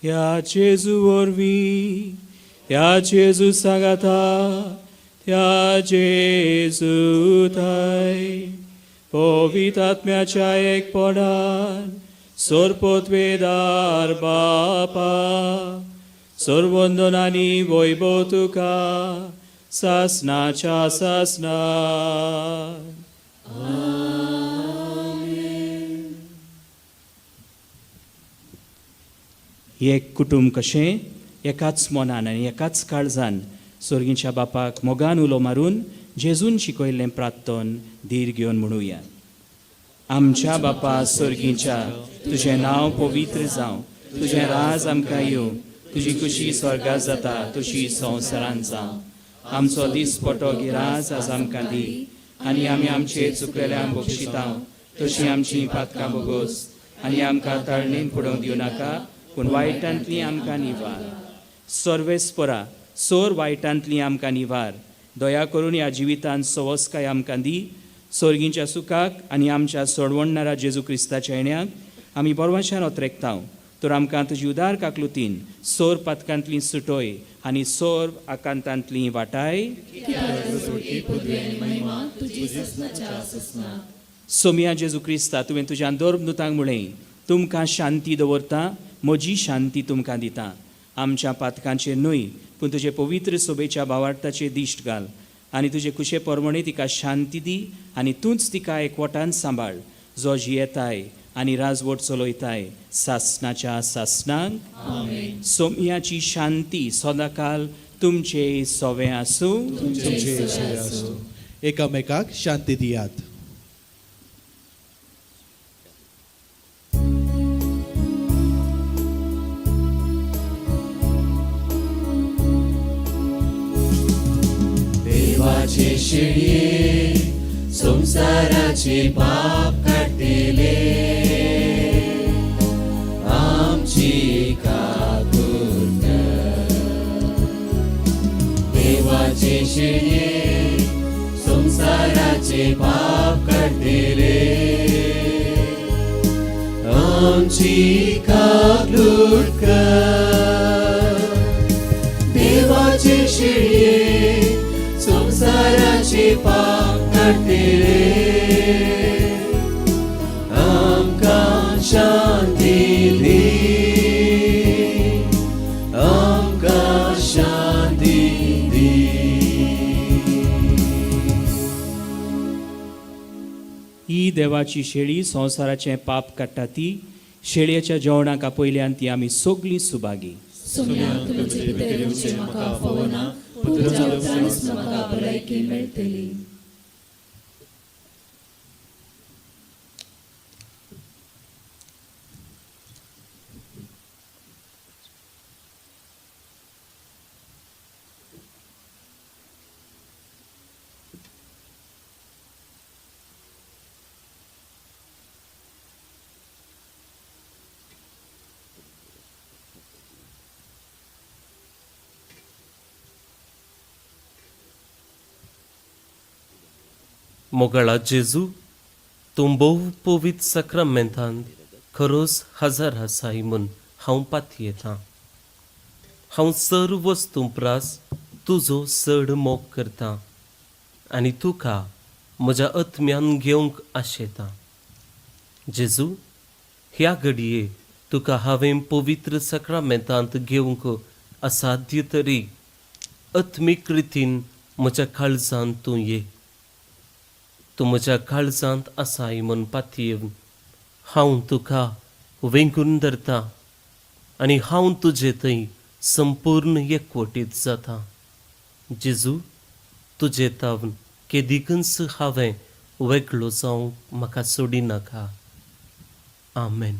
[SPEAKER 9] ह्या जेजू वरवीं, ह्या जेजू सांगाता, ह्या जेजू थाय पवित्र आत्म्याच्या एकपणान सोरपोतवेदार बापा सर्वंदन आनी वैभव तुका सासनाच्या सासनान. एक कुटुंब कशें एकाच मनान आनी एकाच काळजान सोर्गींच्या बापाक मोगान उलो मारून जेजून शिकयल्लें प्रार्थन धीर घेवन म्हणुया. आमच्या बापा सोर्गींच्या, तुजें नांव पवित्र जावं, तुजें राज आमकां येवं, तुजी खुशी स्वर्गात जाता तशी संवसारांत जावं. आमचो दीसपटो गिराज आज आमकां दी आनी आमी आमचे चुकलेल्यांक बक्षिता तशी आमची पातकां बोगोस आनी आमकां ताळणेन पडोवंक दिवं नाका, पूण वायटांतली आमकां निवार. सर्वेस्परा सोर वायटांतली आमकां निवार. दया करून ह्या जिवितांत सवस्काय आमकां दी. सोर्गींच्या सुखाक आनी आमच्या सोडवणणारा जेजू क्रिस्ताच्या येण्याक आमी बरवाशान ओतरेकता. तर आमकां तुजी उदार काकलुतीन सोर पातकांतली सुटोय आनी सोर आकांतांतली वाटाय. सोमिया जेजू क्रिस्ता, तुवें तुज्या धर्मदूतांक म्हळें, तुमकां शांती दवरता, म्हजी शांती तुमकां दिता. आमच्या पातकांचेर न्हय पूण तुजे पवित्र सोबेच्या भावार्थाचेर दिश्ट घाल आनी तुजे कुशे परमणे तिका शांती दी आनी तूंच तिका एकवटान सांबाळ, जो जियेताय आनी राजवट चलयताय सासनाच्या सासनाक. सोमयाची शांती सदांकाल तुमचे सोवे आसूं.
[SPEAKER 11] तुमचे सोवे आसूं. एकामेकाक शांती दियात.
[SPEAKER 8] देवाचे शेळये संवसाराचे पाप काडटले, आमची काकूट कर. देवाचे शेळये संवसाराचे पाप काडटले, आमची काकूट कर. देवाचे शेळये संवसाराचे पाप काडटले, आमकां शांती दी, आमकां शांती दी.
[SPEAKER 9] ही देवाची शेळी संवसाराचें पाप काडटा ती शेळयेच्या जेवणाक आपयल्यान ती आमी सगळीं सुभागी.
[SPEAKER 8] सोम्या, तुमचे भितर येवचें म्हाका फावना, पूण तुज्या उपरांतच म्हाका भलायकी मेळटली.
[SPEAKER 6] मोगाळा जेजू, तूं भोव पवित्र साक्रामेंतांत खरोच हजर आसाय म्हूण हांव पातयेतां. हांव सर्व वस्तूं प्रास तुजो चड मोग करतां आनी तुका म्हज्या आत्म्यान घेवंक आशेतां. जेजू, ह्या घडये तुका हांवें पवित्र साक्रामेंतांत घेवंक असाध्य तरी आत्मीक रितीन म्हज्या काळजांत तूं ये. तूं म्हज्या काळजांत आसाय म्हूण पातयेवन हांव तुका वेंगून धरता आनी हांव तुजे थंय संपूर्ण एकवटीत जाता. जेजू, तुजे तावन केदीकच हांवें वेगळो जावंक म्हाका सोडिनाका. आमेन.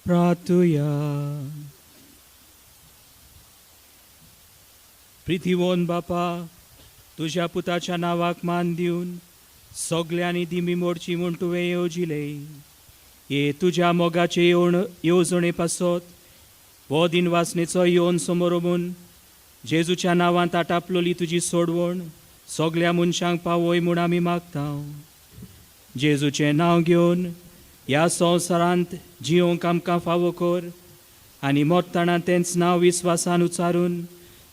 [SPEAKER 9] प्रार्थुया. प्रिथिवोन बापा, तुज्या पुताच्या नांवाक मान दिवन सगल्यांनी दिमी मोडची म्हूण तुवें येवजिलें. ये तुज्या मोगाचे येवजणे पासत हो दिनवासनेचो येवन समोर जेजूच्या नांवांत आटापलोली तुजी सोडवण सगल्या मनशांक पावय म्हूण आमी मागता. जेजूचें नांव घेवन ह्या संवसारांत जियोंक आमकां फावो कर आनी मरतना तेंच नांव विस्वासान उचारून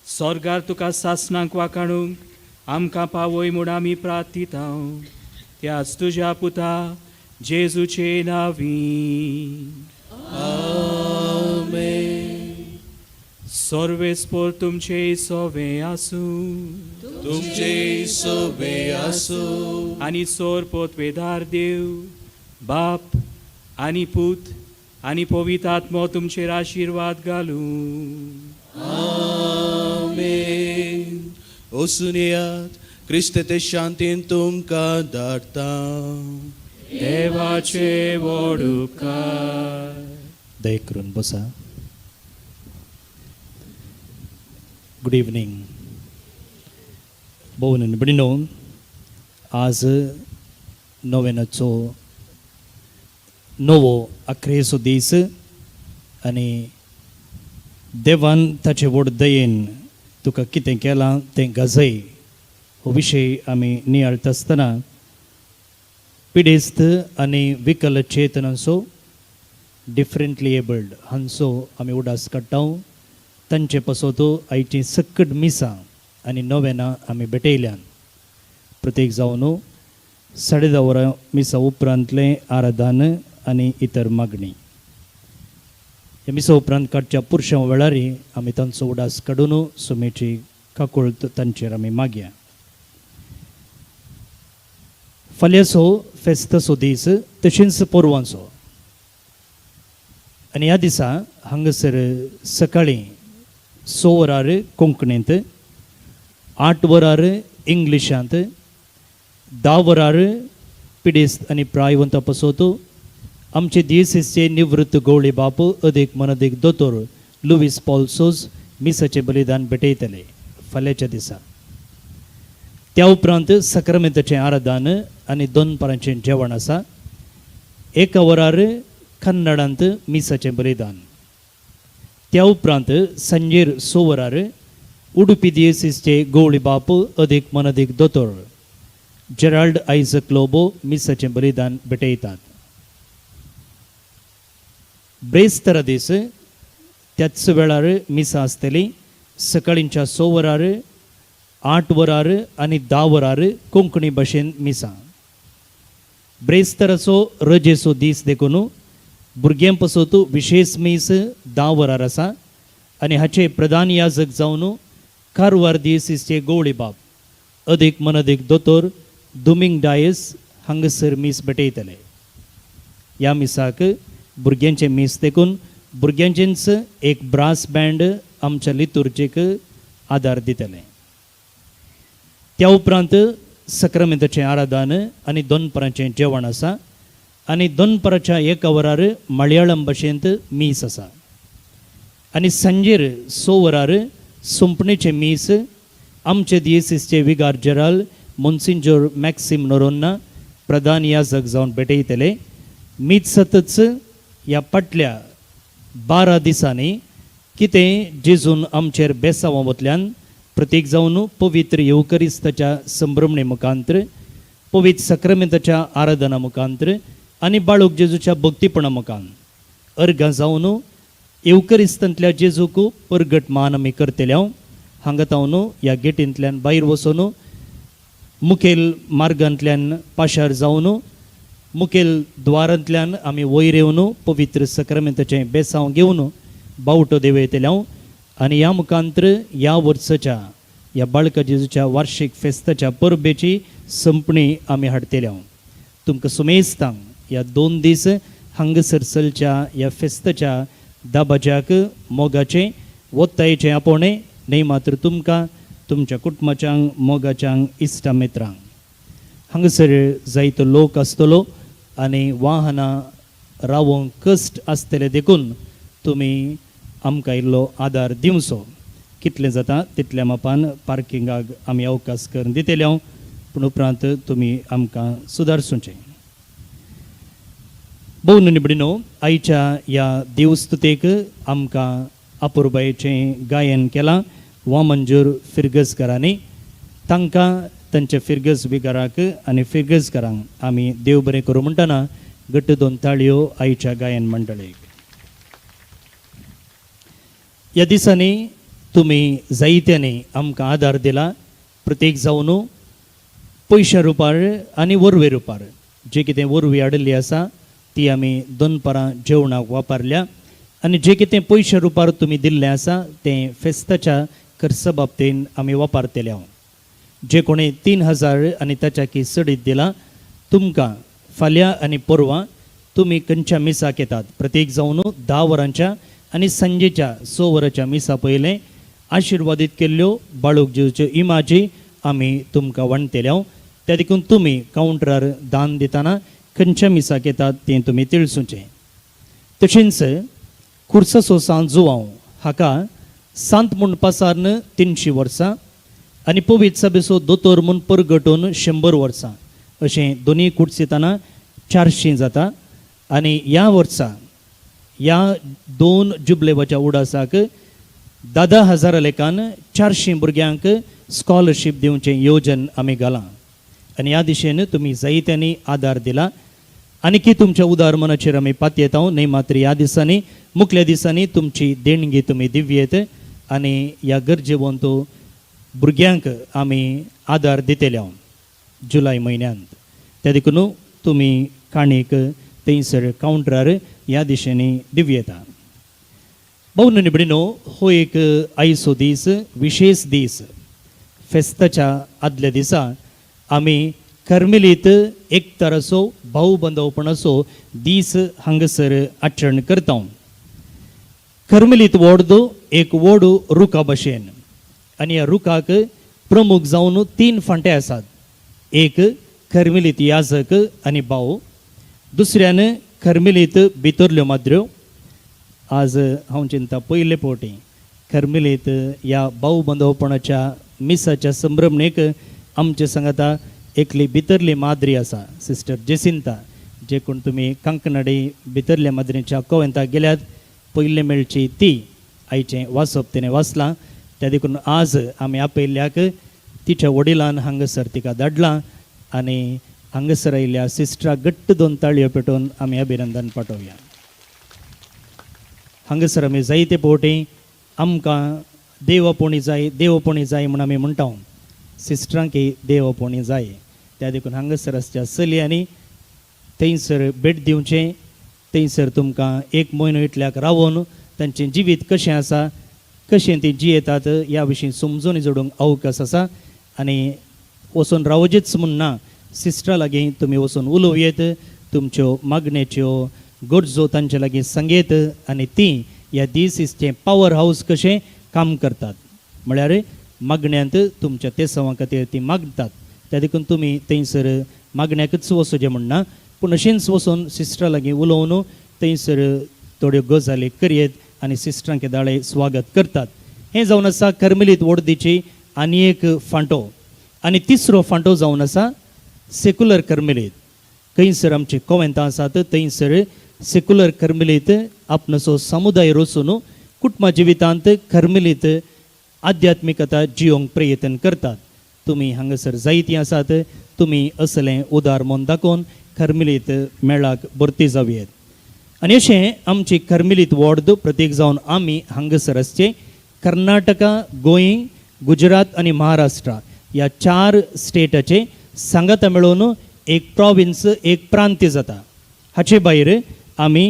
[SPEAKER 9] स्वर्गार तुका सासणाक वाखाणूंक आमकां पावय म्हूण आमी प्रार्थिता, त्याच तुज्या पुता जेजूचे नांवी. सर्वेस्पोर तुमचे सोवे आसूं.
[SPEAKER 11] तुमचे सोबे आसूं.
[SPEAKER 9] आनी सोर पोतवेदार देव बाप आनी पूत आनी पवित्र आत्मो तुमचेर आशिर्वाद घालूं.
[SPEAKER 11] आमेन. वचून येयात, क्रिस्त ते शांतीन तुमकां धाडटा.
[SPEAKER 9] देवाचे व्हड उपकार.
[SPEAKER 7] दया करून बसा. गुड इवनींग भोवन भयणीनो. आज नोवेनाचो नवो अखरेचो दीस आनी देवान ताचे व्हड दयेन तुका कितें केलां तें गाजय हो विशय आमी नियाळटा आसतना पिडेस्त आनी विकल चेतनांचो, डिफरंटली एबल्ड हांचो आमी उडास काडटा. तांचे पासत आयची सकट मिसां आनी नोवेनां आमी भेटयल्यान. प्रत्येक जावन 10:30 वरां मिसा उपरांतलें आराधन आनी इतर मागणी. ह्या मिसा उपरांत काडच्या पुरशां वेळार आमी तांचो उडास काडून सुमेची काकुळट तांचेर आमी मागया. फाल्यांचो फेस्ताचो दीस तशेंच पोरवांचो आनी ह्या दिसा हांगासर सकाळीं 6 वरार कोंकणींत, 8 वरार इंग्लिशांत, 10 वरार पिडेस्त आनी प्रायवंता पासत आमचे दियेसीसचे निवृत्त गवळी बाप अदीक मनदीक दोतोर लुवीस पॉल सोज मिसाचें बलिदान भेटयतले फाल्यांच्या दिसा. त्या उपरांत सक्रामेंताचें आराधन आनी दनपारांचें जेवण आसा. 1 वरार कन्नडांत मिसाचें बलिदान. त्या उपरांत सांजेर 6 वरार उडुपी दियेसीसचे गवळी बाप अदीक मनदीक दोतोर जेराल्ड आयझक लोबो मिसाचें बलिदान भेटयतात. ब्रेस्तारा दीस त्याच वेळार मिसां आसतली. सकाळींच्या 6 वरार, 8 वरार आनी 10 वरार कोंकणी भाशेन मिसां. ब्रेस्ताराचो रजेचो दीस देखून भुरग्यां पासत विशेश मीस 10 वरार आसा आनी हाचे प्रधान याजक जावन कारवार दियेसीसचे गवळी बाप अदीक मनदीक दोतोर दुमींग डायस हांगासर मीस भेटयतले. ह्या मिसाक भुरग्यांचें मीस देखून भुरग्यांचेंच एक ब्रास बँड आमच्या लितुर्जीक आदार दितले. त्या उपरांत सक्रामेंताचें आराधन आनी दनपारांचें जेवण आसा आनी दनपाराच्या 1 वरार मलयाळम भाशेंत मीस आसा आनी सांजेर 6 वरार सोंपणेचें मीस आमचे दियेसीसचे विगार जेराल मोन्सिंजोर मॅक्सिम नोरोन्ना प्रधान याजक जावन भेटयतले. मीत सतच ह्या फाटल्या 12 दिसांनी कितें जेजून आमचेर बेसांवां वतल्यान प्रतीक जावन पवित्र येवकरिस्ताच्या संभ्रमणे मुखांत्र, पवित्र सक्रामेंताच्या आराधना मुखांत्र आनी बाळूक जेजूच्या भक्तीपणा मुखान अर्गां जावन येवकरिस्तांतल्या जेजूक परगट मान आमी करतले. हांव हांगा तावन ह्या गेटींतल्यान भायर वचून मुखेल मार्गांतल्यान पाशार जावन मुखेल द्वारांतल्यान आमी वयर येवन पवित्र सक्रामेंताचें बेसांव घेवन बावटो देंवयतले हांव आनी ह्या मुखांत्र ह्या वर्साच्या ह्या बाळका जेजूच्या वार्षीक फेस्ताच्या परबेची संपणी आमी हाडटले. हांव तुमकां सुमेस्तांक ह्या 2 दीस हांगासर चलच्या ह्या फेस्ताच्या दाबाज्याक मोगाचें वत्तायेचें आपोवणें न्हय मात्र तुमकां, तुमच्या कुटुंबाच्यांक, मोगाच्यांक, इश्टा मित्रांक. हांगासर जायतो लोक आसतलो आनी वाहनां रावोंक कश्ट आसतले देखून तुमी आमकां इल्लो आदार दिवचो. कितलें जाता तितल्या मापान पार्किंगाक आमी अवकाश करून दितले हांव, पूण उपरांत तुमी आमकां सुदारचें. भोव निबडिनो आयच्या ह्या देवस्तुतेक आमकां अपुरबायेचें गायन केलां वामंजूर फिरगजकारांनी. तांकां तांच्या फिरगज विगाराक आनी फिरगजकारांक आमी देव बरें करूं म्हणटना घट्ट दोन ताळयो आयच्या गायन मंडळीक. ह्या दिसांनी तुमी जायत्यांनी आमकां आदार दिला, प्रत्येक जावन पयशा रुपार आनी वरवे रुपार. जे कितें वरवी हाडिल्ली आसा ती आमी दनपारां जेवणाक वापरल्या आनी जे कितें पयशा रुपार तुमी दिल्लें आसा तें फेस्ताच्या खर्चा बाबतीन आमी वापरतले हांव. जे कोणी 3000 आनी ताच्या चडीत दिला तुमकां फाल्यां आनी परवां तुमी खंयच्या मिसाक येतात प्रत्येक जावन 10 वरांच्या आनी सांजेच्या 6 वरांच्या मिसा पयलें आशिर्वादीत केल्ल्यो बाळूक जेजूच्यो इमाजी आमी तुमकां वांटतले हांव. त्या देखून तुमी कावंटरार दान दितना खंयच्या मिसाक येतात तें तुमी तिळसूचें. तशेंच कुर्साचो सांत जुवांव हाका सांत म्हूण पासारन 300 वर्सां आनी पवित्र सभेचो दोतोर म्हूण परगटून 100 वर्सां अशें दोनूय कुडसिताना 400 जाता. आनी ह्या वर्सा ह्या दोन जुबलेवाच्या उडासाक 10,000 लेखान 400 भुरग्यांक स्कॉलरशीप दिवचें योजन आमी घालां आनी ह्या दिशेन तुमी जायत्यांनी आदार दिला. आनी की तुमच्या उदार मनाचेर आमी पातयेता न्हय मात्र ह्या दिसांनी मुखल्या दिसांनी तुमची देणगी तुमी दिवयेत आनी ह्या गरजेवंत भुरग्यांक आमी आदार दितले हांव जुलय म्हयन्यांत. त्या देखून तुमी काणीक थंयसर कावंटरार ह्या दिशेंनी दिवयेता. भोव निबडिनो हो एक आयचो दीस विशेश दीस. फेस्ताच्या आदल्या दिसा आमी कर्मेलीत एकताराचो भाऊ बांदवपणाचो दीस हांगासर आचरण करता. कर्मेलीत वॉर्ड एक व्हड रुखा भशेन आनी ह्या रुखाक प्रमुख जावन 3 फांटे आसात. एक कर्मेलीत याजक आनी भाव, दुसऱ्यान कर्मेलीत भितरल्यो माद्र्यो. आज हांव चिंता पयले फावटी कर्मेलीत ह्या भाऊ बांदवपणाच्या मिसाच्या संभ्रमणेक आमचे सांगाता एकली भितरली माद्री आसा, सिस्टर जेसिंता, जे कोण तुमी कांकणाडी भितरल्या माद्रीच्या कोवेंताक गेल्यात पयले मेळची ती आयचें वाचप तिणें वाचलां. त्या देखून आज आमी आपयल्ल्याक तिच्या वडिलान हांगासर तिका धाडलां आनी हांगासर आयिल्ल्या सिस्टराक घट्ट दोन ताळयो पेटोवन आमी अभिनंदन पाठोवया. हांगासर आमी जायते फावटी आमकां देव आपोवणी जाय देव आपोवणी जाय म्हूण आमी म्हणटा, सिस्टरांकय देव आपोवणी जाय. त्या देखून हांगासर आसच्या चलयांनी थंयसर भेट दिवचें, थंयसर तुमकां एक म्हयनो इतल्याक रावोन तांचें जिवीत कशें आसा कशें ती जियेतात ह्या विशीं समजून जोडूंक अवकाश आसा. आनी वचून रावचेच म्हूण ना, सिस्टरा लागीं तुमी वचून उलोवयेत, तुमच्यो मागणेच्यो गरजो तांचे लागीं सांगयेत आनी ती ह्या दीस पावर हावस कशें काम करतात म्हळ्यार मागण्यांत तुमच्या तेसांवा खातीर ती मागतात. त्या देखून तुमी थंयसर मागण्याकच वचचें म्हण ना, पूण अशेंच वचून सिस्टरा लागीं उलोवन थंयसर थोड्यो गजाली करयेत आनी सिस्टरांक दाळे स्वागत करतात. हें जावन आसा कर्मेलीत वडदीची आनी एक फांटो. आनी तिसरो फांटो जावन आसा सेक्युलर कर्मेलीत. खंयसर आमची कोवेंतां आसात थंयसर सेक्युलर कर्मेलीत आपणाचो समुदाय रचून कुटुंबा जिवितांत कर्मेलीत आध्यात्मिकता जियोंक प्रयत्न करतात. तुमी हांगासर जायतीं आसात, तुमी असलें उदार मन दाखोवन कर्मेलीत मेळाक भरती जावयेत. आनी अशें आमची कर्मेलीत वॉर्ड प्रतीक जावन आमी हांगासर आसचे कर्नाटका, गोंय, गुजरात आनी महाराष्ट्र ह्या 4 स्टेटाचे सांगाता मेळोवन एक प्रोविन्स एक प्रांत्य जाता. हाचे भायर आमी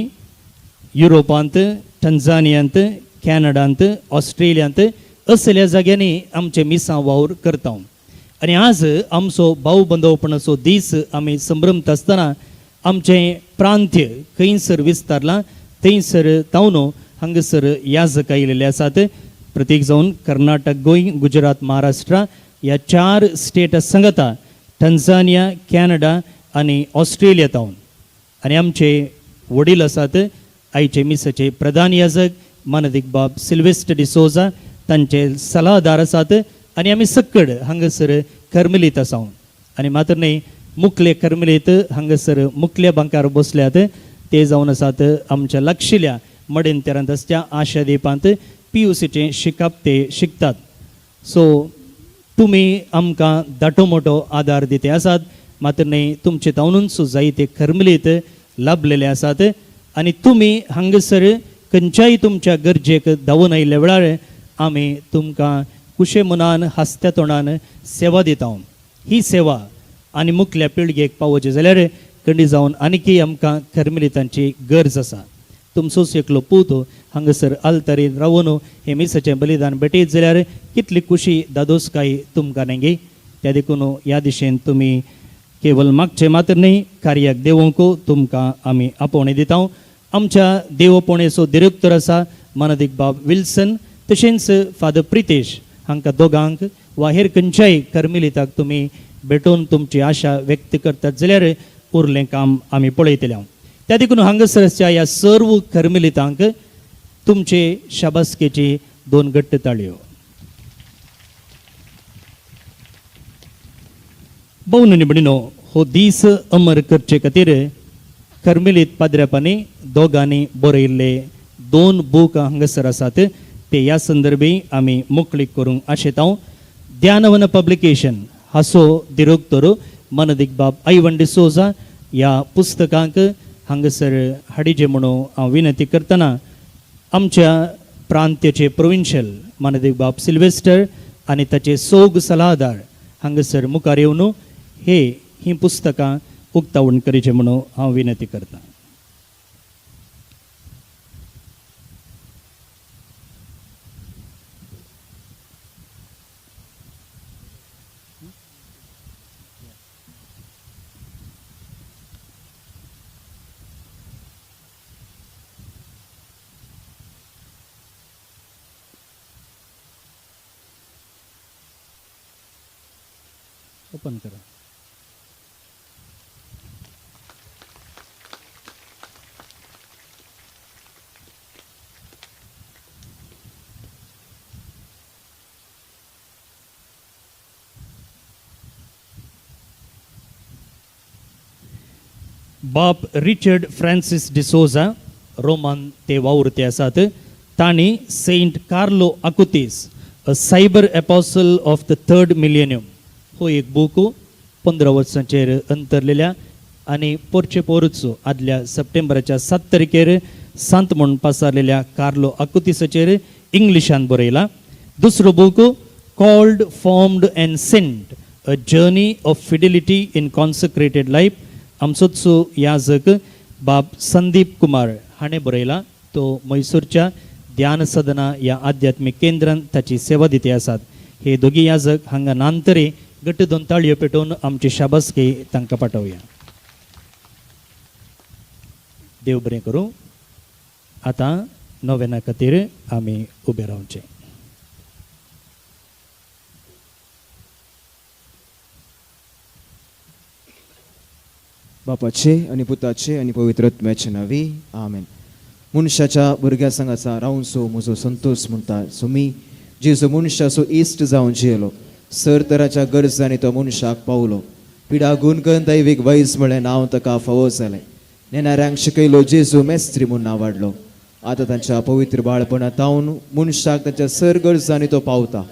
[SPEAKER 7] युरोपांत, टंजानियांत, कॅनडांत, ऑस्ट्रेलियांत असल्या जाग्यांनी आमचे मिसां वावर करता. आनी आज आमचो भाऊ बांदवपणाचो दीस आमी संभ्रमता आसतना आमचें प्रांत्य खंयसर विस्तारलां थंयसर तावन हांगासर याजक आयिल्ले आसात. प्रतीक जावन कर्नाटक, गोंय, गुजरात, महाराष्ट्र ह्या 4 स्टेट सांगता टंजानिया, कॅनडा आनी ऑस्ट्रेलिया तावन. आनी आमचे वडील आसात आयचे मिसाचे प्रधान याजक मानदीक बाब सिल्वेस्टर डिसोजा तांचे सलाहदार आसात आनी आमी सक्कड हांगासर कर्मलीत आसा आनी मात्र न्ही मुखले कर्मलीत हांगासर मुखल्या बांकार बसल्यात ते जावन आसात आमच्या लागशिल्ल्या मडेंतेरांत आसच्या आशा दीपांत पीयूसीचें शिकप ते शिकतात. सो तुमी आमकां दाटो मोटो आदार दिते आसात मात्र न्ही तुमचे तावनूच जायते कर्मलीत लाभलेले आसात आनी तुमी हांगासर खंयच्याय तुमच्या गरजेक धांवून आयिल्ल्या वेळार आमी तुमकां कुशे मनान हासत्या तोंडान सेवा दिता. ही सेवा आनी मुखल्या पिळगेक पावोवची जाल्यार कंडी जावन आनीकय आमकां कर्मलितांची गरज आसा. तुमचोच एकलो पूत हांगासर आल्तारीर रावून हे मिसाचें बलिदान भेटयत जाल्यार कितली खुशी दादोसकाय तुमकां न्ही. त्या देखून ह्या दिशेन तुमी केवल मागचें मात्र न्ही कार्याक देवोंक तुमकां आमी आपोवणें दिता. आमच्या देवपोणेचो डिरेक्टर आसा मानदीक बाब विल्सन तशेंच फादर प्रितेश हांकां दोगांक वा हेर खंयच्याय कर्मिलिताक तुमी भेटोवन तुमची आशा व्यक्त करतात जाल्यार उरलें काम आमी पळयतले. त्या देखून हांगासरच्या ह्या सर्व कर्मिलितांक तुमचे शाबासकेची दोन घट्ट ताळयो. भोवन भयणीनो हो दीस अमर करचे खातीर कर्मिलीत पाद्र्यापांनी दोगांनी बरयल्ले दोन बूक हांगासर आसात ते ह्या संदर्भी आमी मोकळीक करूंक आशेता. ध्यानवन पब्लिकेशन हाचो दिरोक्तर मनदीक बाब आयवन डिसोजा ह्या पुस्तकांक हांगासर हाडिचें म्हणून हांव विनंती करतना आमच्या प्रांत्याचे प्रोविन्शियल मानदीक बाब सिल्वेस्टर आनी ताचे सोग सलाहदार हांगासर मुखार येवन हे ही पुस्तकां उक्तावण करचें म्हणून हांव विनंती करता. ओपन करा. बाप रिचर्ड फ्रांसीस डिसोजा रोमान ते वावुरते आसात. तांणी Saint Carlo Acutis a cyber apostle of the third millennium हो एक बूक 15 वर्सांचेर अंतरलेल्या आनी पोरचे पोरूच आदल्या सप्टेंबराच्या 7 तारखेर सांत म्हूण पासारलेल्या कार्लो आकुतीसाचेर इंग्लिशान बरयला. दुसरो book called formed and sent a journey of fidelity in consecrated life आमचोच याजक बाब संदीप कुमार हाणें बरयला. तो मैसूरच्या ध्यान सदना ह्या आध्यात्मीक केंद्रान ताची सेवा दिती आसात. हे दोगी याजक हांगा नांतरे घट्ट दोन ताळयो पेटोवन आमची शाबासकी तांकां पाठोवया. देव बरें करूं. आतां नोवेना खातीर आमी उबे रावचें.
[SPEAKER 14] बापाचे आनी पुताचे आनी पवित्र आत्म्याचे नांवी आमेन. मनशाच्या भुरग्या सांगाचा रावनसो म्हजो संतोष म्हणटा सुमी जेजू मनशाचो इश्ट जावन जियेलो सर तराच्या गरजांनी तो मनशाक पावलो. पिडा गुणगन दैवीक वैज म्हळें नांव ताका फावो जालें. नेणाऱ्यांक शिकयलो जेजू मेस्त्री म्हूण नांव वाडलो. आतां तांच्या पवित्र बाळपणा तावन मनशाक तांच्या सर गरजांनी तो पावता.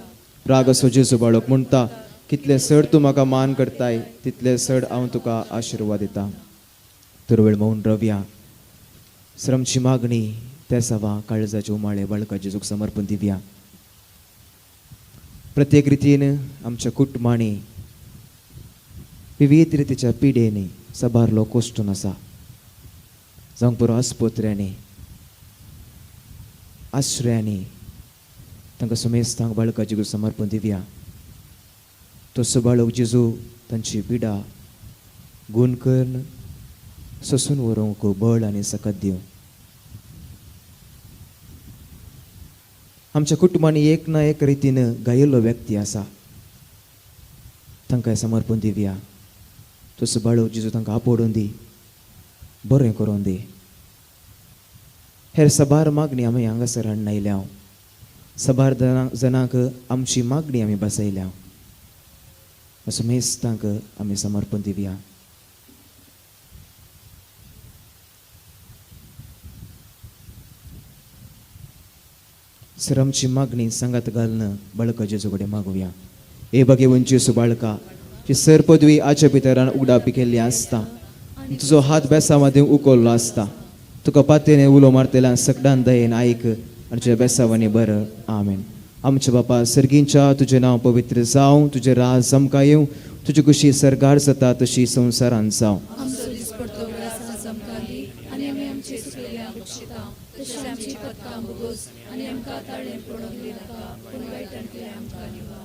[SPEAKER 14] राग असो जेजू बाळक म्हणटा कितले सड तूं म्हाका मान करताय तितले सड हांव तुका आशिर्वाद दिता. तुरवेळ मौन रवया श्रमची मागणी त्या सवा काळजाचे उमाळे बाळका जेजूक समर्पण दिवया. प्रत्येक रितीन आमच्या कुटुंबांनी विविध रितीच्या पिडेनी साबार लोक कोश्टून आसा. जावंक पुरो आस्पत्र्यांनी आश्रयांनी तांकां सुमेस्तांक बाळका जेजूक समर्पण दिवया. तसो बाळक जेजू तांची पिडा गुण करून सोसून व्हरूंक बळ आनी सकत दिवं. आमच्या कुटुंबांनी एक ना एक रितीन गायिल्लो व्यक्ती आसा तांकां समर्पण दिवया. तसो बाळक जेजू तांकां आपोडून दी बरें करून दी. हेर साबार मागणी आमी हांगासर हाडून आयल्या. साबार जणांक आमची मागणी आमी बसयल्या. असो मेस्तांक आमी समर्पण दिवया. सर आमची मागणी सांगात घालून बाळका जेजू कडेन मागुया. हे भगेवन जेजू बाळका, जी सर पदवी आच्या भितरान उगडापी केल्ली आसता, तुजो हात बेसांवा दिवन उखल्लो आसता, तुका पातेने उलो मारतल्यान सगळ्यान दयेन आयक आनी तुज्या बेसांवांनी बरं. आमेन. आमच्या बापा सर्गींच्या, तुजें नांव पवित्र जावं, तुजें राज आमकां येवं, तुजी खुशी सरकार जाता तशी संवसारान जावं.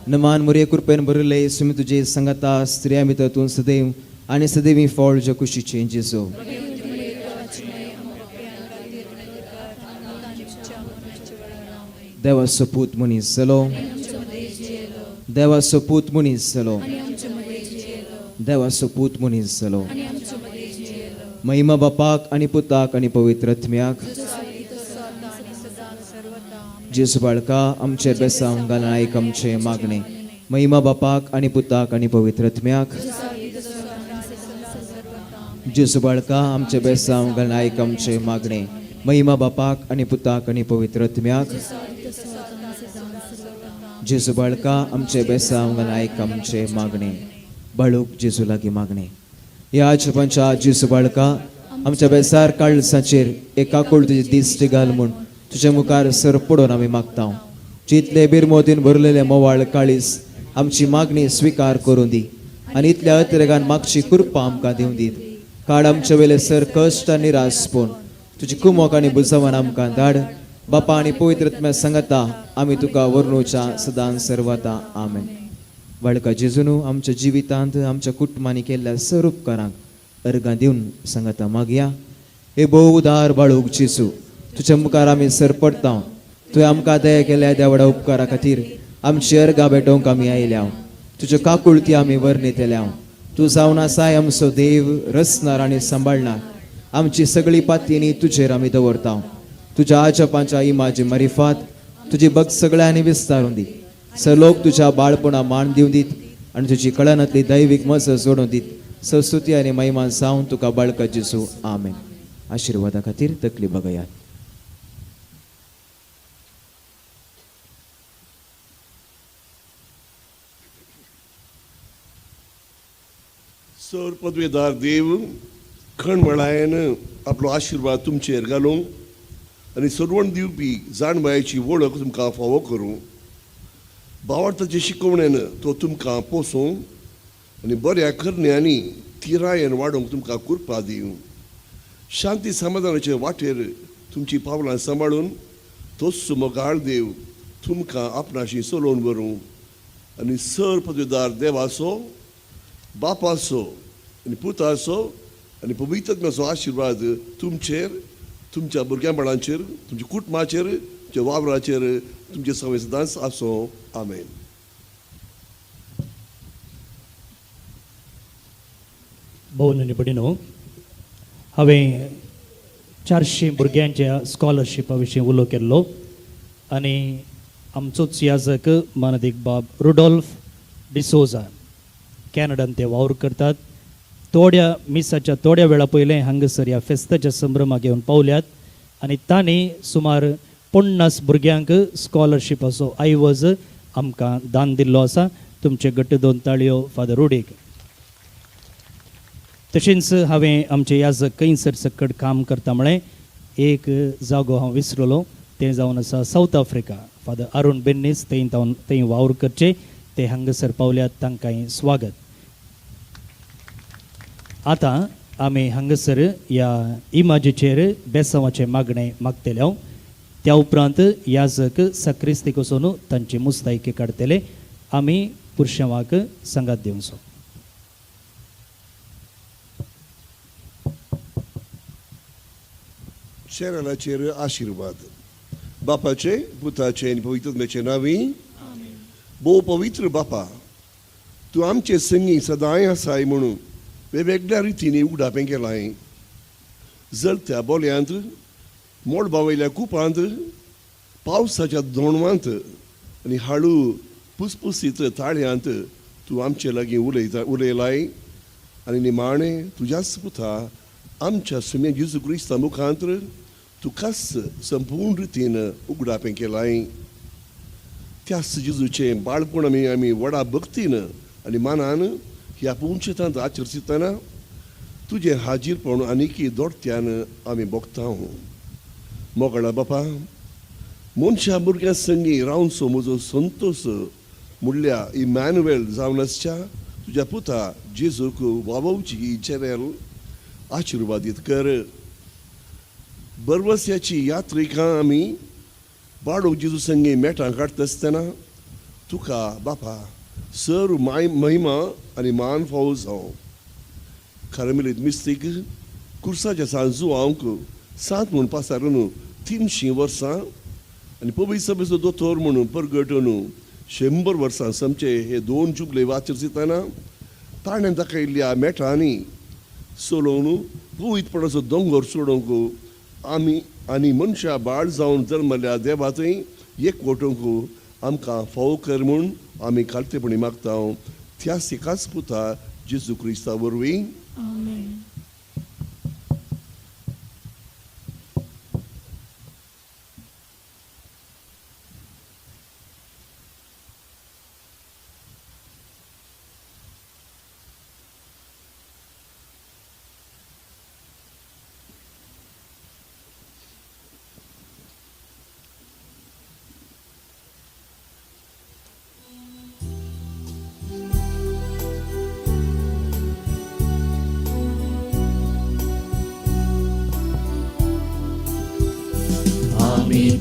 [SPEAKER 14] नमान मुरे कृपेन भरिल्ले सुमी तुजे संगता, स्त्रिया भितर तूं सदैव आनी सदैवी फळ ज्या कुशीचें जेजू. देवाचो पूत मनीस जालो, देवाचो पूत मनीस जालो, देवाचो पूत मनीस जालो. महिमा बापाक आनी पुताक आनी पवित्र आत्म्याक. जेजू बाळका, आमचे बेसांव घालून आयक आमचे मागणे. महिमा बापाक आनी पुताक आनी पवित्र आत्म्याक. जेजू बाळका, आमचे बेसांव घालून आयक आमचे मागणे. महिमा बापाक आनी पुताक आनी पवित्र आत्म्याक. जेजू बाळका, आमचे बेसांव घालून आयक आमचे मागणे. बाळूक जेजू लागीं मागणे. ह्या आजपांच्या जेजू बाळका, आमच्या बेसार काळसाचेर एक काकूळ तुजी दिश्ट घाल म्हूण तुज्या मुखार सर पडून आमी मागता. जितले बिरमोतीन भरलेले मोवाळ काळीस आमची मागणी स्विकार करूं दी आनी इतल्या अतिरेकान मागची कृपा आमकां दिवं दीत. काड आमचे वयले सर कश्ट आनी निराशपण तुजी कुमोक आनी बुजवान आमकां धाड. बापा आनी पवित्र आत्म्या सांगता आमी तुका वर्णुच्या सदां सर्वता. आमेन. बाळका जेजून आमच्या जिवितांत आमच्या कुटुंबांनी केल्ल्या सर उपकारांक अर्गां दिवन सांगता मागया. हे भोव उदार बाळूक जेजू, तुज्या मुखार आमी सर पडटा. तुवें आमकां दया केल्या त्या व्हडा उपकारा खातीर आमची अर्गां भेटोवंक आमी आयल्या. तुज्यो काकुळती आमी वर्णितल्या. तूं जावन आसाय आमचो देव, रचणार आनी सांबाळणार. आमची सगळी पातयेनी तुजेर आमी दवरता. तुज्या आजपांच्या इमाजी मरिफात तुजी भक्त सगळ्यांनी विस्तारून दी. सर लोक तुज्या बाळपणा मान दिवन दीत आनी तुजी कळनांतली दैवीक मज जोडून दीत. संस्तुती आनी महिमा जावन तुका बाळका जेजू. आमेन. आशिर्वादा खातीर तकली बगयात.
[SPEAKER 13] सर पदवेदार देव खणमळायन आपलो आशिर्वाद तुमचेर घालूं आनी सरवण दिवपी जाणवायेची वळख तुमकां फावो करूं. भावार्थाचे शिकवणेन तो तुमकां पोसूं आनी बऱ्या करण्यांनी थिरायेन वाडोवंक तुमकां कृपा दिवं. शांती समाधानाचे वाटेर तुमची पावलां सांबाळून तोच मोगाळ देव तुमकां आपणाशी चलोवन व्हरूं आनी सर पदवेदार देवाचो, बापाचो आनी पुताचो आनी पवित्रत्म्याचो आशिर्वाद तुमचेर, तुमच्या भुरग्यां बाळांचेर, तुमच्या कुटुंबाचेर, तुमच्या वावराचेर, तुमचे सवय सदांच आसूं. आमेन.
[SPEAKER 7] भोवन आनी भयणीनो, हांवें 400 भुरग्यांच्या स्कॉलरशिपा विशीं उलो केल्लो आनी आमचोच याजक मानदीक बाब रुडोल्फ डिसोजा कॅनडान ते वावर करतात. थोड्या मिसाच्या थोड्या वेळा पयलें हांगासर ह्या फेस्ताच्या संभ्रमाक येवन पावल्यात आनी तांणी सुमार 50 भुरग्यांक स्कॉलरशिपाचो ऐवज आमकां दान दिल्लो आसा. तुमचे घट्ट दोन ताळयो फादर रुडीक. तशेंच हांवें आमचे याजक खंयसर सकट काम करता म्हळें एक जागो हांव विसरलो, तें जावन आसा सावथ आफ्रिका. फादर अरुण बेन्नीस थंय थंय वावर करचे, ते हांगासर पावल्यात, तांकांय स्वागत. आतां आमी हांगासर ह्या इमाजीचेर बेसांवाचें मागणें मागतले. हांव त्या उपरांत याजक सक्रिस्तीक वचून तांची मुस्तायकी काडटले. आमी पुरशेवाक सांगात दिवचो.
[SPEAKER 13] शेरालाचेर आशिर्वाद. बापाचे, पुताचे आनी पवित्रत्म्याचे नांवी. भोव पवित्र बापा, तूं आमचे संगी सदांय आसाय म्हणून वेगवेगळ्या रितींनी उगडापें केलां. जळत्या बोल्यांत मोडबा वयल्या कुपांत, पावसाच्या दोणवांत आनी हाळू पुसपुसीत ताळ्यांत तूं आमचे लागीं उलयता उलयलाय आनी निमाणें तुज्याच पुता आमच्या सुम्या जेजू क्रिस्ता मुखांत तुकाच संपूर्ण रितीन उगडापें केलाय. त्याच जेजूचें बाळपण आमी आमी व्हडा भक्तीन आनी मानान ह्या पुंचेतांत आचरचितना तुजें हाजीरपण आनीकी दोडत्यान आमी भोगता. मोगळा बापा, मनशा भुरग्यां संगी रावचो म्हजो संतोश म्हणल्या इमॅन्युएल जावन आसच्या तुज्या पुता जेजूक वावोवची ही चॅनल आशिर्वादीत कर. बरवस्याची यात्रिकां आमी बाळू जेजू संगी मेटां काडटा आसतना तुका बापा सर my महिमा आनी मान फावो जावं. कार्मेलीत मिस्तीक कुर्साच्या सांजुआंक सांत म्हूण पासारून 300 वर्सां आनी पवित्र सभेचो दोतोर म्हणून परगटून 100 वर्सां समचे हे दोन जुबले वाचरचितना ताणें दाखयल्ल्या मेटांनी चलोवन पवित्रपणाचो दोंगर चडोवंक आमी आनी मनशां बाळ जावन जल्मल्या देवा थंय एक वटोवंक आमकां फावो कर म्हूण आमी खालतेपणी मागता त्याच एकाच पुता जेजू क्रिस्ता वरवीं.
[SPEAKER 3] आमेन.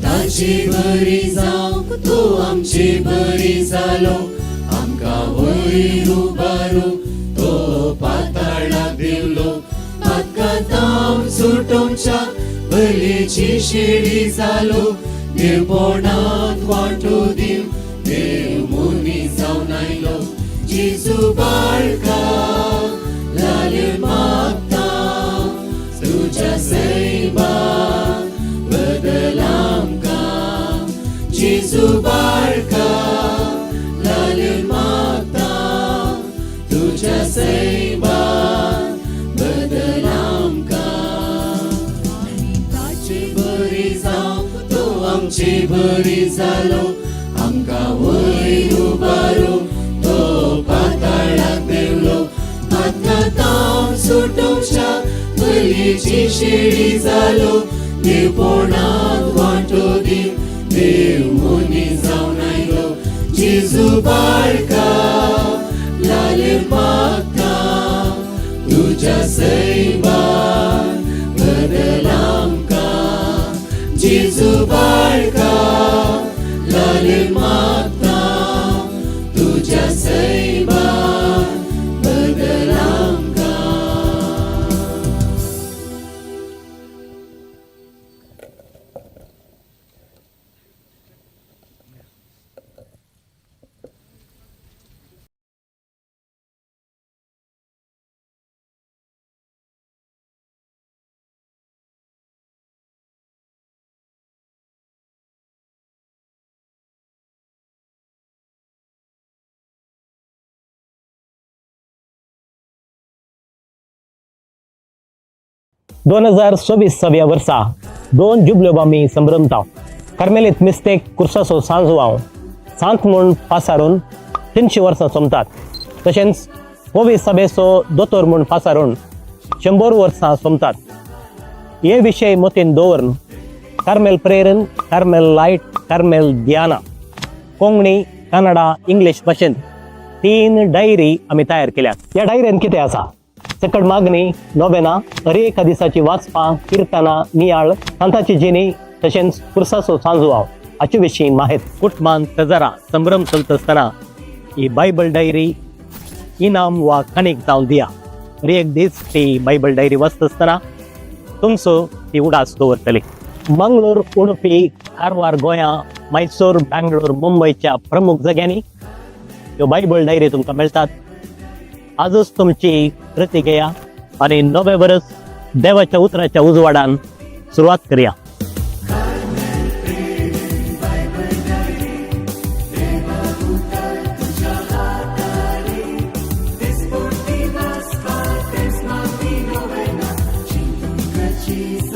[SPEAKER 8] ताची बरी जावंक तूं आमची बरी जालो, आमकां वयर उबारू तो पाताळाक देवलो. पातकांत सुटोवच्या बलयेची शेळी जालो, देवपणांत वांटो दिव देव मनीस जावन आयलो. जेजू बाळका लाल मागता तुज्या सैमा बदल आमकां. जेजू बाळका लाल मागता तुज्या सैमा बदल आमकां. ताची बरी जावंक तूं आमची बरी जालो, आमकां वयर उबारू तो पाताळाक देवलो. पातकांत सुटोवच्या बलयेची शेळी जालो, देवपणांत वांटो दिव देव मनीस जावन आयलो. जेजू बाळका लाल मागता तुज्या सैमान बदल आमकां. जेजू बाळका लाल मागता तुज्या सैमान बदल आमकां.
[SPEAKER 15] दोन हजार 24व्या वर्सा दोन जुबल्यो आमी संभ्रमता. कार्मेलीत मिस्तेक कुर्साचो सांजवाव सांत म्हूण पासारून 300 वर्सां सोमतात, तशेंच पवित्र सभेचो दोतोर म्हूण पासारून 100 वर्सां सोमतात. हे विशय मतीन दवरून कार्मेल प्रेरण, कार्मेल लायट, कार्मेल ध्याना कोंकणी, कन्नडा, इंग्लीश भाशेंत 3 डायरी आमी तयार केल्यात. ह्या डायरेन कितें आसा? सकट मागणी, नोवेना, हर एका दिसाची वाचपां, किर्तनां, नियाळ, सांताची जिणी, तशेंच कुर्साचो सांजवाव हाचे विशीं माहिती. कुटुंबान शेजारा संभ्रम चलता आसतना ही बायबल डायरी इनाम वा काणीक जावन दिया. हर एक दीस ती बायबल डायरी वाचता आसतना तुमचो ती उडास दवरतली. मंगळूर, उडुपी, कारवार, गोंया, मैसूर, बँगलोर, मुंबयच्या प्रमुख जाग्यांनी ह्यो बायबल डायरी तुमकां मेळटात. आजच तुमची कृती घेया आनी नवे वर्स देवाच्या उतराच्या उजवाडान सुरवात करया.
[SPEAKER 8] दीस.